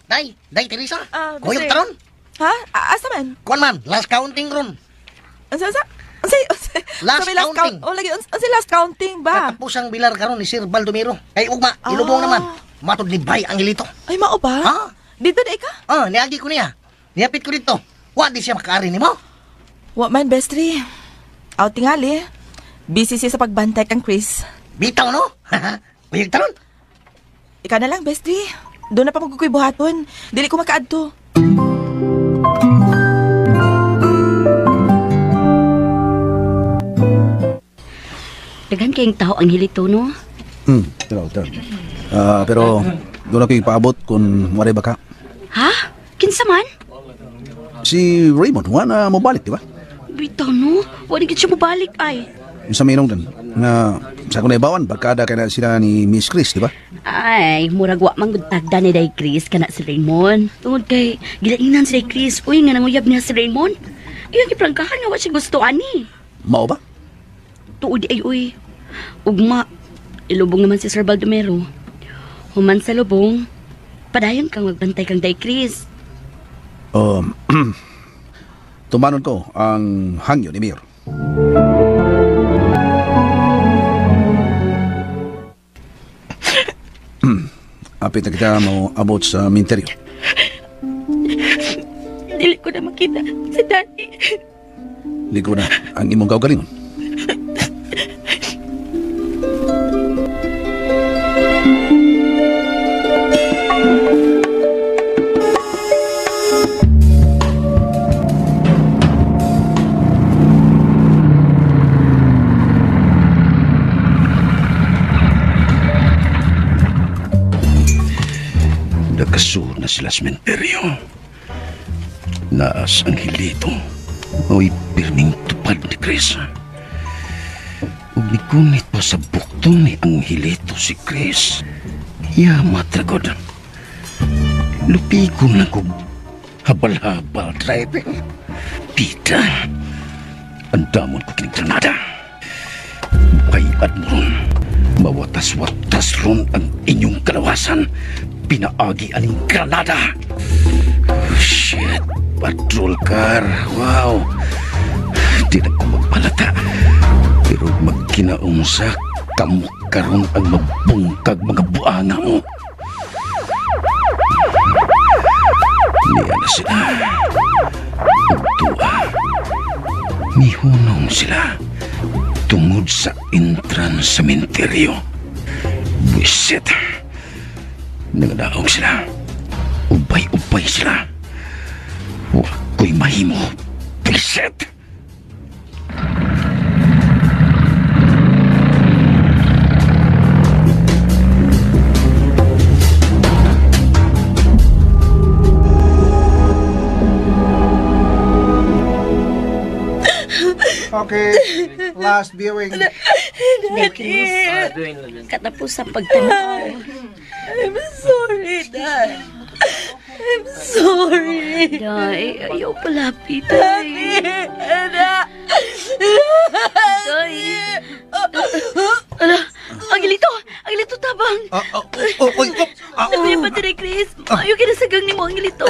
S6: Day, Day Teresa. Kuyog taron.
S13: Ha? Asa man?
S6: Kuan man, last counting ron.
S13: Unsa unsa? Unsa
S6: last counting.
S13: Oh, lagi unsa last counting ba?
S6: Katapos ang bilar karon ni Sir Baldomero. Kay ugma, ilubong naman. Matod ni Bay Angelito.
S13: Ay mao ba?
S6: Ha?
S13: Dito na ka?
S6: Ah, niagi ko niya. Niapit ko dito. Wa di siya makaari nimo.
S13: Wa man bestri. Aw tingali. Busy siya sa pagbantay kang Chris.
S6: Bitaw no? Kuyog taron.
S13: Ikaw na lang, bestri. Doon na pa magkukuy buhaton. Dili ko makaadto.
S11: Daghan kayong tao ang hilito, no?
S8: Tara, tara. Pero doon ako ipaabot kung waray baka.
S11: Ha? Kinsa man?
S8: Si Raymond, wa na mobalik, di ba?
S11: Bitaw, no? Wa na gid siya mobalik, ay.
S8: Yung sa minong din, nga sa akong naibawan, barkada kay na sila ni Miss Chris, di ba?
S11: Ay, murag wa man gud tagda ni Day Chris kana si Raymond. Tungod kay gilainan si Day Chris, uy nga nanguyab niya si Raymond. Iyang giprangkahan nga wa siya gusto ani.
S8: Mao ba?
S11: Tuod ay uy. Ugma, ilubong naman si Sir Baldomero. Human sa lubong, padayon kang magbantay kang Day Chris.
S8: Tumanon ko ang hangyo ni Mayor. Apit na kita mo abot sa minteryo.
S5: Dili ko na makita si Daddy.
S8: Ligo na ang imong kaugalingon.
S10: Nagkasur na sila sa sementeryo. Naas ang hilito. Oy, pirming tupad ni Chris. Ug nikunit pa sa buktong ni Angelito si Chris. Yama tragod. Lupigon lang kog habal-habal driver. Pita. Ang damon ko kining granada. Bayad mo ron. Mawatas-watas ron ang inyong kalawasan. Pinaagi aning granada. Oh, shit. Patrol car. Wow. Di na ko magpalata. Pero magkinaong sa kamok karon ang mabungkag mga buanga mo. Niya na sila. Ugtua. Mihunong sila. Tungod sa entrance sa sementeryo. Buisit. Nangadaog sila. Ubay-ubay sila. Wa ko'y mahimo. Buisit.
S8: Okay, last viewing.
S11: Daddy. Katapos sa pagtanaw.
S5: I'm sorry, Dad. I'm sorry.
S11: Day, ayaw palapit.
S5: Daddy! Anak!
S11: Day. Ala, Angelito! Angelito, tabang! Sabi pa dire, Chris. Ayaw kinasagang ni mo, Angelito.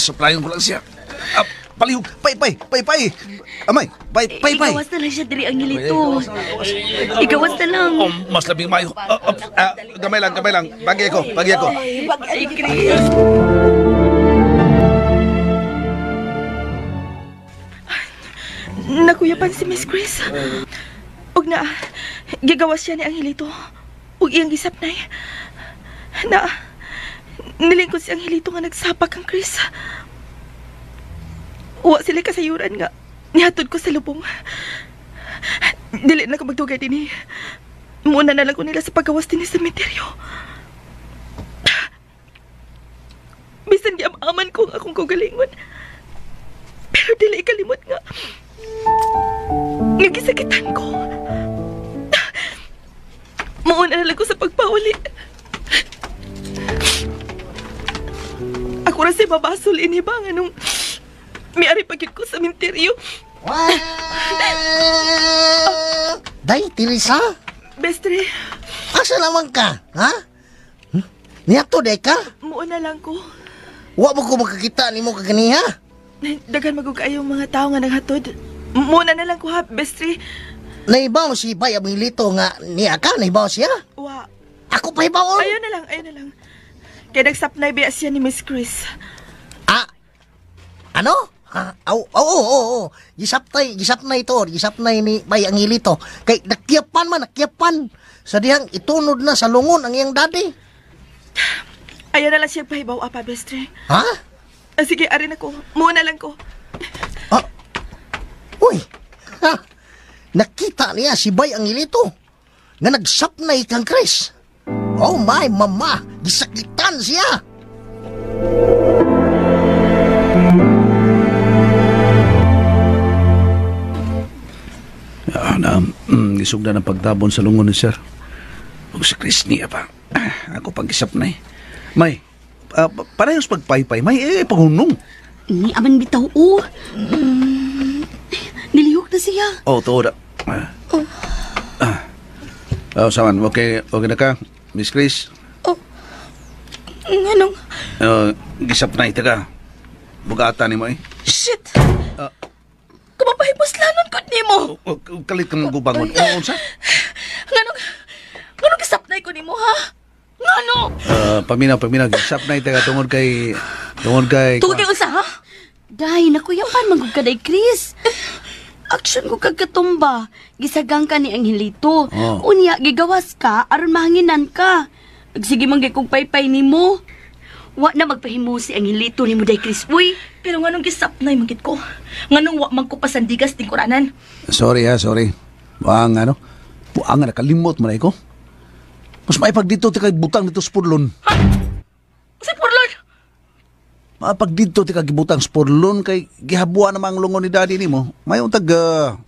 S2: Suplayon ko lang siya. Palihog. Pay, pay, pay, pay. Amay, pay, pay, pay.
S11: Igawas na lang siya diri, Angelito. Igawas na lang.
S2: Oh, mas labing mayo. Gamay lang, gamay lang. Bagi ako, bagi ako.
S11: Ay, Chris.
S13: Nakuyapan si Miss Chris. Ug na, gigawas siya ni Angelito. Ug iyang gisapnay. Na, nilingkod si Angelito nga nagsapak kang Chris. Wa sila kasayuran nga. Nihatod ko sa lubong. Dili na ko magdugay dinhi. Muna na lang ko nila sa paggawas dinhi sa sementeryo. Bisan giam-aman ko ang akong kaugalingon. Pero dili kalimot nga. Nagisakitan ko. Mauna na lang ko sa pagpauli. Ako ra si mabasol ini ba nga nung miari pagid ko sa sementeryo.
S6: Day, Teresa?
S13: Bestre.
S6: Asa naman ka, ha? Niyato, day ka?
S13: Muuna lang ko.
S6: Wa mo ko makakita nimo kaganiha?
S13: Daghan magug kayo mga tao nga naghatod. Muna na lang ko ha, Bestre.
S6: Naibaw si Bay Amilito nga niya ka? Naibaw siya?
S13: Wa.
S6: Ako pa ibaw?
S13: Ayaw na lang, ayaw na lang. Kaya nagsapnay biya siya ni Miss Chris.
S6: Ah? Ano? Oo, oo, oo. Gisapnay ito. Gisapnay ni Bay Angelito. Kay nakiyapan man, nakiyapan. Sa dihang itunod na sa lungon ang iyang daddy.
S13: Ayaw na lang siya pahibaw, apa, Bestre.
S6: Ha?
S13: Ah, sige, arin ako. Muna lang ko.
S6: Ah. Uy! Ha? Nakita niya si Bay Angelito na nagsapnay kang Chris. Oh my mama! Gisakitan siya!
S2: Isugda ng pagtabon sa lungon ni sir. Ug si Chris niya pa. Ako pag-isap na eh. May, parehas pagpaypay. May, paghunong.
S11: Ni aman bitaw, oh. Nilihok na siya.
S2: Oh, tuod. Oh, saman. Okay, okay na ka, Miss Chris?
S4: Oh, nganong?
S2: Gisap na ita ka. Bugata ni mo eh.
S4: Shit! Kumapahimuslanon ko nimo.
S2: Kalit kang magubangon. Oo, unsa?
S4: Nganong gisapnay ko nimo, ha? Ngano?
S2: Paminaw. Gisapnay ta ka tungod kay
S4: Tungod kay unsa, ha?
S11: Day, nakuyapan man gud ka day, Chris. Action ko kagkatumba. Gisagang ka ni Angelito.
S2: Oh.
S11: Unya, gigawas ka aron mahanginan ka. Sige man gay kog paypay nimo. Wa na magpahimo si Angelito nimo day, Chris. Uy,
S4: pero nganong gisapnay man gid ko? Nganong wa man ko pasandigas tingkuranan?
S2: Sorry ha, sorry. Buang ano? Buang nga nakalimot man ko. Mas maipag dito ti kay butang dito sa purlon.
S4: Ha? Sa purlon?
S2: Maipag dito ti kay gibutang sa purlon kay gihabuan na ang lungon ni daddy nimo. May untag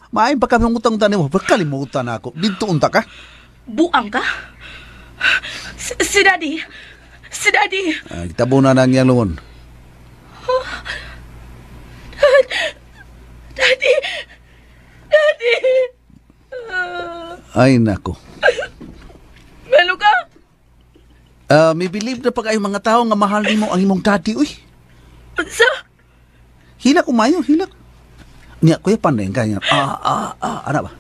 S2: maayong pa kami utang ta nimo. Kalimutan na ako. Dito unta ka?
S4: Buang ka? Si daddy. Si daddy.
S2: Gitabo na nang iyang lungon.
S4: Oh. Daddy. Daddy.
S2: Ay nako.
S4: Melo ka?
S2: May believe na pag ay mga tao nga mahal nimo ang imong daddy, uy.
S4: Unsa?
S2: Hilak umayo, hilak. Niya, kuya panay kanya. Ana ba?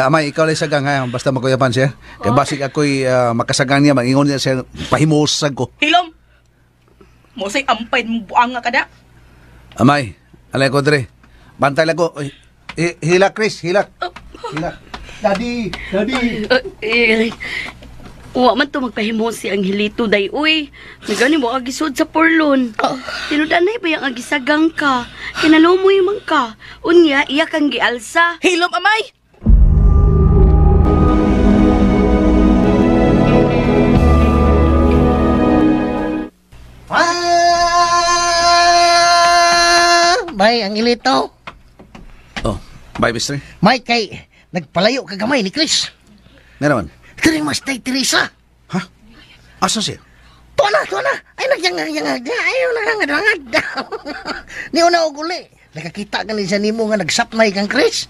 S2: Amay, ikaw lang sagang ha, basta makuyapan siya. Kaya basig ako'y makasagang niya, mangingon niya siya, pahimosag ko.
S4: Hilom! Mosay ampay mong buang nga kada.
S2: Amay, alay ko dre. Bantay lang ko. Hilak, Chris, hilak. Hilak. Daddy, daddy.
S11: Wa man to magpahimo si Angelito day uy. Nagani mo agisod sa porlon. Tinudanay ba yang agisagang ka? Kinalumoy man ka. Unya iya kang gialsa.
S4: Hilom amay.
S6: Bay Angelito.
S8: Bye, Bistri.
S6: Mike, kay nagpalayo ka gamay ni Chris.
S8: Nga naman.
S6: Diri mas tay Teresa.
S8: Ha? Asa siya?
S6: Tuwa na, tuwa na. Ay, nagyangag-yangag. Ayaw na ngangad. Ni una og uli. Nakakita ka ni siya nimo nga nagsapnay kang Chris.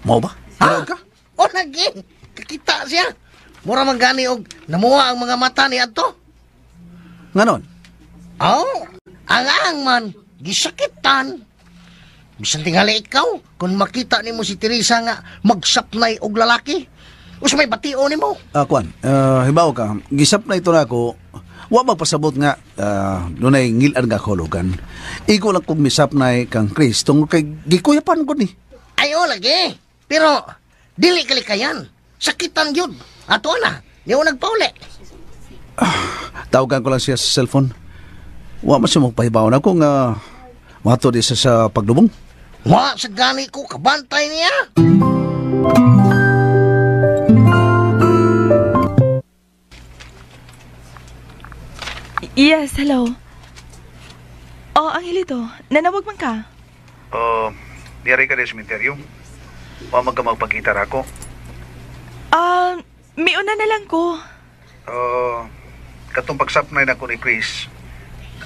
S8: Mao ba?
S6: Ha? Ka? O, lagi. Kakita siya. Mura man gani og namuha ang mga mata ni adto.
S8: Nganon?
S6: Oh, ang man gisakitan. Bisan tingali ikaw kung makita nimo si Teresa nga magsapnay og lalaki. Usa may batio nimo.
S8: Kuan, hibaw ka, gisapnay to na ako. Wa magpasabot nga dunay ngil-an nga kahulugan. Igo lang kong misapnay kang Chris tungod kay gikuyapan ko ni.
S6: Ayo lagi. Pero dili kalikayan. Sakitan gyud. Ato na, niyo nagpauli.
S8: Tawagan ko lang siya sa cellphone. Wa man siya magpahibaw na ako nga mato di siya sa paglubong.
S6: Wa sa gani ko kabantay niya.
S13: Yes, hello. Oh, Angelito, nanawag man ka.
S2: Oh, diyari ka sa sementeryo. Wa man ka magpakita ra ako.
S13: Miuna na lang ko.
S2: Oh, katong pagsapnay na ko ni Chris.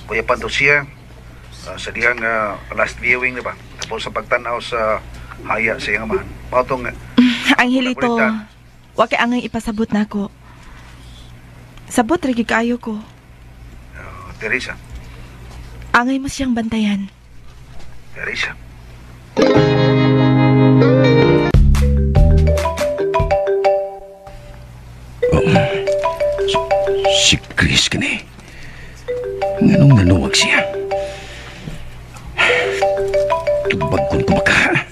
S2: Kuya Panto siya. Sa diyang last viewing na ba? Tapos sa pagtanaw sa haya sa iyang amahan. Mao tong
S13: Angelito, wa kay angay ipasabot nako. Sabot ra gyud kaayo ko.
S2: Teresa.
S13: Angay mo siyang bantayan.
S2: Teresa. Si Chris kini. Nganong nanuwag siya? Tubag ko baka.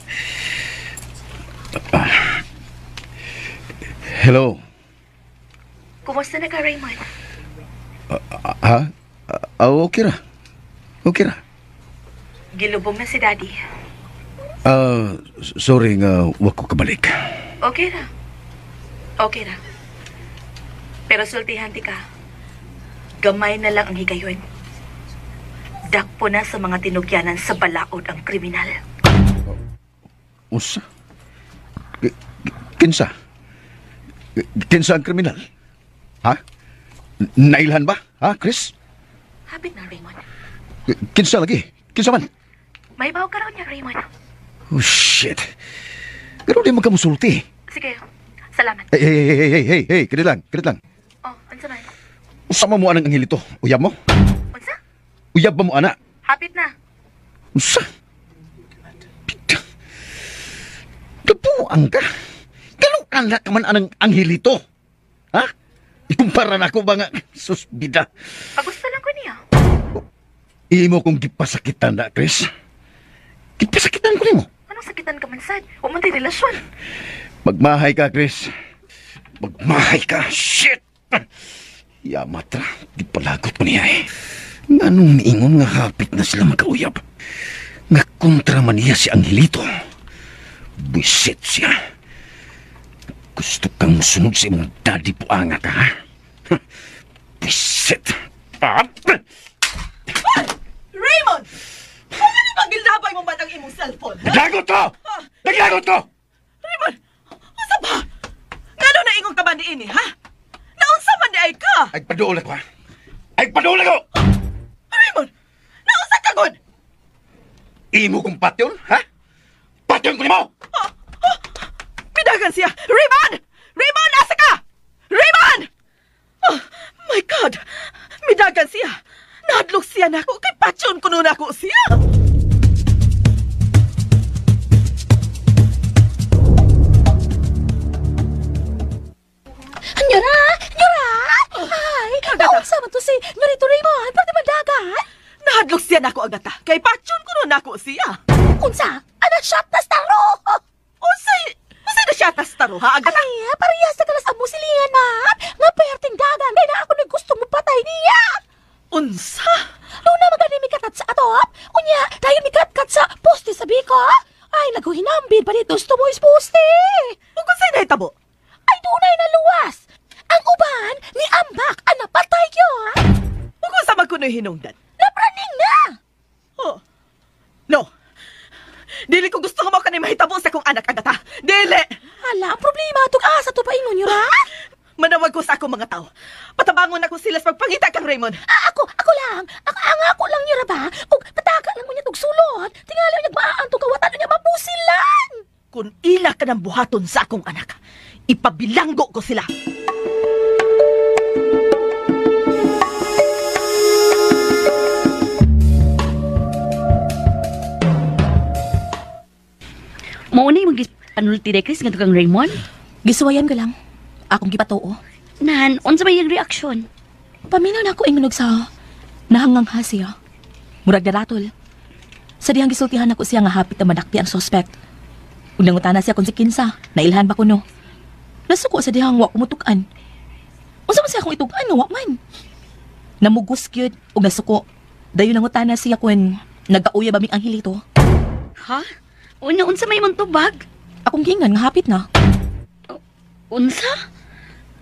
S2: Hello.
S5: Kumusta na ka, Raymond?
S8: Ha? Okay ra. Okay ra.
S5: Gilubong na si Daddy.
S8: Sorry nga wa ko kabalik.
S5: Okay ra. Okay ra. Pero sultihan ti ka. Gamay na lang ang higayon. Dakpo na sa mga tinugyanan sa balaod ang kriminal.
S8: Usa? Kinsa? Kinsa ang kriminal? Ha? Nailhan ba? Ha, Chris?
S5: Habit na, Raymond.
S8: Kinsa lagi? Kinsa man?
S5: May bawo ka raw niya, Raymond.
S8: Oh, shit. Pero di magkamusulti.
S5: Sige, salamat.
S8: Hey, hey, hey, hey, hey, hey, kini lang, kini lang.
S5: Oh, unsa man?
S8: Usa mo anang angelito? Uyab mo?
S5: Unsa?
S8: Uyab ba mo, ana?
S5: Hapit na.
S8: Usa? Kabuang ka? Ganong anak ka man anang angelito? Ha? Ikumpara na ako ba nga? Sus, bida.
S5: Pagusto lang ko niya.
S8: Imo kong gipasakitan na, Chris. Gipasakitan ko nimo.
S5: Anong sakitan ka man, sad? Huwag man tayo relasyon.
S8: Magmahay ka, Chris. Magmahay ka. Shit! Yamatra, gipalagot ko niya eh. Nganong niingon nga hapit na sila magkauyab. Nga kontra man niya si Angelito. Buisit siya. Gusto kang musunod sa imong daddy puanga ka, ha? Buisit. Ah!
S14: Raymond! Ano na bang gilabay mo man ang imong cellphone?
S8: Naglagot to! Naglagot to!
S14: Raymond! Unsa ba? Ngano na ingon ka ba niini, ha? Naunsa man di ay ka?
S8: Ay paduol ako, ha? Ay paduol ako!
S14: Raymond! Naunsa ka gud?
S8: Imo kong patyon, ha? Patyon ko nimo!
S14: Pidagan siya! Raymond! Raymond, asa ka? Raymond! Oh, my God! Midagan siya! Nahadlok siya nako kay patyon ko nun ako siya!
S17: Nyura! Nyura! Ay, naunsa man to si Nyorito Raymond? Pwede madagan?
S14: Nahadlok siya nako agata kay patyon ko nun ako siya!
S17: Unsa? Ana shot na staro!
S14: Unsay? Unsay na siya tas taro ha agata?
S17: Ay, parehas na kalas amo silingan man! Nga perting dagan, kaya na ako na gusto mo patay niya!
S14: Unsa?
S17: Luna magani mi katat sa atop? Unya, dayon mi kat-kat sa poste sa biko? Ay, naguhinambid pa dito gusto mo is poste!
S14: Ug unsay nahitabo?
S17: Ay, dunay na luwas! Ang uban ni Ambak ang napatay yun!
S14: Ug unsa man kunoy hinungdan?
S17: Napraning na!
S14: Oh. No. Dili ko gusto nga mo kanay mahitabo sa akong anak, Agata. Dili!
S4: Hala, ang problema atong asa to paingon yun, ha?
S14: Manawag ko sa akong mga tao. Patabangon ako sila sa pagpangita kang Raymond.
S17: Ah, ako lang. Ang ako lang yun, ba? Kung pataka lang mo niya tog sulod, tingali niya maaan tong kawatan niya mapusilan.
S14: Kung ila ka ng buhaton sa akong anak, ipabilanggo ko sila.
S11: Mauna yung panulti de Chris ngadto kang Raymond?
S4: Gisuwayan ko lang. Akong gipatuo.
S11: Nan, unsa may iyang reaksyon?
S4: Paminaw na ako ingunog sa nahangangha siya. Murag naratol. Sa dihang gisultihan ako siya nga hapit na madakpi ang suspect. Ug nangutana siya kung si kinsa, nailhan ba kuno. Nasuko sa dihang wa kumutukan. Unsa man siya akong itukan nga wa man. Namugos gyud ug nasuko. Dayon nangutana siya kun nagkauya ba ming anghilito.
S11: Ha? Unya unsa may imong tubag?
S4: Akong giingan nga hapit na.
S11: Unsa?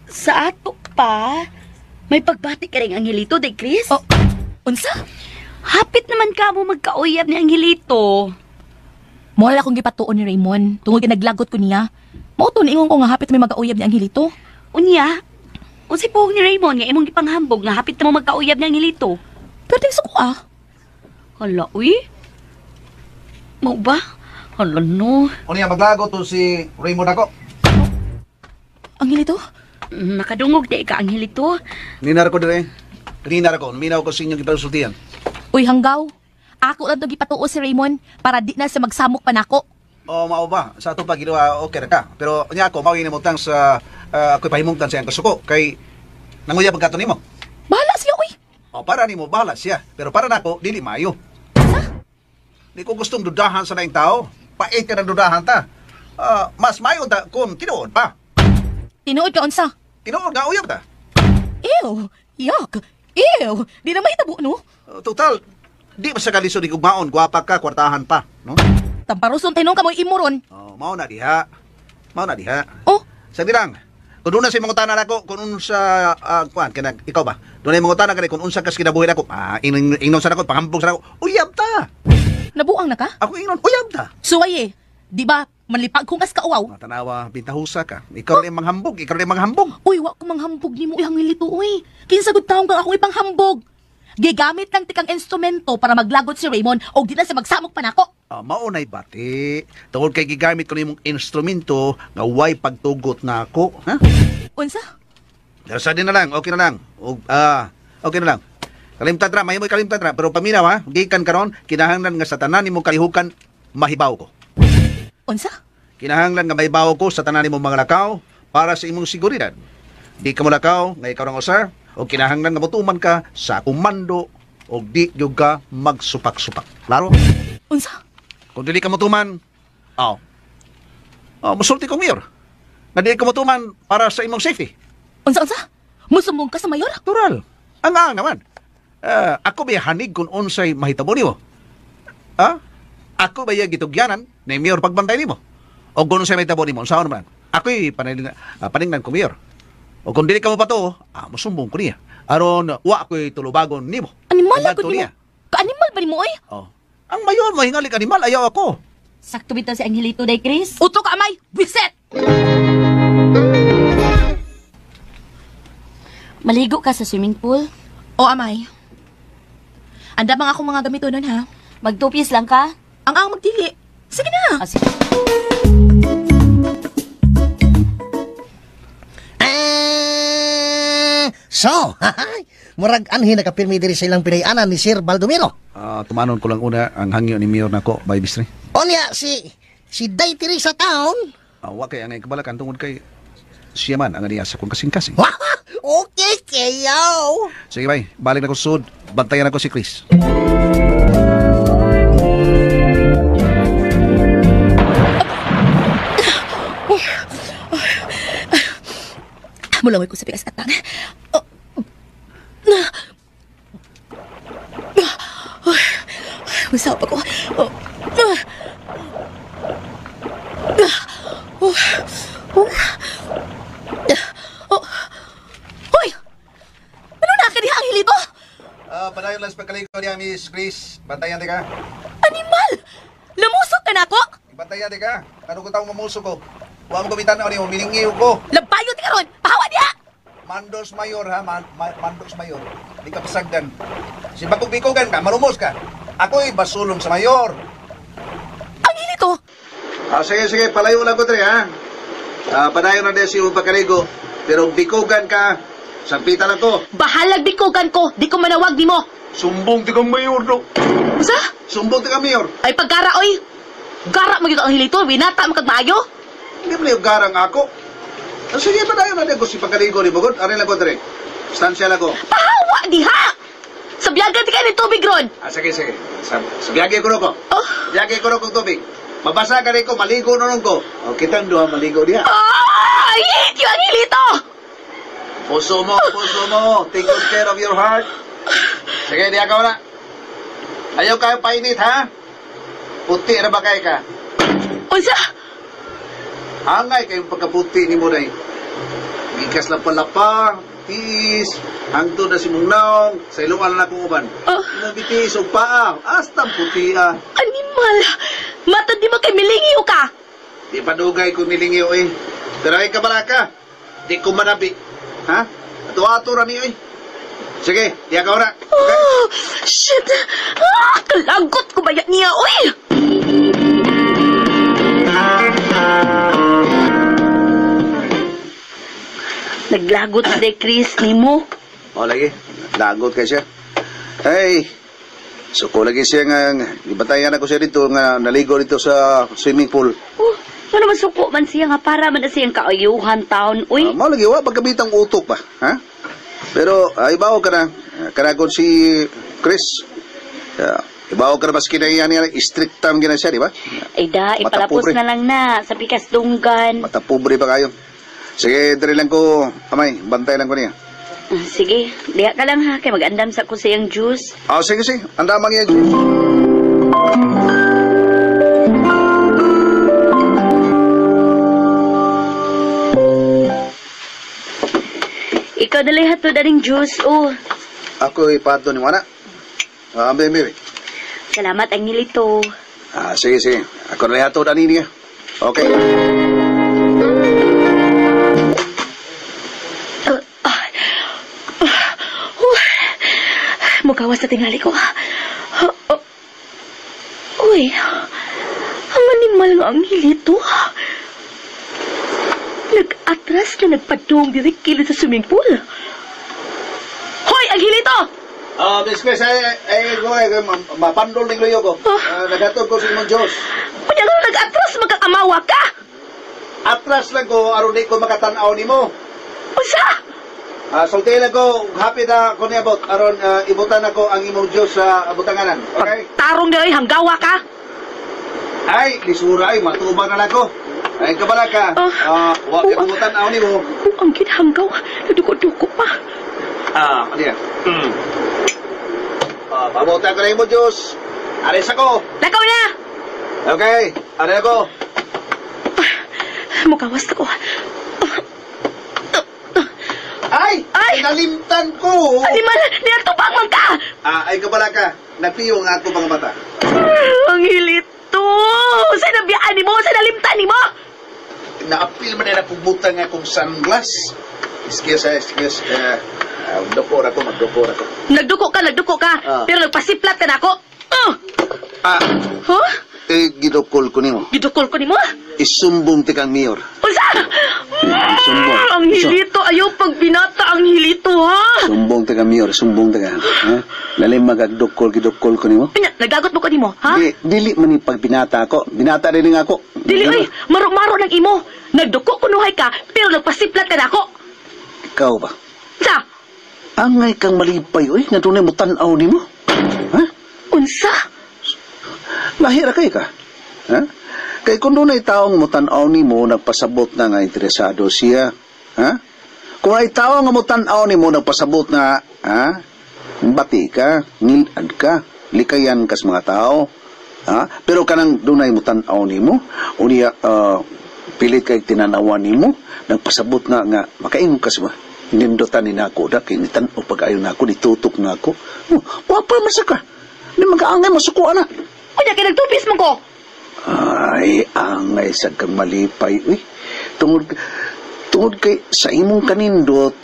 S11: Sa ato pa? May pagbati ka rin Angelito, day Chris?
S4: Oh, unsa?
S11: Hapit naman ka mo magkauyab ni Angelito.
S4: Mo lang akong gipatuon ni Raymond tungod kay naglagot ko niya. Mao to niingon ko nga hapit may magauyab ni Angelito.
S11: Unya, unsay puhong ni Raymond nga imong gipanghambog nga hapit na mo magkauyab ni Angelito?
S4: Pero tingso ko ah.
S11: Hala, uy. Mao ba? Hala no.
S8: Unya maglagot to si Raymond ako.
S4: Angelito?
S11: Nakadungog di ka, Angelito.
S8: Ninar ko dire. Ninar ko, minaw ko sa inyong gipasultihan.
S4: Uy, hanggaw. Ako lang to gipatuo si Raymond para di na sa magsamok pa nako.
S8: O mao ba? Sa ato pa ginawa okay ra ka. Pero unya ako mao inimutang sa ako'y pahimungtan sa iyang kasuko kay nanguyab pagkato nimo.
S4: Bahala siya, uy.
S8: O para nimo bahala siya, pero para nako dili maayo. Di ko gustong dudahan sa laing tao. Pait ka ng dudahan ta. Mas maayo ta kung tinuod pa.
S4: Tinuod ka unsa?
S8: Tinuod nga uyab ta.
S4: Ew, yak. Ew, di na mahitabo no.
S8: Total, di ba sa kalisod ni gugmaon, gwapa ka, kwartahan pa, no?
S4: Tamparuson tinong ka mo'y imuron.
S8: Oh, mao na diha. Mao na diha.
S4: Oh.
S8: Sa dirang, kung doon na sa mangutana nako, kung unsa kuan kanang ikaw ba? Doon na mangutana kani kung unsa kas kinabuhi nako, ingnon sa nako, panghambog sa nako. Uyab ta.
S4: Nabuang na ka?
S8: Ako ingnon, uyab ta.
S4: Suway eh. Di ba manlipag kong as kauaw?
S8: Tanawa, bintahusa ka. Ikaw rin manghambog, ikaw rin manghambog.
S4: Uy, wa ko manghambog nimo uyang nilito, uy. Kinsa gud taong kang akong ipanghambog. Gigamit lang tikang instrumento para maglagot si Raymond o di na sa magsamok pa nako.
S8: Maunay bati. Tungod kay gigamit ko nimong instrumento nga way pagtugot nako, ha?
S4: Unsa?
S8: Pero sa din na lang, okay na lang. Og okay na lang. Kalimtan ra, mahimoy kalimtan ra, pero paminaw ha, gikan karon kinahanglan nga sa tanan nimong kalihukan mahibaw ko.
S4: Unsa?
S8: Kinahanglan nga mahibaw ko sa tanan nimong mga lakaw para sa imong seguridad. Di ka mo lakaw nga ikaw rang usa, o kinahanglan nga motuman ka sa akong mando o di gyud ka magsupak-supak. Klaro?
S4: Unsa?
S8: Kung dili ka motuman, musulti kong mayor. Nga dili ka motuman para sa imong safety.
S4: Unsa? Musumbong ka sa mayor?
S8: Natural. Ang ang naman. Ako ba hanig kung unsay mahitabo nimo? Ha? Ako ba gitugyanan ni mayor pagbantay nimo? O kung unsay mahitabo nimo, unsaon man? Ako'y paningnan ko mayor. O kung dili ka mo pato, musumbong ko niya. Aron wa ako'y tulubagon nimo.
S4: Animal ako nimo. Ka-animal ba nimo oy?
S8: Oh. Ang mayor mahingalik animal, ayaw ako.
S11: Sakto bitaw si Angelito day, Chris.
S4: Uto ka amay, wiset.
S11: Maligo ka sa swimming pool?
S4: O amay. Anda mga akong mga gamito nun ha.
S11: Magtupis lang ka?
S4: Ang magdili. Sige na.
S11: Sige.
S6: So, murag anhi nakapirmi diri sa ilang pinay-anan ni Sir Baldomero.
S8: Tumanon ko lang una ang hangyo ni Mayor nako, bay bistri.
S6: Onya si Day diri sa town.
S8: Wa kay ang kabalakan tungod kay siya man ang niya sa kong kasing-kasing.
S6: Okay kayo.
S8: Sige bay, balik na ko sud. Bantayan ako si Chris.
S4: Mulangoy ko sa pikas atang. Masawap ako. Hoy! Ano na ka diha ang hilito?
S8: Padayon lang sa pagkaligo niya, Miss Chris. Bantayan di ka.
S4: Animal! Lamusok ka na ako?
S10: Bantaya di ka. Kano ko taong mamuso ko. Wa mo gamitan na mo milingiw ko.
S4: Labayo ti karon. Pahawa diha.
S10: Mandos mayor ha, mandos mayor. Di ka pasagdan. Si bagong-bikogan ka, marumos ka. Ako'y basulong sa mayor.
S4: Angelito.
S10: Ah, sige, sige, palayo lang ko tre ha. Padayon na din si Upa Kaligo. Pero bikugan ka, sampitan lang ko.
S4: Bahalag bikugan ko, di ko manawag nimo.
S10: Sumbong ti kang mayor do.
S4: Sa?
S10: Sumbong ti kang mayor.
S4: Ay paggara oy. Gara mo gyud ang Angelito, binata mo kag maayo.
S10: Hindi mo na yung garang ako. Sige, padayon na din ko si Pagkaligo ni Bugod. Arin lang ko tre. Stansya lang ko.
S4: Pahawa diha. Sa biyagan ti kay ni tubig ron.
S10: Ah, sige, sige. Sa biyage ko ko.
S4: Oh.
S10: Biyage ko ko tubig. Mabasa ka rin ko, maligo na ko. O, kitang duha, maligo diha.
S4: Ah, I hate you, Angelito!
S10: Puso mo, puso mo. Take good care of your heart. Sige, diha ka wala. Ayaw kayo painit, ha? Puti na ba kayo ka?
S4: Unsa?
S10: Angay kayong pagkaputi ni mo day. Gikas lang palapa, tiis, hangtod na si mong naong, sa ilungan na akong uban.
S4: Oh.
S10: Imong bitiis og paa, hasta puti ah.
S4: Animal! Matod di mo kay milingiw ka!
S10: Di pa dugay kung nilingiw eh. Pero ay kabalaka, di ko manabi. Ha? Ato-ato ra niyo eh. Sige, diya ka ora.
S4: Okay? Oh, shit! Ah, kalagot ko ba niya, uy!
S11: Naglagot si Chris nimo.
S10: O lagi, lagot kay siya. Hey, suko lagi siya nga, gibatayan ako siya dito nga naligo dito sa swimming pool.
S11: Oh, ano man suko man siya nga para man na siyang kaayuhan taon, uy.
S10: Mao lagi wa pagkabitang utok pa, ha? Pero ibaw ka na, kanagon si Chris. Ibaw ka na maski na yan, strict time gina siya, di ba?
S11: Ay da, ipalapos na lang na sa pikas dunggan.
S10: Mata pobre pa kayo. Sige, diri lang ko, amay, bantay lang ko niya.
S11: Sige, diha ka lang ha, kay mag-andam sa ko sa iyang juice.
S10: Ah, sige, sige, andamang iyang juice.
S11: Ikaw dalay hatod aning juice, oh.
S10: Ako ipato ni Wana. Ambe, ambe.
S11: Salamat, Angelito.
S10: Ah, sige, sige. Ako dalay hatod ani niya. Okay.
S4: Mugawas sa tingali ko. Uy, ang animal nga Angelito. Nag-atras na nagpadung diri kilid sa swimming pool. Hoy, Angelito!
S10: Miss Chris, ay, mapandol ng luyo ko. Naghatod ko sa imong Diyos.
S4: Kunya nga nag-atras, magkakamawa ka!
S10: Atras lang ko, aron di ko makatanaw nimo.
S4: Unsa?
S10: Sulti lang ko, happy na ko niabot, aron ibutan ako ang imong Diyos sa butanganan. Okay?
S4: Tarong na ay, hanggawa ka!
S10: Ay, lisura ay, matubang na lang ko. Ay, kabala ka. Wa ka kumutanaw nimo.
S4: Ang ginhanggaw, naduko-duko pa.
S10: Ano yan? Pabutan ko na imong Diyos. Alis ako.
S4: Lakaw na!
S10: Okay, alis ako.
S4: Mukawas ako.
S10: Ay! Ay! Nalimtan ko!
S4: Animal! Niatubang man ka!
S10: Ay kabala ka. Nagpiyo nga ako mga bata.
S4: Ang hilito! Sa nabiyaan ni mo! Sa nalimtan ni mo!
S10: Naapil man na pugbutan nga akong sunglass. Excuse, excuse. Magdukor ako, magdukor ako.
S4: Nagduko ka. Pero nagpasiplat ka na ako. Huh?
S10: Eh, gidukol ko nimo.
S4: Gidukol ko nimo?
S10: Isumbong ti kang mayor.
S4: Unsa?
S10: Sumbong.
S4: Ang hilito. Ayaw pag binata ang hilito, ha?
S10: Sumbong ti kang mayor, sumbong ti ka. Ha? Lalim magagdukol, gidukol ko nimo.
S4: Nagagot mo ko nimo, ha?
S10: Di, dili man ni pag binata ako. Binata rin nga ako.
S4: Dili, ay, maro-maro ng imo. Nagduko kunuhay ka, pero nagpasiplat ka na ako.
S10: Ikaw ba?
S4: Unsa?
S10: Angay kang malipay, oy. Nga tunay mo tanaw nimo. Ha?
S4: Unsa?
S10: Lahira kay ka. Ha? Kay kung dunay taong mutan-aw nimo nagpasabot na nga interesado siya. Ha? Kung ay tao nga mutan-aw nimo nagpasabot na, ha? Bati ka, ngilad ka, likayan kas mga tao. Ha? Pero kanang dunay mutan-aw nimo, unya pilit kay tinanawan nimo, nagpasabot na nga makaingon kas ba? Nindotan ni nako da kay nitan-aw pag-ayo nako, nitutok nako. Oh, wa pa man sa ka. Ni magaangay masukuan na.
S4: Unya kay nagtupis mo ko.
S10: Ay, angay sa kang malipay. Uy, tungod kay sa imong kanindot,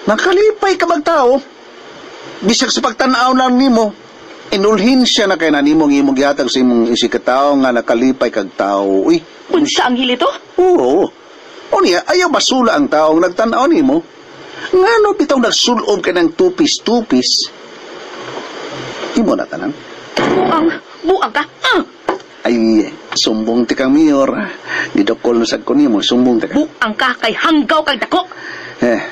S10: nakalipay ka magtao. Bisag sa pagtan-aw lang nimo, inulhin siya na kay na nimong imong gihatag sa imong isikatao nga nakalipay kag tao. Uy,
S5: unsa ang hilito?
S10: Oo. O niya, ayaw basula ang taong nagtan-aw nimo. Ngano bitaw nagsulob ka ng tupis-tupis? Imo na tanan.
S5: Buang ka. Ah!
S10: Ay, sumbong ti kang mayor. Gidokol na sad ko nimo, sumbong ti ka.
S5: Buang ka kay hanggaw kag dako.
S10: Eh.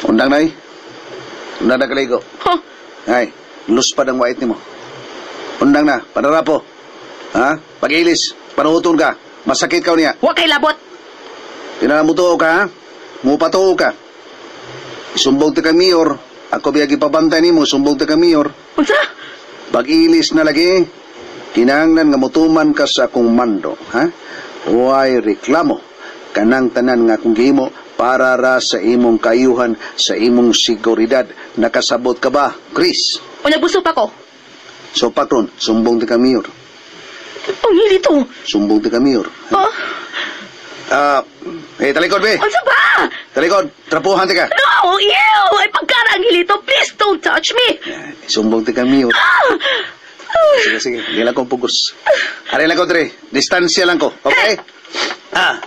S10: Undang nay. Undang na kaligo.
S5: Huh?
S10: Ay, luspad ang wait nimo. Undang na, panarapo. Ha? Pag-ilis, panuhuton ka. Masakit ka niya.
S5: Wa kay labot.
S10: Pinanamutuo ka, ha? Mupatuo ka. Sumbong ti kang mayor. Ako biyag ipabantay nimo, sumbong ti kang mayor.
S5: Unsa?
S10: Pag-ilis na lagi. Kinahanglan nga motuman ka sa akong mando, ha? Way reklamo kanang tanan nga akong gihimo para ra sa imong kayuhan, sa imong seguridad. Nakasabot ka ba, Chris?
S5: O nagbuso pa ko.
S10: So patron, sumbong ti ka mayor.
S5: Ang hilito.
S10: Sumbong ti ka mayor.
S5: Ah?
S10: Talikod be.
S5: Unsa ba?
S10: Talikod, trapuhan ti ka.
S5: No, ew! Ay pagkara ang hilito. Please don't touch me.
S10: Sumbong ti ka mayor.
S5: Ah!
S10: Sige, sige. Hindi lang kong pugos. Ari lang ko, Dre. Distansya lang ko. Okay? Ah.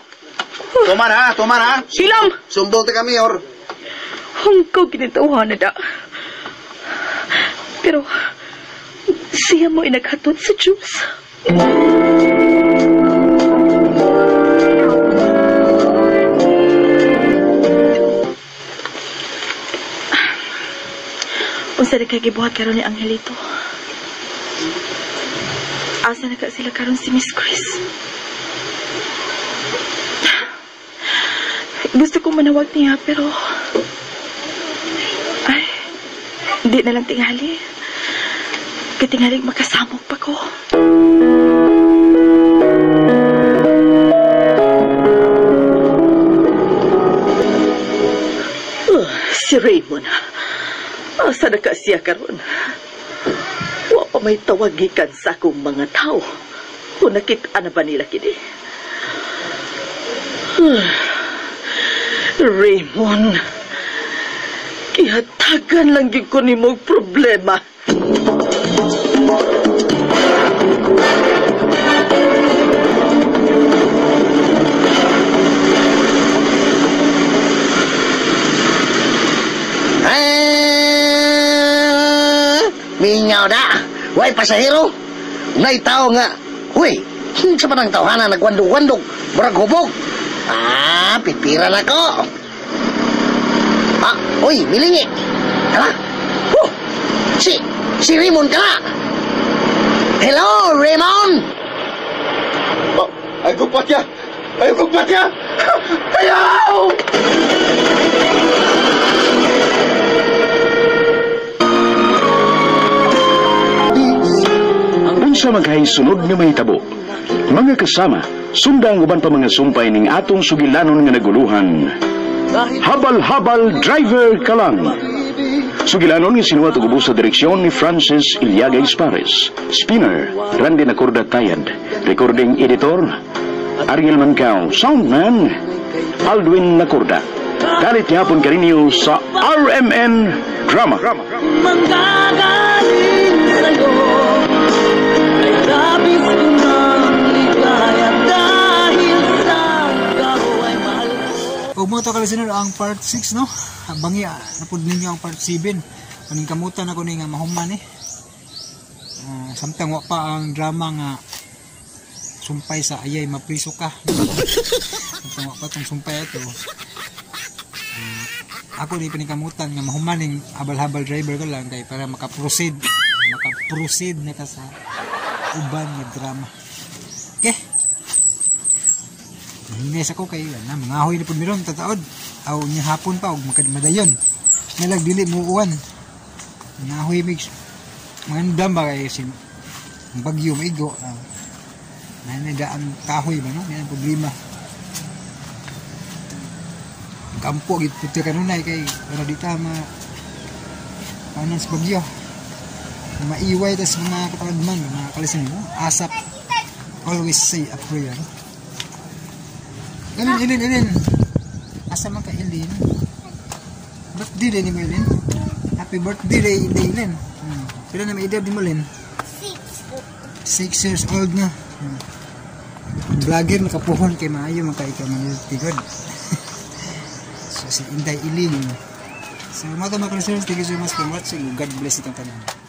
S10: Tuman ha, tuman ha.
S5: Silam!
S10: Sumbong ti ka, mayor.
S5: Hanggaw ginitawhan na da. Pero, siya mo inaghatod sa Diyos.
S13: Unsa na kay gibuhat karon ni Angelito? Asa na ka sila karon si Miss Chris? Gusto kong manawag niya pero ay, di na lang tingali. Katingalig makasamok pa ko.
S9: Oh, si Raymond. Asa na ka siya karon? Wa pa may tawagikan sa akong mga tao. Kung nakita na ba nila kini? Raymond, kihatagan lang gyud ko nimong problema.
S6: Mingaw na. Way pasahero. Nay tao nga. Uy, sa panang tawhana nagwandog-wandog. Murag hubog. Ah, pipira na ko. Ah, uy, milingi. Hala? Oh, si Raymond ka na. Hello, Raymond.
S7: Oh, ay kupatya. Ay kupatya. Ayaw!
S18: Unsa maghay sunod nga mahitabo? Mga kasama, sunda ang uban pa mga sumpay ning atong sugilanon nga naguluhan. Habal-habal driver ka lang. Sugilanon nga sinuwat og ubos sa direksyon ni Francis Iliaga Ispares. Spinner, Randy Nacorda Tayad. Recording editor, Ariel Mancao. Soundman, Aldwin Nacorda. Dalit yapon kaninyo sa RMN Drama.
S3: Manggagaling sa'yo ay labis ko ng ligaya dahil sa ikaw ay mahal ko.
S1: Ug mo to ka listener ang part 6, no? Bangi napud ninyo ang part 7. Paningkamutan ako ni nga mahuman eh. Samtang wa pa ang drama nga sumpay sa ayay mapriso ka. Samtang wa pa tong sumpay ato. Ako ni paningkamutan nga mahuman ning habal-habal driver ka lang kay para makaproceed na ka sa uban nga drama. Okay. Mahinis ako kay na mga ahoy na pud miron tataod. Aw nya hapon pa og makadmadayon. Nalag dili mo uwan. Mga ahoy mix. Mga ba kay si bagyo maigo. Nanidaan kahoy ba no? May problema. Kampo gid puti kanunay kay para di ta ma panon sa bagyo. Maiway tas mga katalagman, mga kalisan mo, asap. Always say a prayer. Ilin, Ilin, Ilin. Asa man ka, Ilin? Birthday day ni mo, Ilin. Happy birthday day, day, Ilin. Pila na may edad ni mo, Ilin? 6 years old na. Vlogger nakapuhon kay maayo man kay ka mga tigod. So si Inday Ilin. So mga mga thank you so much for watching. God bless itong tanan.